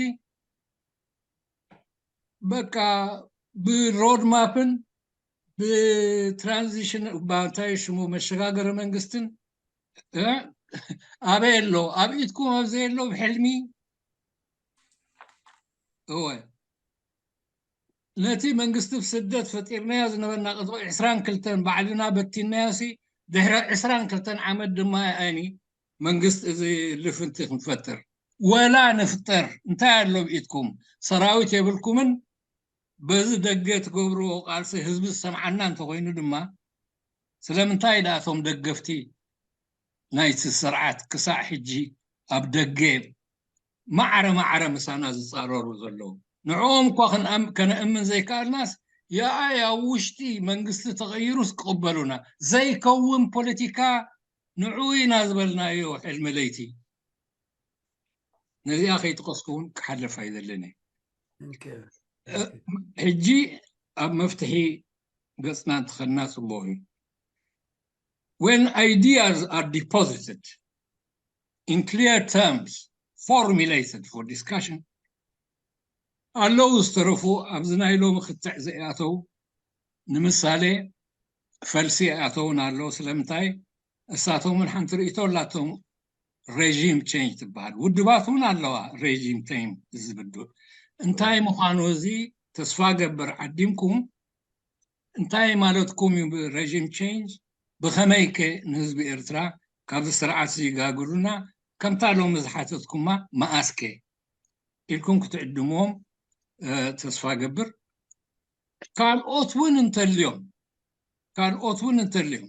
በቃ ብሮድ ማፕን ብትራንዚሽን እንታይ ሽሙ መሸጋገሪ መንግስትን ኣበይ ኣሎ? ኣብ ኢድኩም ኣብ ዘየሎ ብሕልሚ እወ ነቲ መንግስቲ ብስደት ፈጢርናዮ ዝነበርና ቅጥቢ ዕስራን ክልተን ባዕልና በቲንናዮ ሲ ድሕሪ ዕስራን ክልተን ዓመት ድማ ኣይኒ መንግስቲ እዚ ልፍንቲ ክንፈጥር ወላ ንፍጠር እንታይ ኣሎ ብኢድኩም ሰራዊት የብልኩምን በዚ ደገ ትገብርዎ ቃልሲ ህዝቢ ዝሰምዓና እንተኾይኑ ድማ ስለምንታይ ደኣ እቶም ደገፍቲ ናይቲ ስርዓት ክሳዕ ሕጂ ኣብ ደገ ማዕረ ማዕረ ምሳና ዝፃረሩ ዘለዉ ንዕኦም እኳ ከነእምን ዘይከኣልናስ የኣይ ኣብ ውሽጢ መንግስቲ ተቐይሩስ ክቕበሉና ዘይከውን ፖለቲካ ንዑ ኢና ዝበልናዮ ሕልሚ ለይቲ ነዚኣ ከይጠቐስኩ እውን ክሓልፍ ኣይደልን ሕጂ ኣብ መፍትሒ ገፅና እንትኸድና ፅቡቕ እዩ when ideas are deposited in clear terms formulated for discussion ኣለዉ ዝተረፉ ኣብዚ ናይ ሎሚ ክትዕ ዘይኣተው ንምሳሌ ፈልሲ ኣይኣተውን ኣለዉ ስለምንታይ እሳቶም እውን ሓንቲ ርእቶ ኣላቶም regime change ትበሃል ውድባት እውን ኣለዋ regime change ዝብዱ እንታይ ምዃኑ እዚ ተስፋ ገብር ዓዲምኩም እንታይ ማለትኩም እዩ regime change ብኸመይ ከ ንህዝቢ ኤርትራ ካብዚ ስርዓት ዝጋግሉና ከምታ ሎሚ ዝሓተትኩማ መኣስከ ኢልኩም ክትዕድምዎም ተስፋ ገብር ካልኦት እውን እንተልዮም ካልኦት እውን እንተልዮም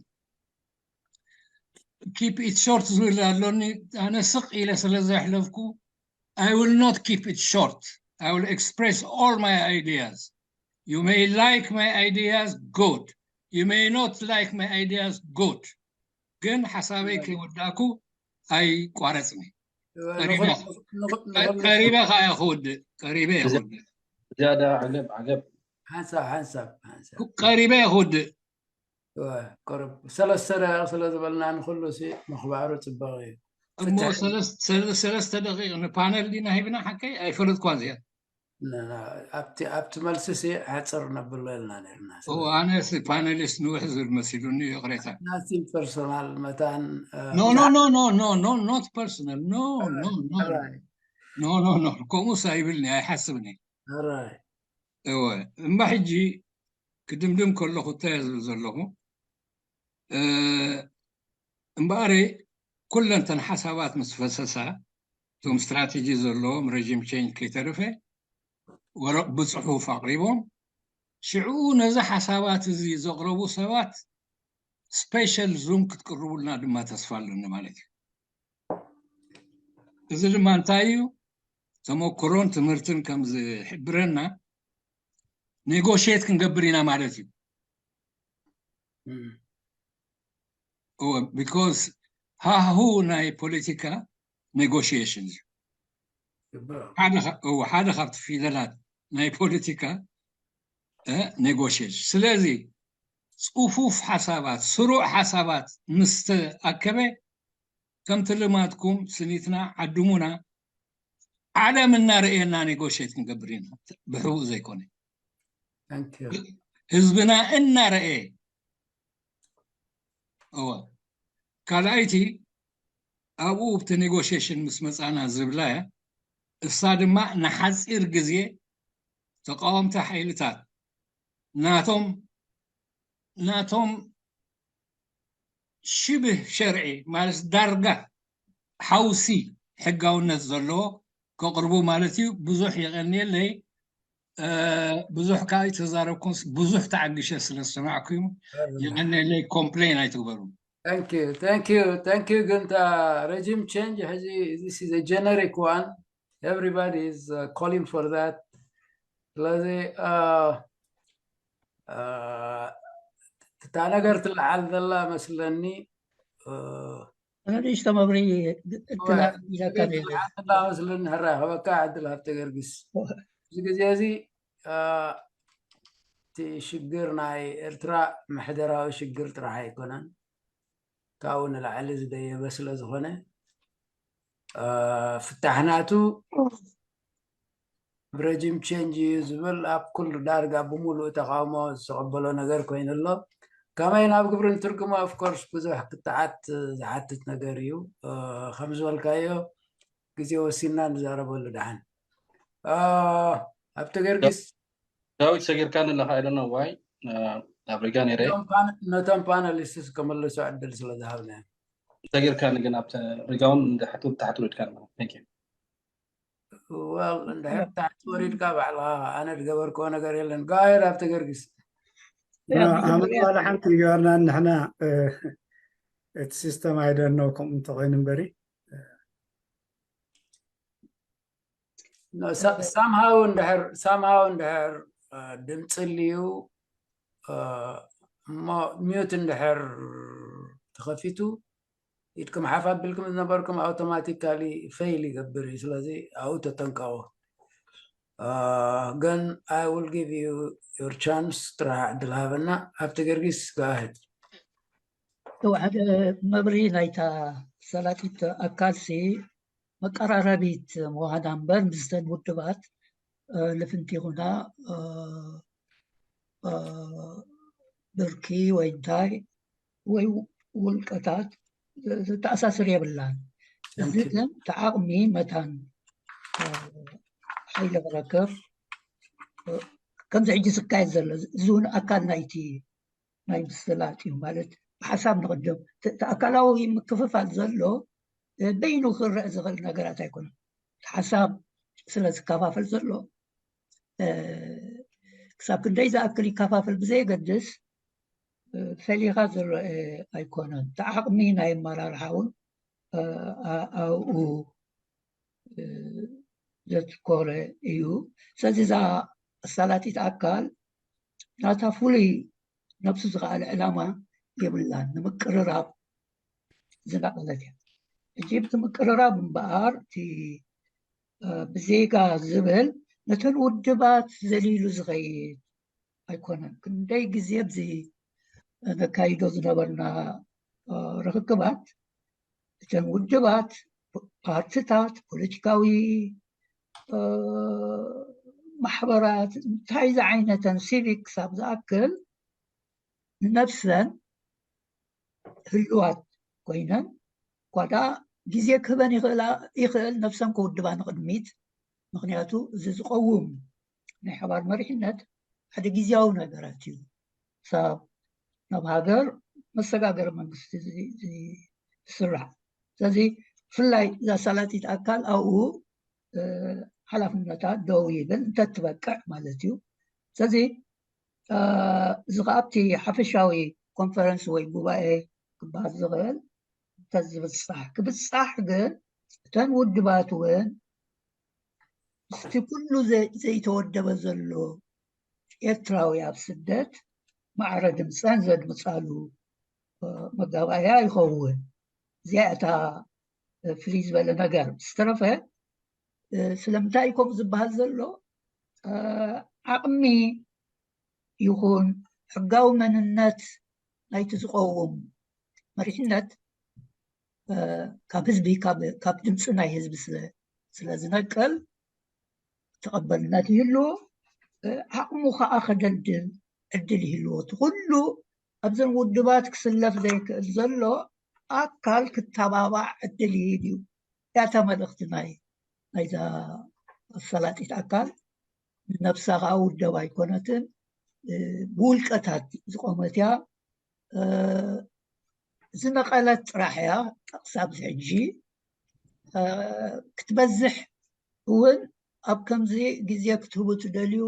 keep it short ዝብል ኣሎኒ ኣነ ስቕ ኢለ ስለ ዘሕለፍኩ I will not keep it short I will express all my ideas you may like my ideas good you may not like my ideas good ግን ሓሳበይ ከይወዳእኩ ኣይቋረፅኒ ቀሪበ ከዓ ክውድእ ቀሪበ ክውድእ ዝያዳ ዓገብ ዓገብ ሓንሳብ ሓንሳብ ሓንሳብ ቀሪበ ክውድእ ቁርብ ሰለስተ ደቂቕ ስለ ዝበልና ንኩሉ ሲ ምኽባሩ ፅበቕ እዩ እሞ ሰለስተ ደቂቕ ንፓነል ዲና ሂብና ሓቀይ ኣይፈለጥኳ እዚኣ ኣብቲ መልሲ ሲ ሓፅር ነብሎ ኢልና ነርና ኣነ ፓነሊስት ንውሕ ዝብል መሲሉኒ ይቕሬታ ናሲም ፐርሶናል መታን no no no no no no not personal no no no no no no ከምኡስ ኣይብልኒ ኣይሓስብኒ እወ እምባ ሕጂ ክድምድም ከለኹ እንታይ ዝብል ዘለኹ እምበኣር ኩለንተን ሓሳባት ምስ ፈሰሳ እቶም ስትራቴጂ ዘለዎም regime change ከይተረፈ ወረቕ ብፅሑፍ ኣቕሪቦም ሽዑ ነዚ ሓሳባት እዚ ዘቕረቡ ሰባት special zoom ክትቅርቡልና ድማ ተስፋ ኣለኒ ማለት እዩ እዚ ድማ እንታይ እዩ ተመክሮን ትምህርትን ከም ዝሕብረና negotiate ክንገብር ኢና ማለት እዩ because ሃሁ ናይ ፖለቲካ negotiation እዩ ሓደ ካብቲ ፊደላት ናይ ፖለቲካ negotiation ስለዚ ፅፉፍ ሓሳባት ስሩዕ ሓሳባት ምስ ተኣከበ ከምቲ ልማድኩም ስኒትና ዓድሙና ዓለም እናረእየና negotiate ክንገብር ኢና ብሕቡእ ዘይኮነ ህዝብና እናረእየ እወ ካልኣይቲ ኣብኡ ኣብቲ negotiation ምስ መፃና ዝብላ እያ እሳ ድማ ንሓፂር ግዜ ተቃወምቲ ሓይልታት ናቶም ናቶም ሽብህ ሸርዒ ማለት ዳርጋ ሓውሲ ሕጋውነት ዘለዎ ከቕርቡ ማለት እዩ ብዙሕ የቐንየለይ ብዙሕ ከዓ ተዛረብኩም ብዙሕ ተዓግሸ ስለ ዝሰማዕኩ እዩ የቐንየለይ complain ኣይትግበሩ Thank you, thank you, thank you. ግን regime change ሕዚ this is a generic one. Everybody is calling for that. ስለዚ እታ ነገር ትለዓል ዘላ መስለኒ ንእሽቶ መብርሂ መስለኒ ሕራ ክበካ ዕድል ሃብተ ገርግስ እዚ ግዜ እዚ እቲ ሽግር ናይ ኤርትራ ምሕደራዊ ሽግር ጥራሕ ኣይኮነን ካብኡ ንላዕሊ ዝደየበ ስለ ዝኾነ ፍታሕናቱ regime change እዩ ዝብል ኣብ ኩሉ ዳርጋ ብምሉእ ተቃውሞ ዝተቐበሎ ነገር ኮይኑ ኣሎ ከመይ ናብ ግብሪ ንትርጉሞ of course ብዙሕ ክትዓት ዝሓትት ነገር እዩ ከም ዝበልካዮ ግዜ ወሲንና ንዛረበሉ ደሓን ኣብቲ ገርጊስ ዳዊት ሰጊርካኒ ኣለካ I don't know why ኣብ ሪጋ ነይረ ነቶም panelists ክመልሱ ዕድል ስለ ዝሃብና ሰጊርካኒ ግን ኣብ ሪጋውን ታሕቱ ታሕቱ ሪድካ ኣለካ thank you ወል እንድሕር ታሕቲ ወሪድካ ባዕልኻ ኣነ ዝገበርክዎ ነገር የለን። ጋየር ኣብቲ ገርግስ ኣመት ዋላ ሓንቲ ይገበርና ንሕና እቲ ሲስተም ኣይደኖ ከምኡ እንተኮይኑ እምበሪ ሳምሃው እንድሕር ሳምሃው እንድሕር ድምፂ ልዩ እሞ ሚዩት እንድሕር ተኸፊቱ ኢድኩም ሓፍ ኣቢልኩም ዝነበርኩም ኣውቶማቲካሊ ፌል ይገብር እዩ። ስለዚ ኣብኡ ተጠንቀቑ። ግን I will give you your chance ጥራሕ ዕድል ሃበና። ኣብቲ ገርጊስ go ahead። እወ፣ ሓደ መብርሂ ናይታ ሰላጢት ኣካልሲ መቀራረቢት ምዃና እምበር ምስተን ውድባት ልፍንቲ ይኹና ብርኪ ወይ እንታይ ወይ ውልቀታት ዝተኣሳስር የብላን። እዚ ግን ተዓቕሚ መታን ሓይሊ ክረክብ ከምዚ ሕጂ ዝካየድ ዘሎ እዚ እውን ኣካል ናይቲ ናይ ምስላጥ እዩ። ማለት ብሓሳብ ንቕድም ኣካላዊ ምክፍፋል ዘሎ በይኑ ክረአ ዝኽእል ነገራት ኣይኮነን። ሓሳብ ስለ ዝከፋፈል ዘሎ ክሳብ ክንደይ ዝኣክል ይከፋፈል ብዘየገድስ ፈሊኻ ዝረአ ኣይኮነን። እቲ ዓቕሚ ናይ ኣመራርሓ እውን ኣብኡ ዘትኮረ እዩ። ስለዚ እዛ ኣሳላጢት ኣካል ናታ ፍሉይ ነብሱ ዝኸኣለ ዕላማ የብላን። ንምቅርራብ ዝነቐለት እያ። ሕጂ ብቲ ምቅርራብ እምበኣር እቲ ብዜጋ ዝብል ነተን ውድባት ዘሊሉ ዝኸይድ ኣይኮነን። ክንደይ ግዜ ኣብዚ ነካይዶ ዝነበርና ርኽክባት እተን ውድባት፣ ፓርትታት፣ ፖለቲካዊ ማሕበራት እንታይ ዝዓይነተን ሲቪክ ክሳብ ዝኣክል ንነብሰን ህልዋት ኮይነን ኳዳ ግዜ ክህበን ይኽእል ነብሰን ክውድባ ንቕድሚት። ምክንያቱ እዚ ዝቐውም ናይ ሓባር መሪሕነት ሓደ ግዜያዊ ነገራት እዩ። ሳብ ናብ ሃገር መሰጋገሪ መንግስቲ ዝስራሕ። ስለዚ ብፍላይ እዛ ሳላጢት ኣካል ኣብኡ ሓላፍነታ ደው ይብል እንተትበቅዕ ማለት እዩ። ስለዚ እዚ ከኣ ኣብቲ ሓፈሻዊ ኮንፈረንስ ወይ ጉባኤ ክበሃል ዝኽእል እንተዝብጻሕ ክብጻሕ ግን እተን ውድባት እውን ምስቲ ኩሉ ዘይተወደበ ዘሎ ኤርትራዊ ኣብ ስደት ማዕረ ድምፀን ዘድምፃሉ መጋባእያ ይኸውን። እዚኣ እታ ፍልይ ዝበለ ነገር ዝተረፈ ስለምንታይ እዩ ከምኡ ዝበሃል ዘሎ ዓቕሚ ይኹን ሕጋዊ መንነት ናይቲ ዝቐውም መሪሕነት ካብ ህዝቢ ካብ ድምፂ ናይ ህዝቢ ስለ ዝነቅል ተቐበልነት ይህልዎ። ዓቕሙ ከዓ ከደልድል ዕድል ይህልዎ። እቲ ኩሉ ኣብዘን ውድባት ክስለፍ ዘይክእል ዘሎ ኣካል ክተባባዕ ዕድል ይህብ እዩ። ያታ መልእኽቲ ናይ ናይዛ ኣሳላጢት ኣካል ንነብሳ ከዓ ውደባ ኣይኮነትን፣ ብውልቀታት ዝቆመት እያ። ዝነቐለት ጥራሕ እያ ጠቕሳ ኣብዚ ሕጂ ክትበዝሕ እውን ኣብ ከምዚ ግዜ ክትህቡ ትደልዩ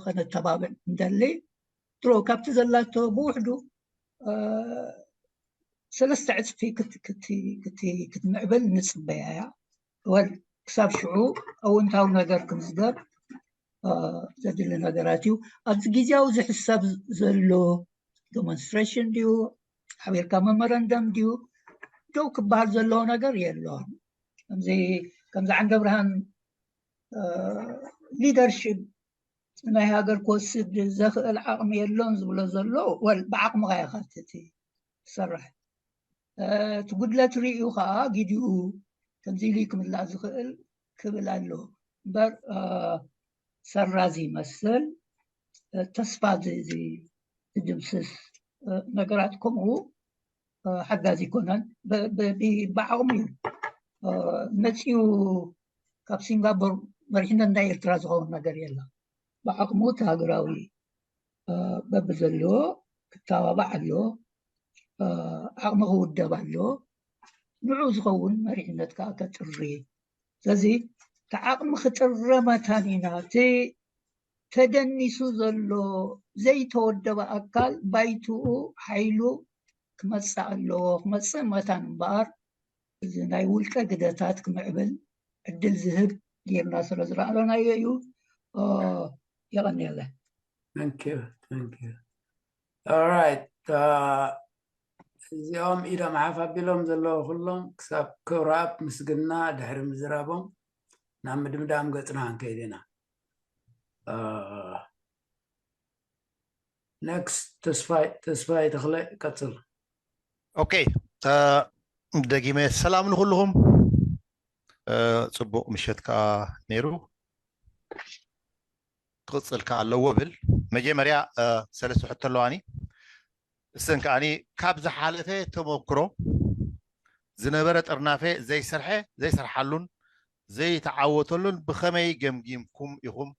ከነተባብዕ እንደሊ ድሮ ካብቲ ዘላቶ ብውሕዱ ሰለስተ ዕፅፊ ክትምዕብል ንፅበያ እያ። ወል ክሳብ ሽዑ ኣወንታዊ ነገር ክምዝገብ ዘድሊ ነገራት እዩ። ኣብዚ ግዜያዊ ዝሕሰብ ዘሎ ዴሞንስትሬሽን ድዩ ሓቢርካ መመረንደም ድዩ ደው ክበሃል ዘለዎ ነገር የሎን። ከምዚ ከምዚ ዓንደ ብርሃን ሊደርሽፕ ናይ ሃገር ክወስድ ዘኽእል ዓቕሚ የሎን ዝብሎ ዘሎ ወል ብዓቕምኻ ኢኻ እቲ ትሰርሕ። እቲ ጉድለት ርእዩ ከዓ ጊዲኡ ከምዚ ኢሉ ክምላእ ዝኽእል ክብል ኣሎ እምበር ሰራዚ ይመስል ተስፋ ዝድምስስ ነገራት ከምኡ ሓጋዚ ይኮነን። ብዓቕሙ እዩ መፂኡ ካብ ሲንጋፖር መሪሕነት ናይ ኤርትራ ዝኸውን ነገር የለን። ብዓቕሙ እቲ ሃገራዊ በብዘለዎ ክተባባዕ ኣለዎ። ዓቕሚ ክውደብ ኣለዎ። ንዑ ዝኸውን መሪሕነት ከዓ ከጥሪ። ስለዚ ዓቕሚ ክጥረ መታን ኢና። እቲ ተደኒሱ ዘሎ ዘይተወደበ ኣካል ባይትኡ ሓይሉ ክመጽእ ኣለዎ። ክመጽእ መታን እምበኣር፣ እዚ ናይ ውልቀ ግደታት ክምዕብል ዕድል ዝህብ ጌርና ስለ ዝረኣናዮ እዩ። የቐንየለ። Thank you, thank you. All right. እዚኦም ኢዶም ሓፍ ኣቢሎም ዘለዉ ኩሎም ክሳብ ክብረኣብ ምስግና ድሕሪ ምዝራቦም ናብ ምድምዳም ገጽና ክንከይድ ኢና። Next ተስፋይ ተስፋይ ተኽለ ቀጽል። Okay. ደጊመ ሰላም ንኩልኹም። ጽቡቕ ምሸት ከዓ ነይሩ። ክቕጽል ከኣ ኣለዎ ብል። መጀመርያ ሰለስተ ሕቶ ኣለዋኒ። እሰን ከኣኒ ካብ ዝሓለፈ ተመክሮ ዝነበረ ጥርናፈ ዘይሰርሐ ዘይሰርሓሉን ዘይተዓወተሉን ብኸመይ ገምጊምኩም ኢኹም?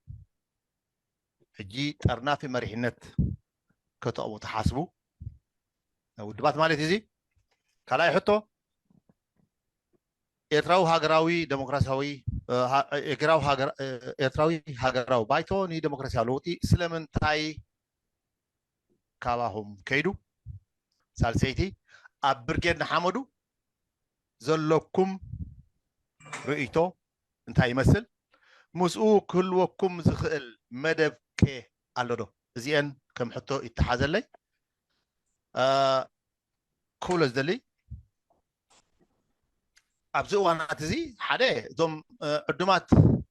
ሕጂ ጠርናፊ መሪሕነት ከተቕሙ ትሓስቡ ውድባት ማለት እዚ። ካልኣይ ሕቶ፣ ኤርትራዊ ሃገራዊ ዴሞክራሲያዊ ኤርትራዊ ሃገራዊ ባይቶ ንዴሞክራሲያዊ ለውጢ ስለምንታይ ካባኹም ከይዱ? ሳልሰይቲ፣ ኣብ ብርጌድ ንሓመዱ ዘለኩም ርእይቶ እንታይ ይመስል? ምስኡ ክህልወኩም ዝኽእል መደብ ከ ኣሎ ዶ? እዚአን ከም ሕቶ ይተሓዘለይ። ክብሎ ዝደሊ ኣብዚ እዋናት እዚ ሓደ እዞም ዕዱማት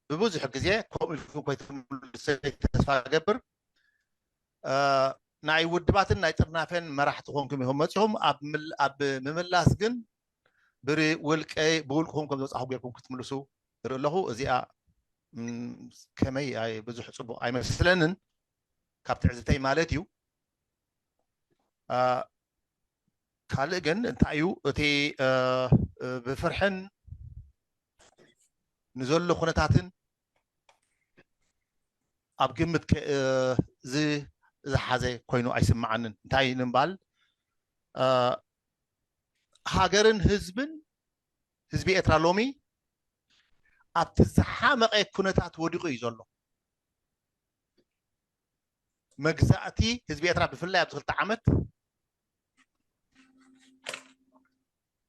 ብብዙሕ ግዜ ከምኡ ኢልኩም ኮይትምልሰ ተስፋ ገብር ናይ ውድባትን ናይ ጥርናፈን መራሕቲ ኮንኩም ኢኹም መፂኹም ኣብ ምምላስ ግን ብውልቀይ ብውልቅኹም ከም ዝበፃኹም ጌርኩም ክትምልሱ ርኢ ኣለኹ። እዚኣ ከመይ ብዙሕ ፅቡቅ ኣይመስለንን ካብ ትዕዝተይ ማለት እዩ። ካልእ ግን እንታይ እዩ እቲ ብፍርሕን ንዘሎ ኩነታትን ኣብ ግምት ዝሓዘ ኮይኑ ኣይስምዓንን። እንታይ ንምባል ሃገርን ህዝብን ህዝቢ ኤርትራ ሎሚ ኣብቲ ዝሓመቐ ኩነታት ወዲቑ እዩ ዘሎ። መግዛእቲ ህዝቢ ኤርትራ ብፍላይ ኣብዚ ክልተ ዓመት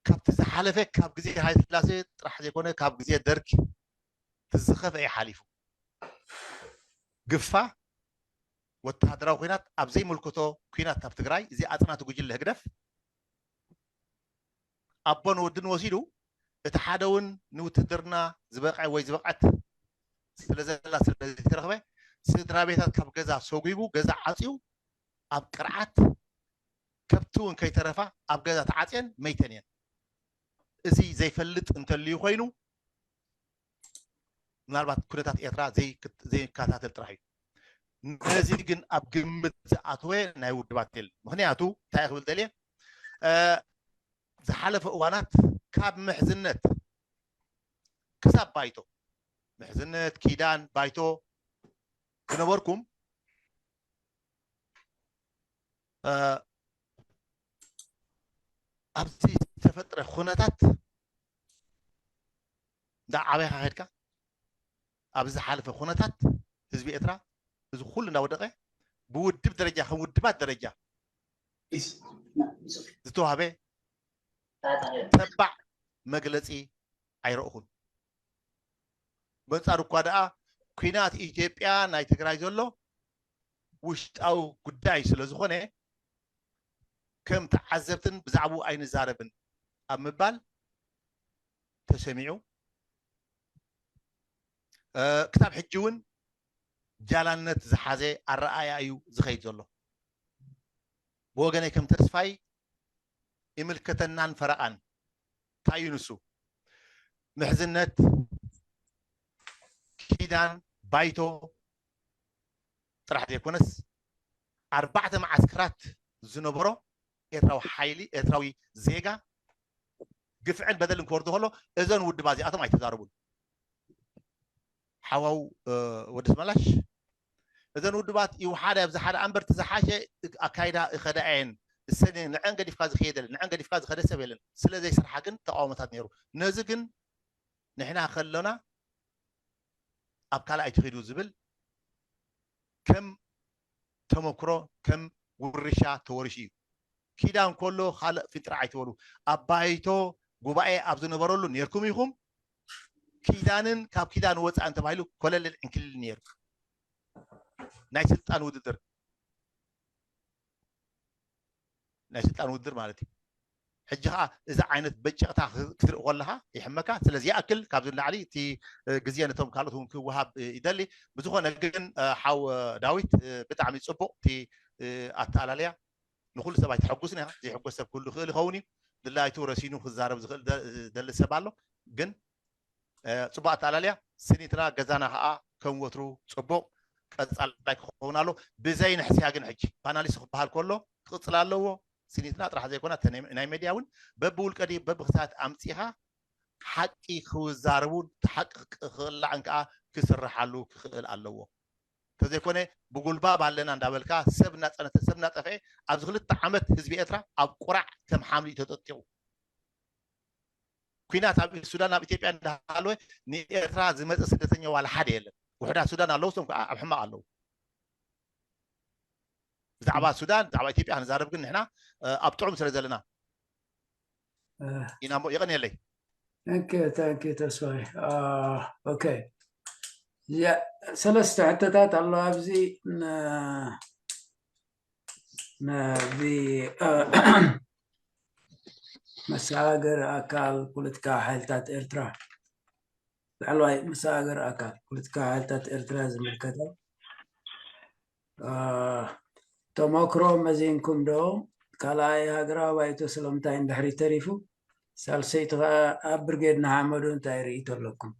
ካብቲ ዝሓለፈ ካብ ግዜ ሃይለስላሴ ጥራሕ ዘይኮነ ካብ ግዜ ደርግ ትዝኸፈ እዩ ሓሊፉ። ግፋ ወተሃደራዊ ኩናት ኣብ ዘይምልክቶ ኩናት ኣብ ትግራይ እዚ ኣፅናቲ ጉጅለ ህግደፍ ኣቦን ወድን ወሲዱ እቲ ሓደ እውን ንውትድርና ዝበቕዐ ወይ ዝበቕዐት ስለ ዘላ ስለ ዘይተረኽበ ስድራ ቤታት ካብ ገዛ ሰጒጉ ገዛ ዓፅዩ ኣብ ቅርዓት ከብቲ እውን ከይተረፋ ኣብ ገዛ ተዓፅየን መይተን እየን። እዚ ዘይፈልጥ እንተልዩ ኮይኑ ምናልባት ኩነታት ኤርትራ ዘይከታተል ጥራሕ እዩ። ነዚ ግን ኣብ ግምት ዝኣተወ ናይ ውድባት የለን። ምክንያቱ እንታይ ክብል ደልየ ዝሓለፈ እዋናት ካብ ምሕዝነት ክሳብ ባይቶ ምሕዝነት ኪዳን ባይቶ ዝነበርኩም ኣብዚ ዝተፈጥረ ኩነታት እንዳ ዓበኻ ከድካ ኣብዚ ዝሓለፈ ኩነታት ህዝቢ ኤርትራ እዚ ኩሉ እንዳወደቀ ብውድብ ደረጃ ከም ውድባት ደረጃ ዝተዋህበ ተባዕ መግለፂ ኣይረእኹን። በንጻሩ እኳ ደኣ ኩናት ኢትዮጵያ ናይ ትግራይ ዘሎ ውሽጣዊ ጉዳይ ስለ ዝኾነ ከም ተዓዘብትን ብዛዕባኡ ኣይንዛረብን ኣብ ምባል ተሰሚዑ ክሳብ ሕጂ እውን ጃላነት ዝሓዘ ኣረኣእያ እዩ ዝኸይድ ዘሎ። ብወገነይ ከም ተስፋይ ይምልከተናን ፈረቓን እንታይ እዩ ንሱ ምሕዝነት ኪዳን ባይቶ ጥራሕ ዘይኮነስ ኣርባዕተ መዓስከራት ዝነበሮ ኤርትራዊ ሓይሊ ኤርትራዊ ዜጋ ግፍዕን በደልን ክወርዶ ከሎ እዘን ውድባ እዚኣቶም ኣይተዛረቡን። ሓዋው ወዲ ስመላሽ እዘን ውድባት ይውሓዳ ኣብዚ ሓደ ኣንበር እቲ ዝሓሸ ኣካይዳ ይኸዳ እየን እሰን ንዐን ገዲፍካ ዝኸየደ የለን ንዐን ገዲፍካ ዝኸደ ሰብ የለን ስለ ዘይሰርሓ ግን ተቃውሞታት ነይሩ። ነዚ ግን ንሕና ከሎና ኣብ ካልኣይ ትኺዱ ዝብል ከም ተመክሮ ከም ውርሻ ተወሪሹ እዩ። ኪዳን ከሎ ካልእ ፍንጥር ኣይትበሉ። ኣብ ባይቶ ጉባኤ ኣብ ዝነበረሉ ነርኩም ኢኹም። ኪዳንን ካብ ኪዳን ወፃእን ተባሂሉ ኮለልን ዕንክልልን ነይሩ። ናይ ስልጣን ውድድር ናይ ስልጣን ውድድር ማለት እዩ። ሕጂ ከዓ እዚ ዓይነት በጨቕታ ክትርኢ ከለካ ይሕመካ። ስለዚ ይኣክል ካብዚ ንላዕሊ እቲ ግዜ ነቶም ካልኦት እውን ክወሃብ ይደሊ። ብዝኾነ ግን ሓው ዳዊት ብጣዕሚ ፅቡቕ እቲ ኣተኣላልያ ንኩሉ ሰብ ኣይተሐጉስን ኢኻ። ዘይሕጎስ ሰብ ክህሉ ይኽእል ይኸውን እዩ። ድላይቱ ረሲኑ ክዛረብ ዝኽእል ዝደሊ ሰብ ኣሎ። ግን ፅቡቅ ኣተኣላልያ። ስኒትና ገዛና ከዓ ከም ወትሩ ፅቡቅ ቀፃላይ ክኸውን ኣሎ። ብዘይ ንሕስያ ግን ሕጂ ፓናሊስት ክበሃል ከሎ ክቅፅል ኣለዎ። ስኒትና ጥራሕ ዘይኮነ ናይ ሜድያ እውን በብውልቀ ድዩ በብክሳት ኣምፂኻ ሓቂ ክዛረቡን ሓቂ ክቅላዕን ከዓ ክስርሓሉ ክኽእል ኣለዎ። ተዘይኮነ ብጉልባብ ኣለና እንዳበልካ ሰብ እናፀነተ ሰብ እናጠፍአ ኣብዚ ክልተ ዓመት ህዝቢ ኤርትራ ኣብ ቁራዕ ከም ሓምሊ ተጠጢቑ። ኩናት ኣብ ሱዳን ኣብ ኢትዮጵያ እንዳሃለወ ንኤርትራ ዝመፀ ስደተኛ ዋላ ሓደ የለን። ውሕዳት ሱዳን ኣለዉ፣ እሶም ከዓ ኣብ ሕማቕ ኣለዉ። ብዛዕባ ሱዳን ብዛዕባ ኢትዮጵያ ክንዛረብ ግን ንሕና ኣብ ጥዑም ስለ ዘለና ኢና እሞ የቐንየለይ። Thank you, thank you ተስፋይ። Okay፣ ሰለስተ ሕቶታት ኣሎ ኣብዚ። ነዚ መሰጋገሪ ኣካል ፖለቲካዊ ሓይልታት ኤርትራ፣ ላዕለዋይ መሰጋገሪ ኣካል ፖለቲካዊ ሓይልታት ኤርትራ ዝምልከተ ተመክሮ መዚንኩም ዶ? ካልኣይ ሃገራዊ ባይቶ ስለምንታይ እንድሕሪ ተሪፉ? ሳልሰይቲ ከዓ ኣብ ብርጌድ ንሓመዱ እንታይ ርእይቶ ኣለኩም?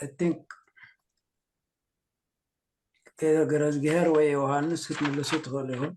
I think ገረዝግሄር ወይ ዮሃንስ ክትምልሱ ትኽእሉ ኢኹም።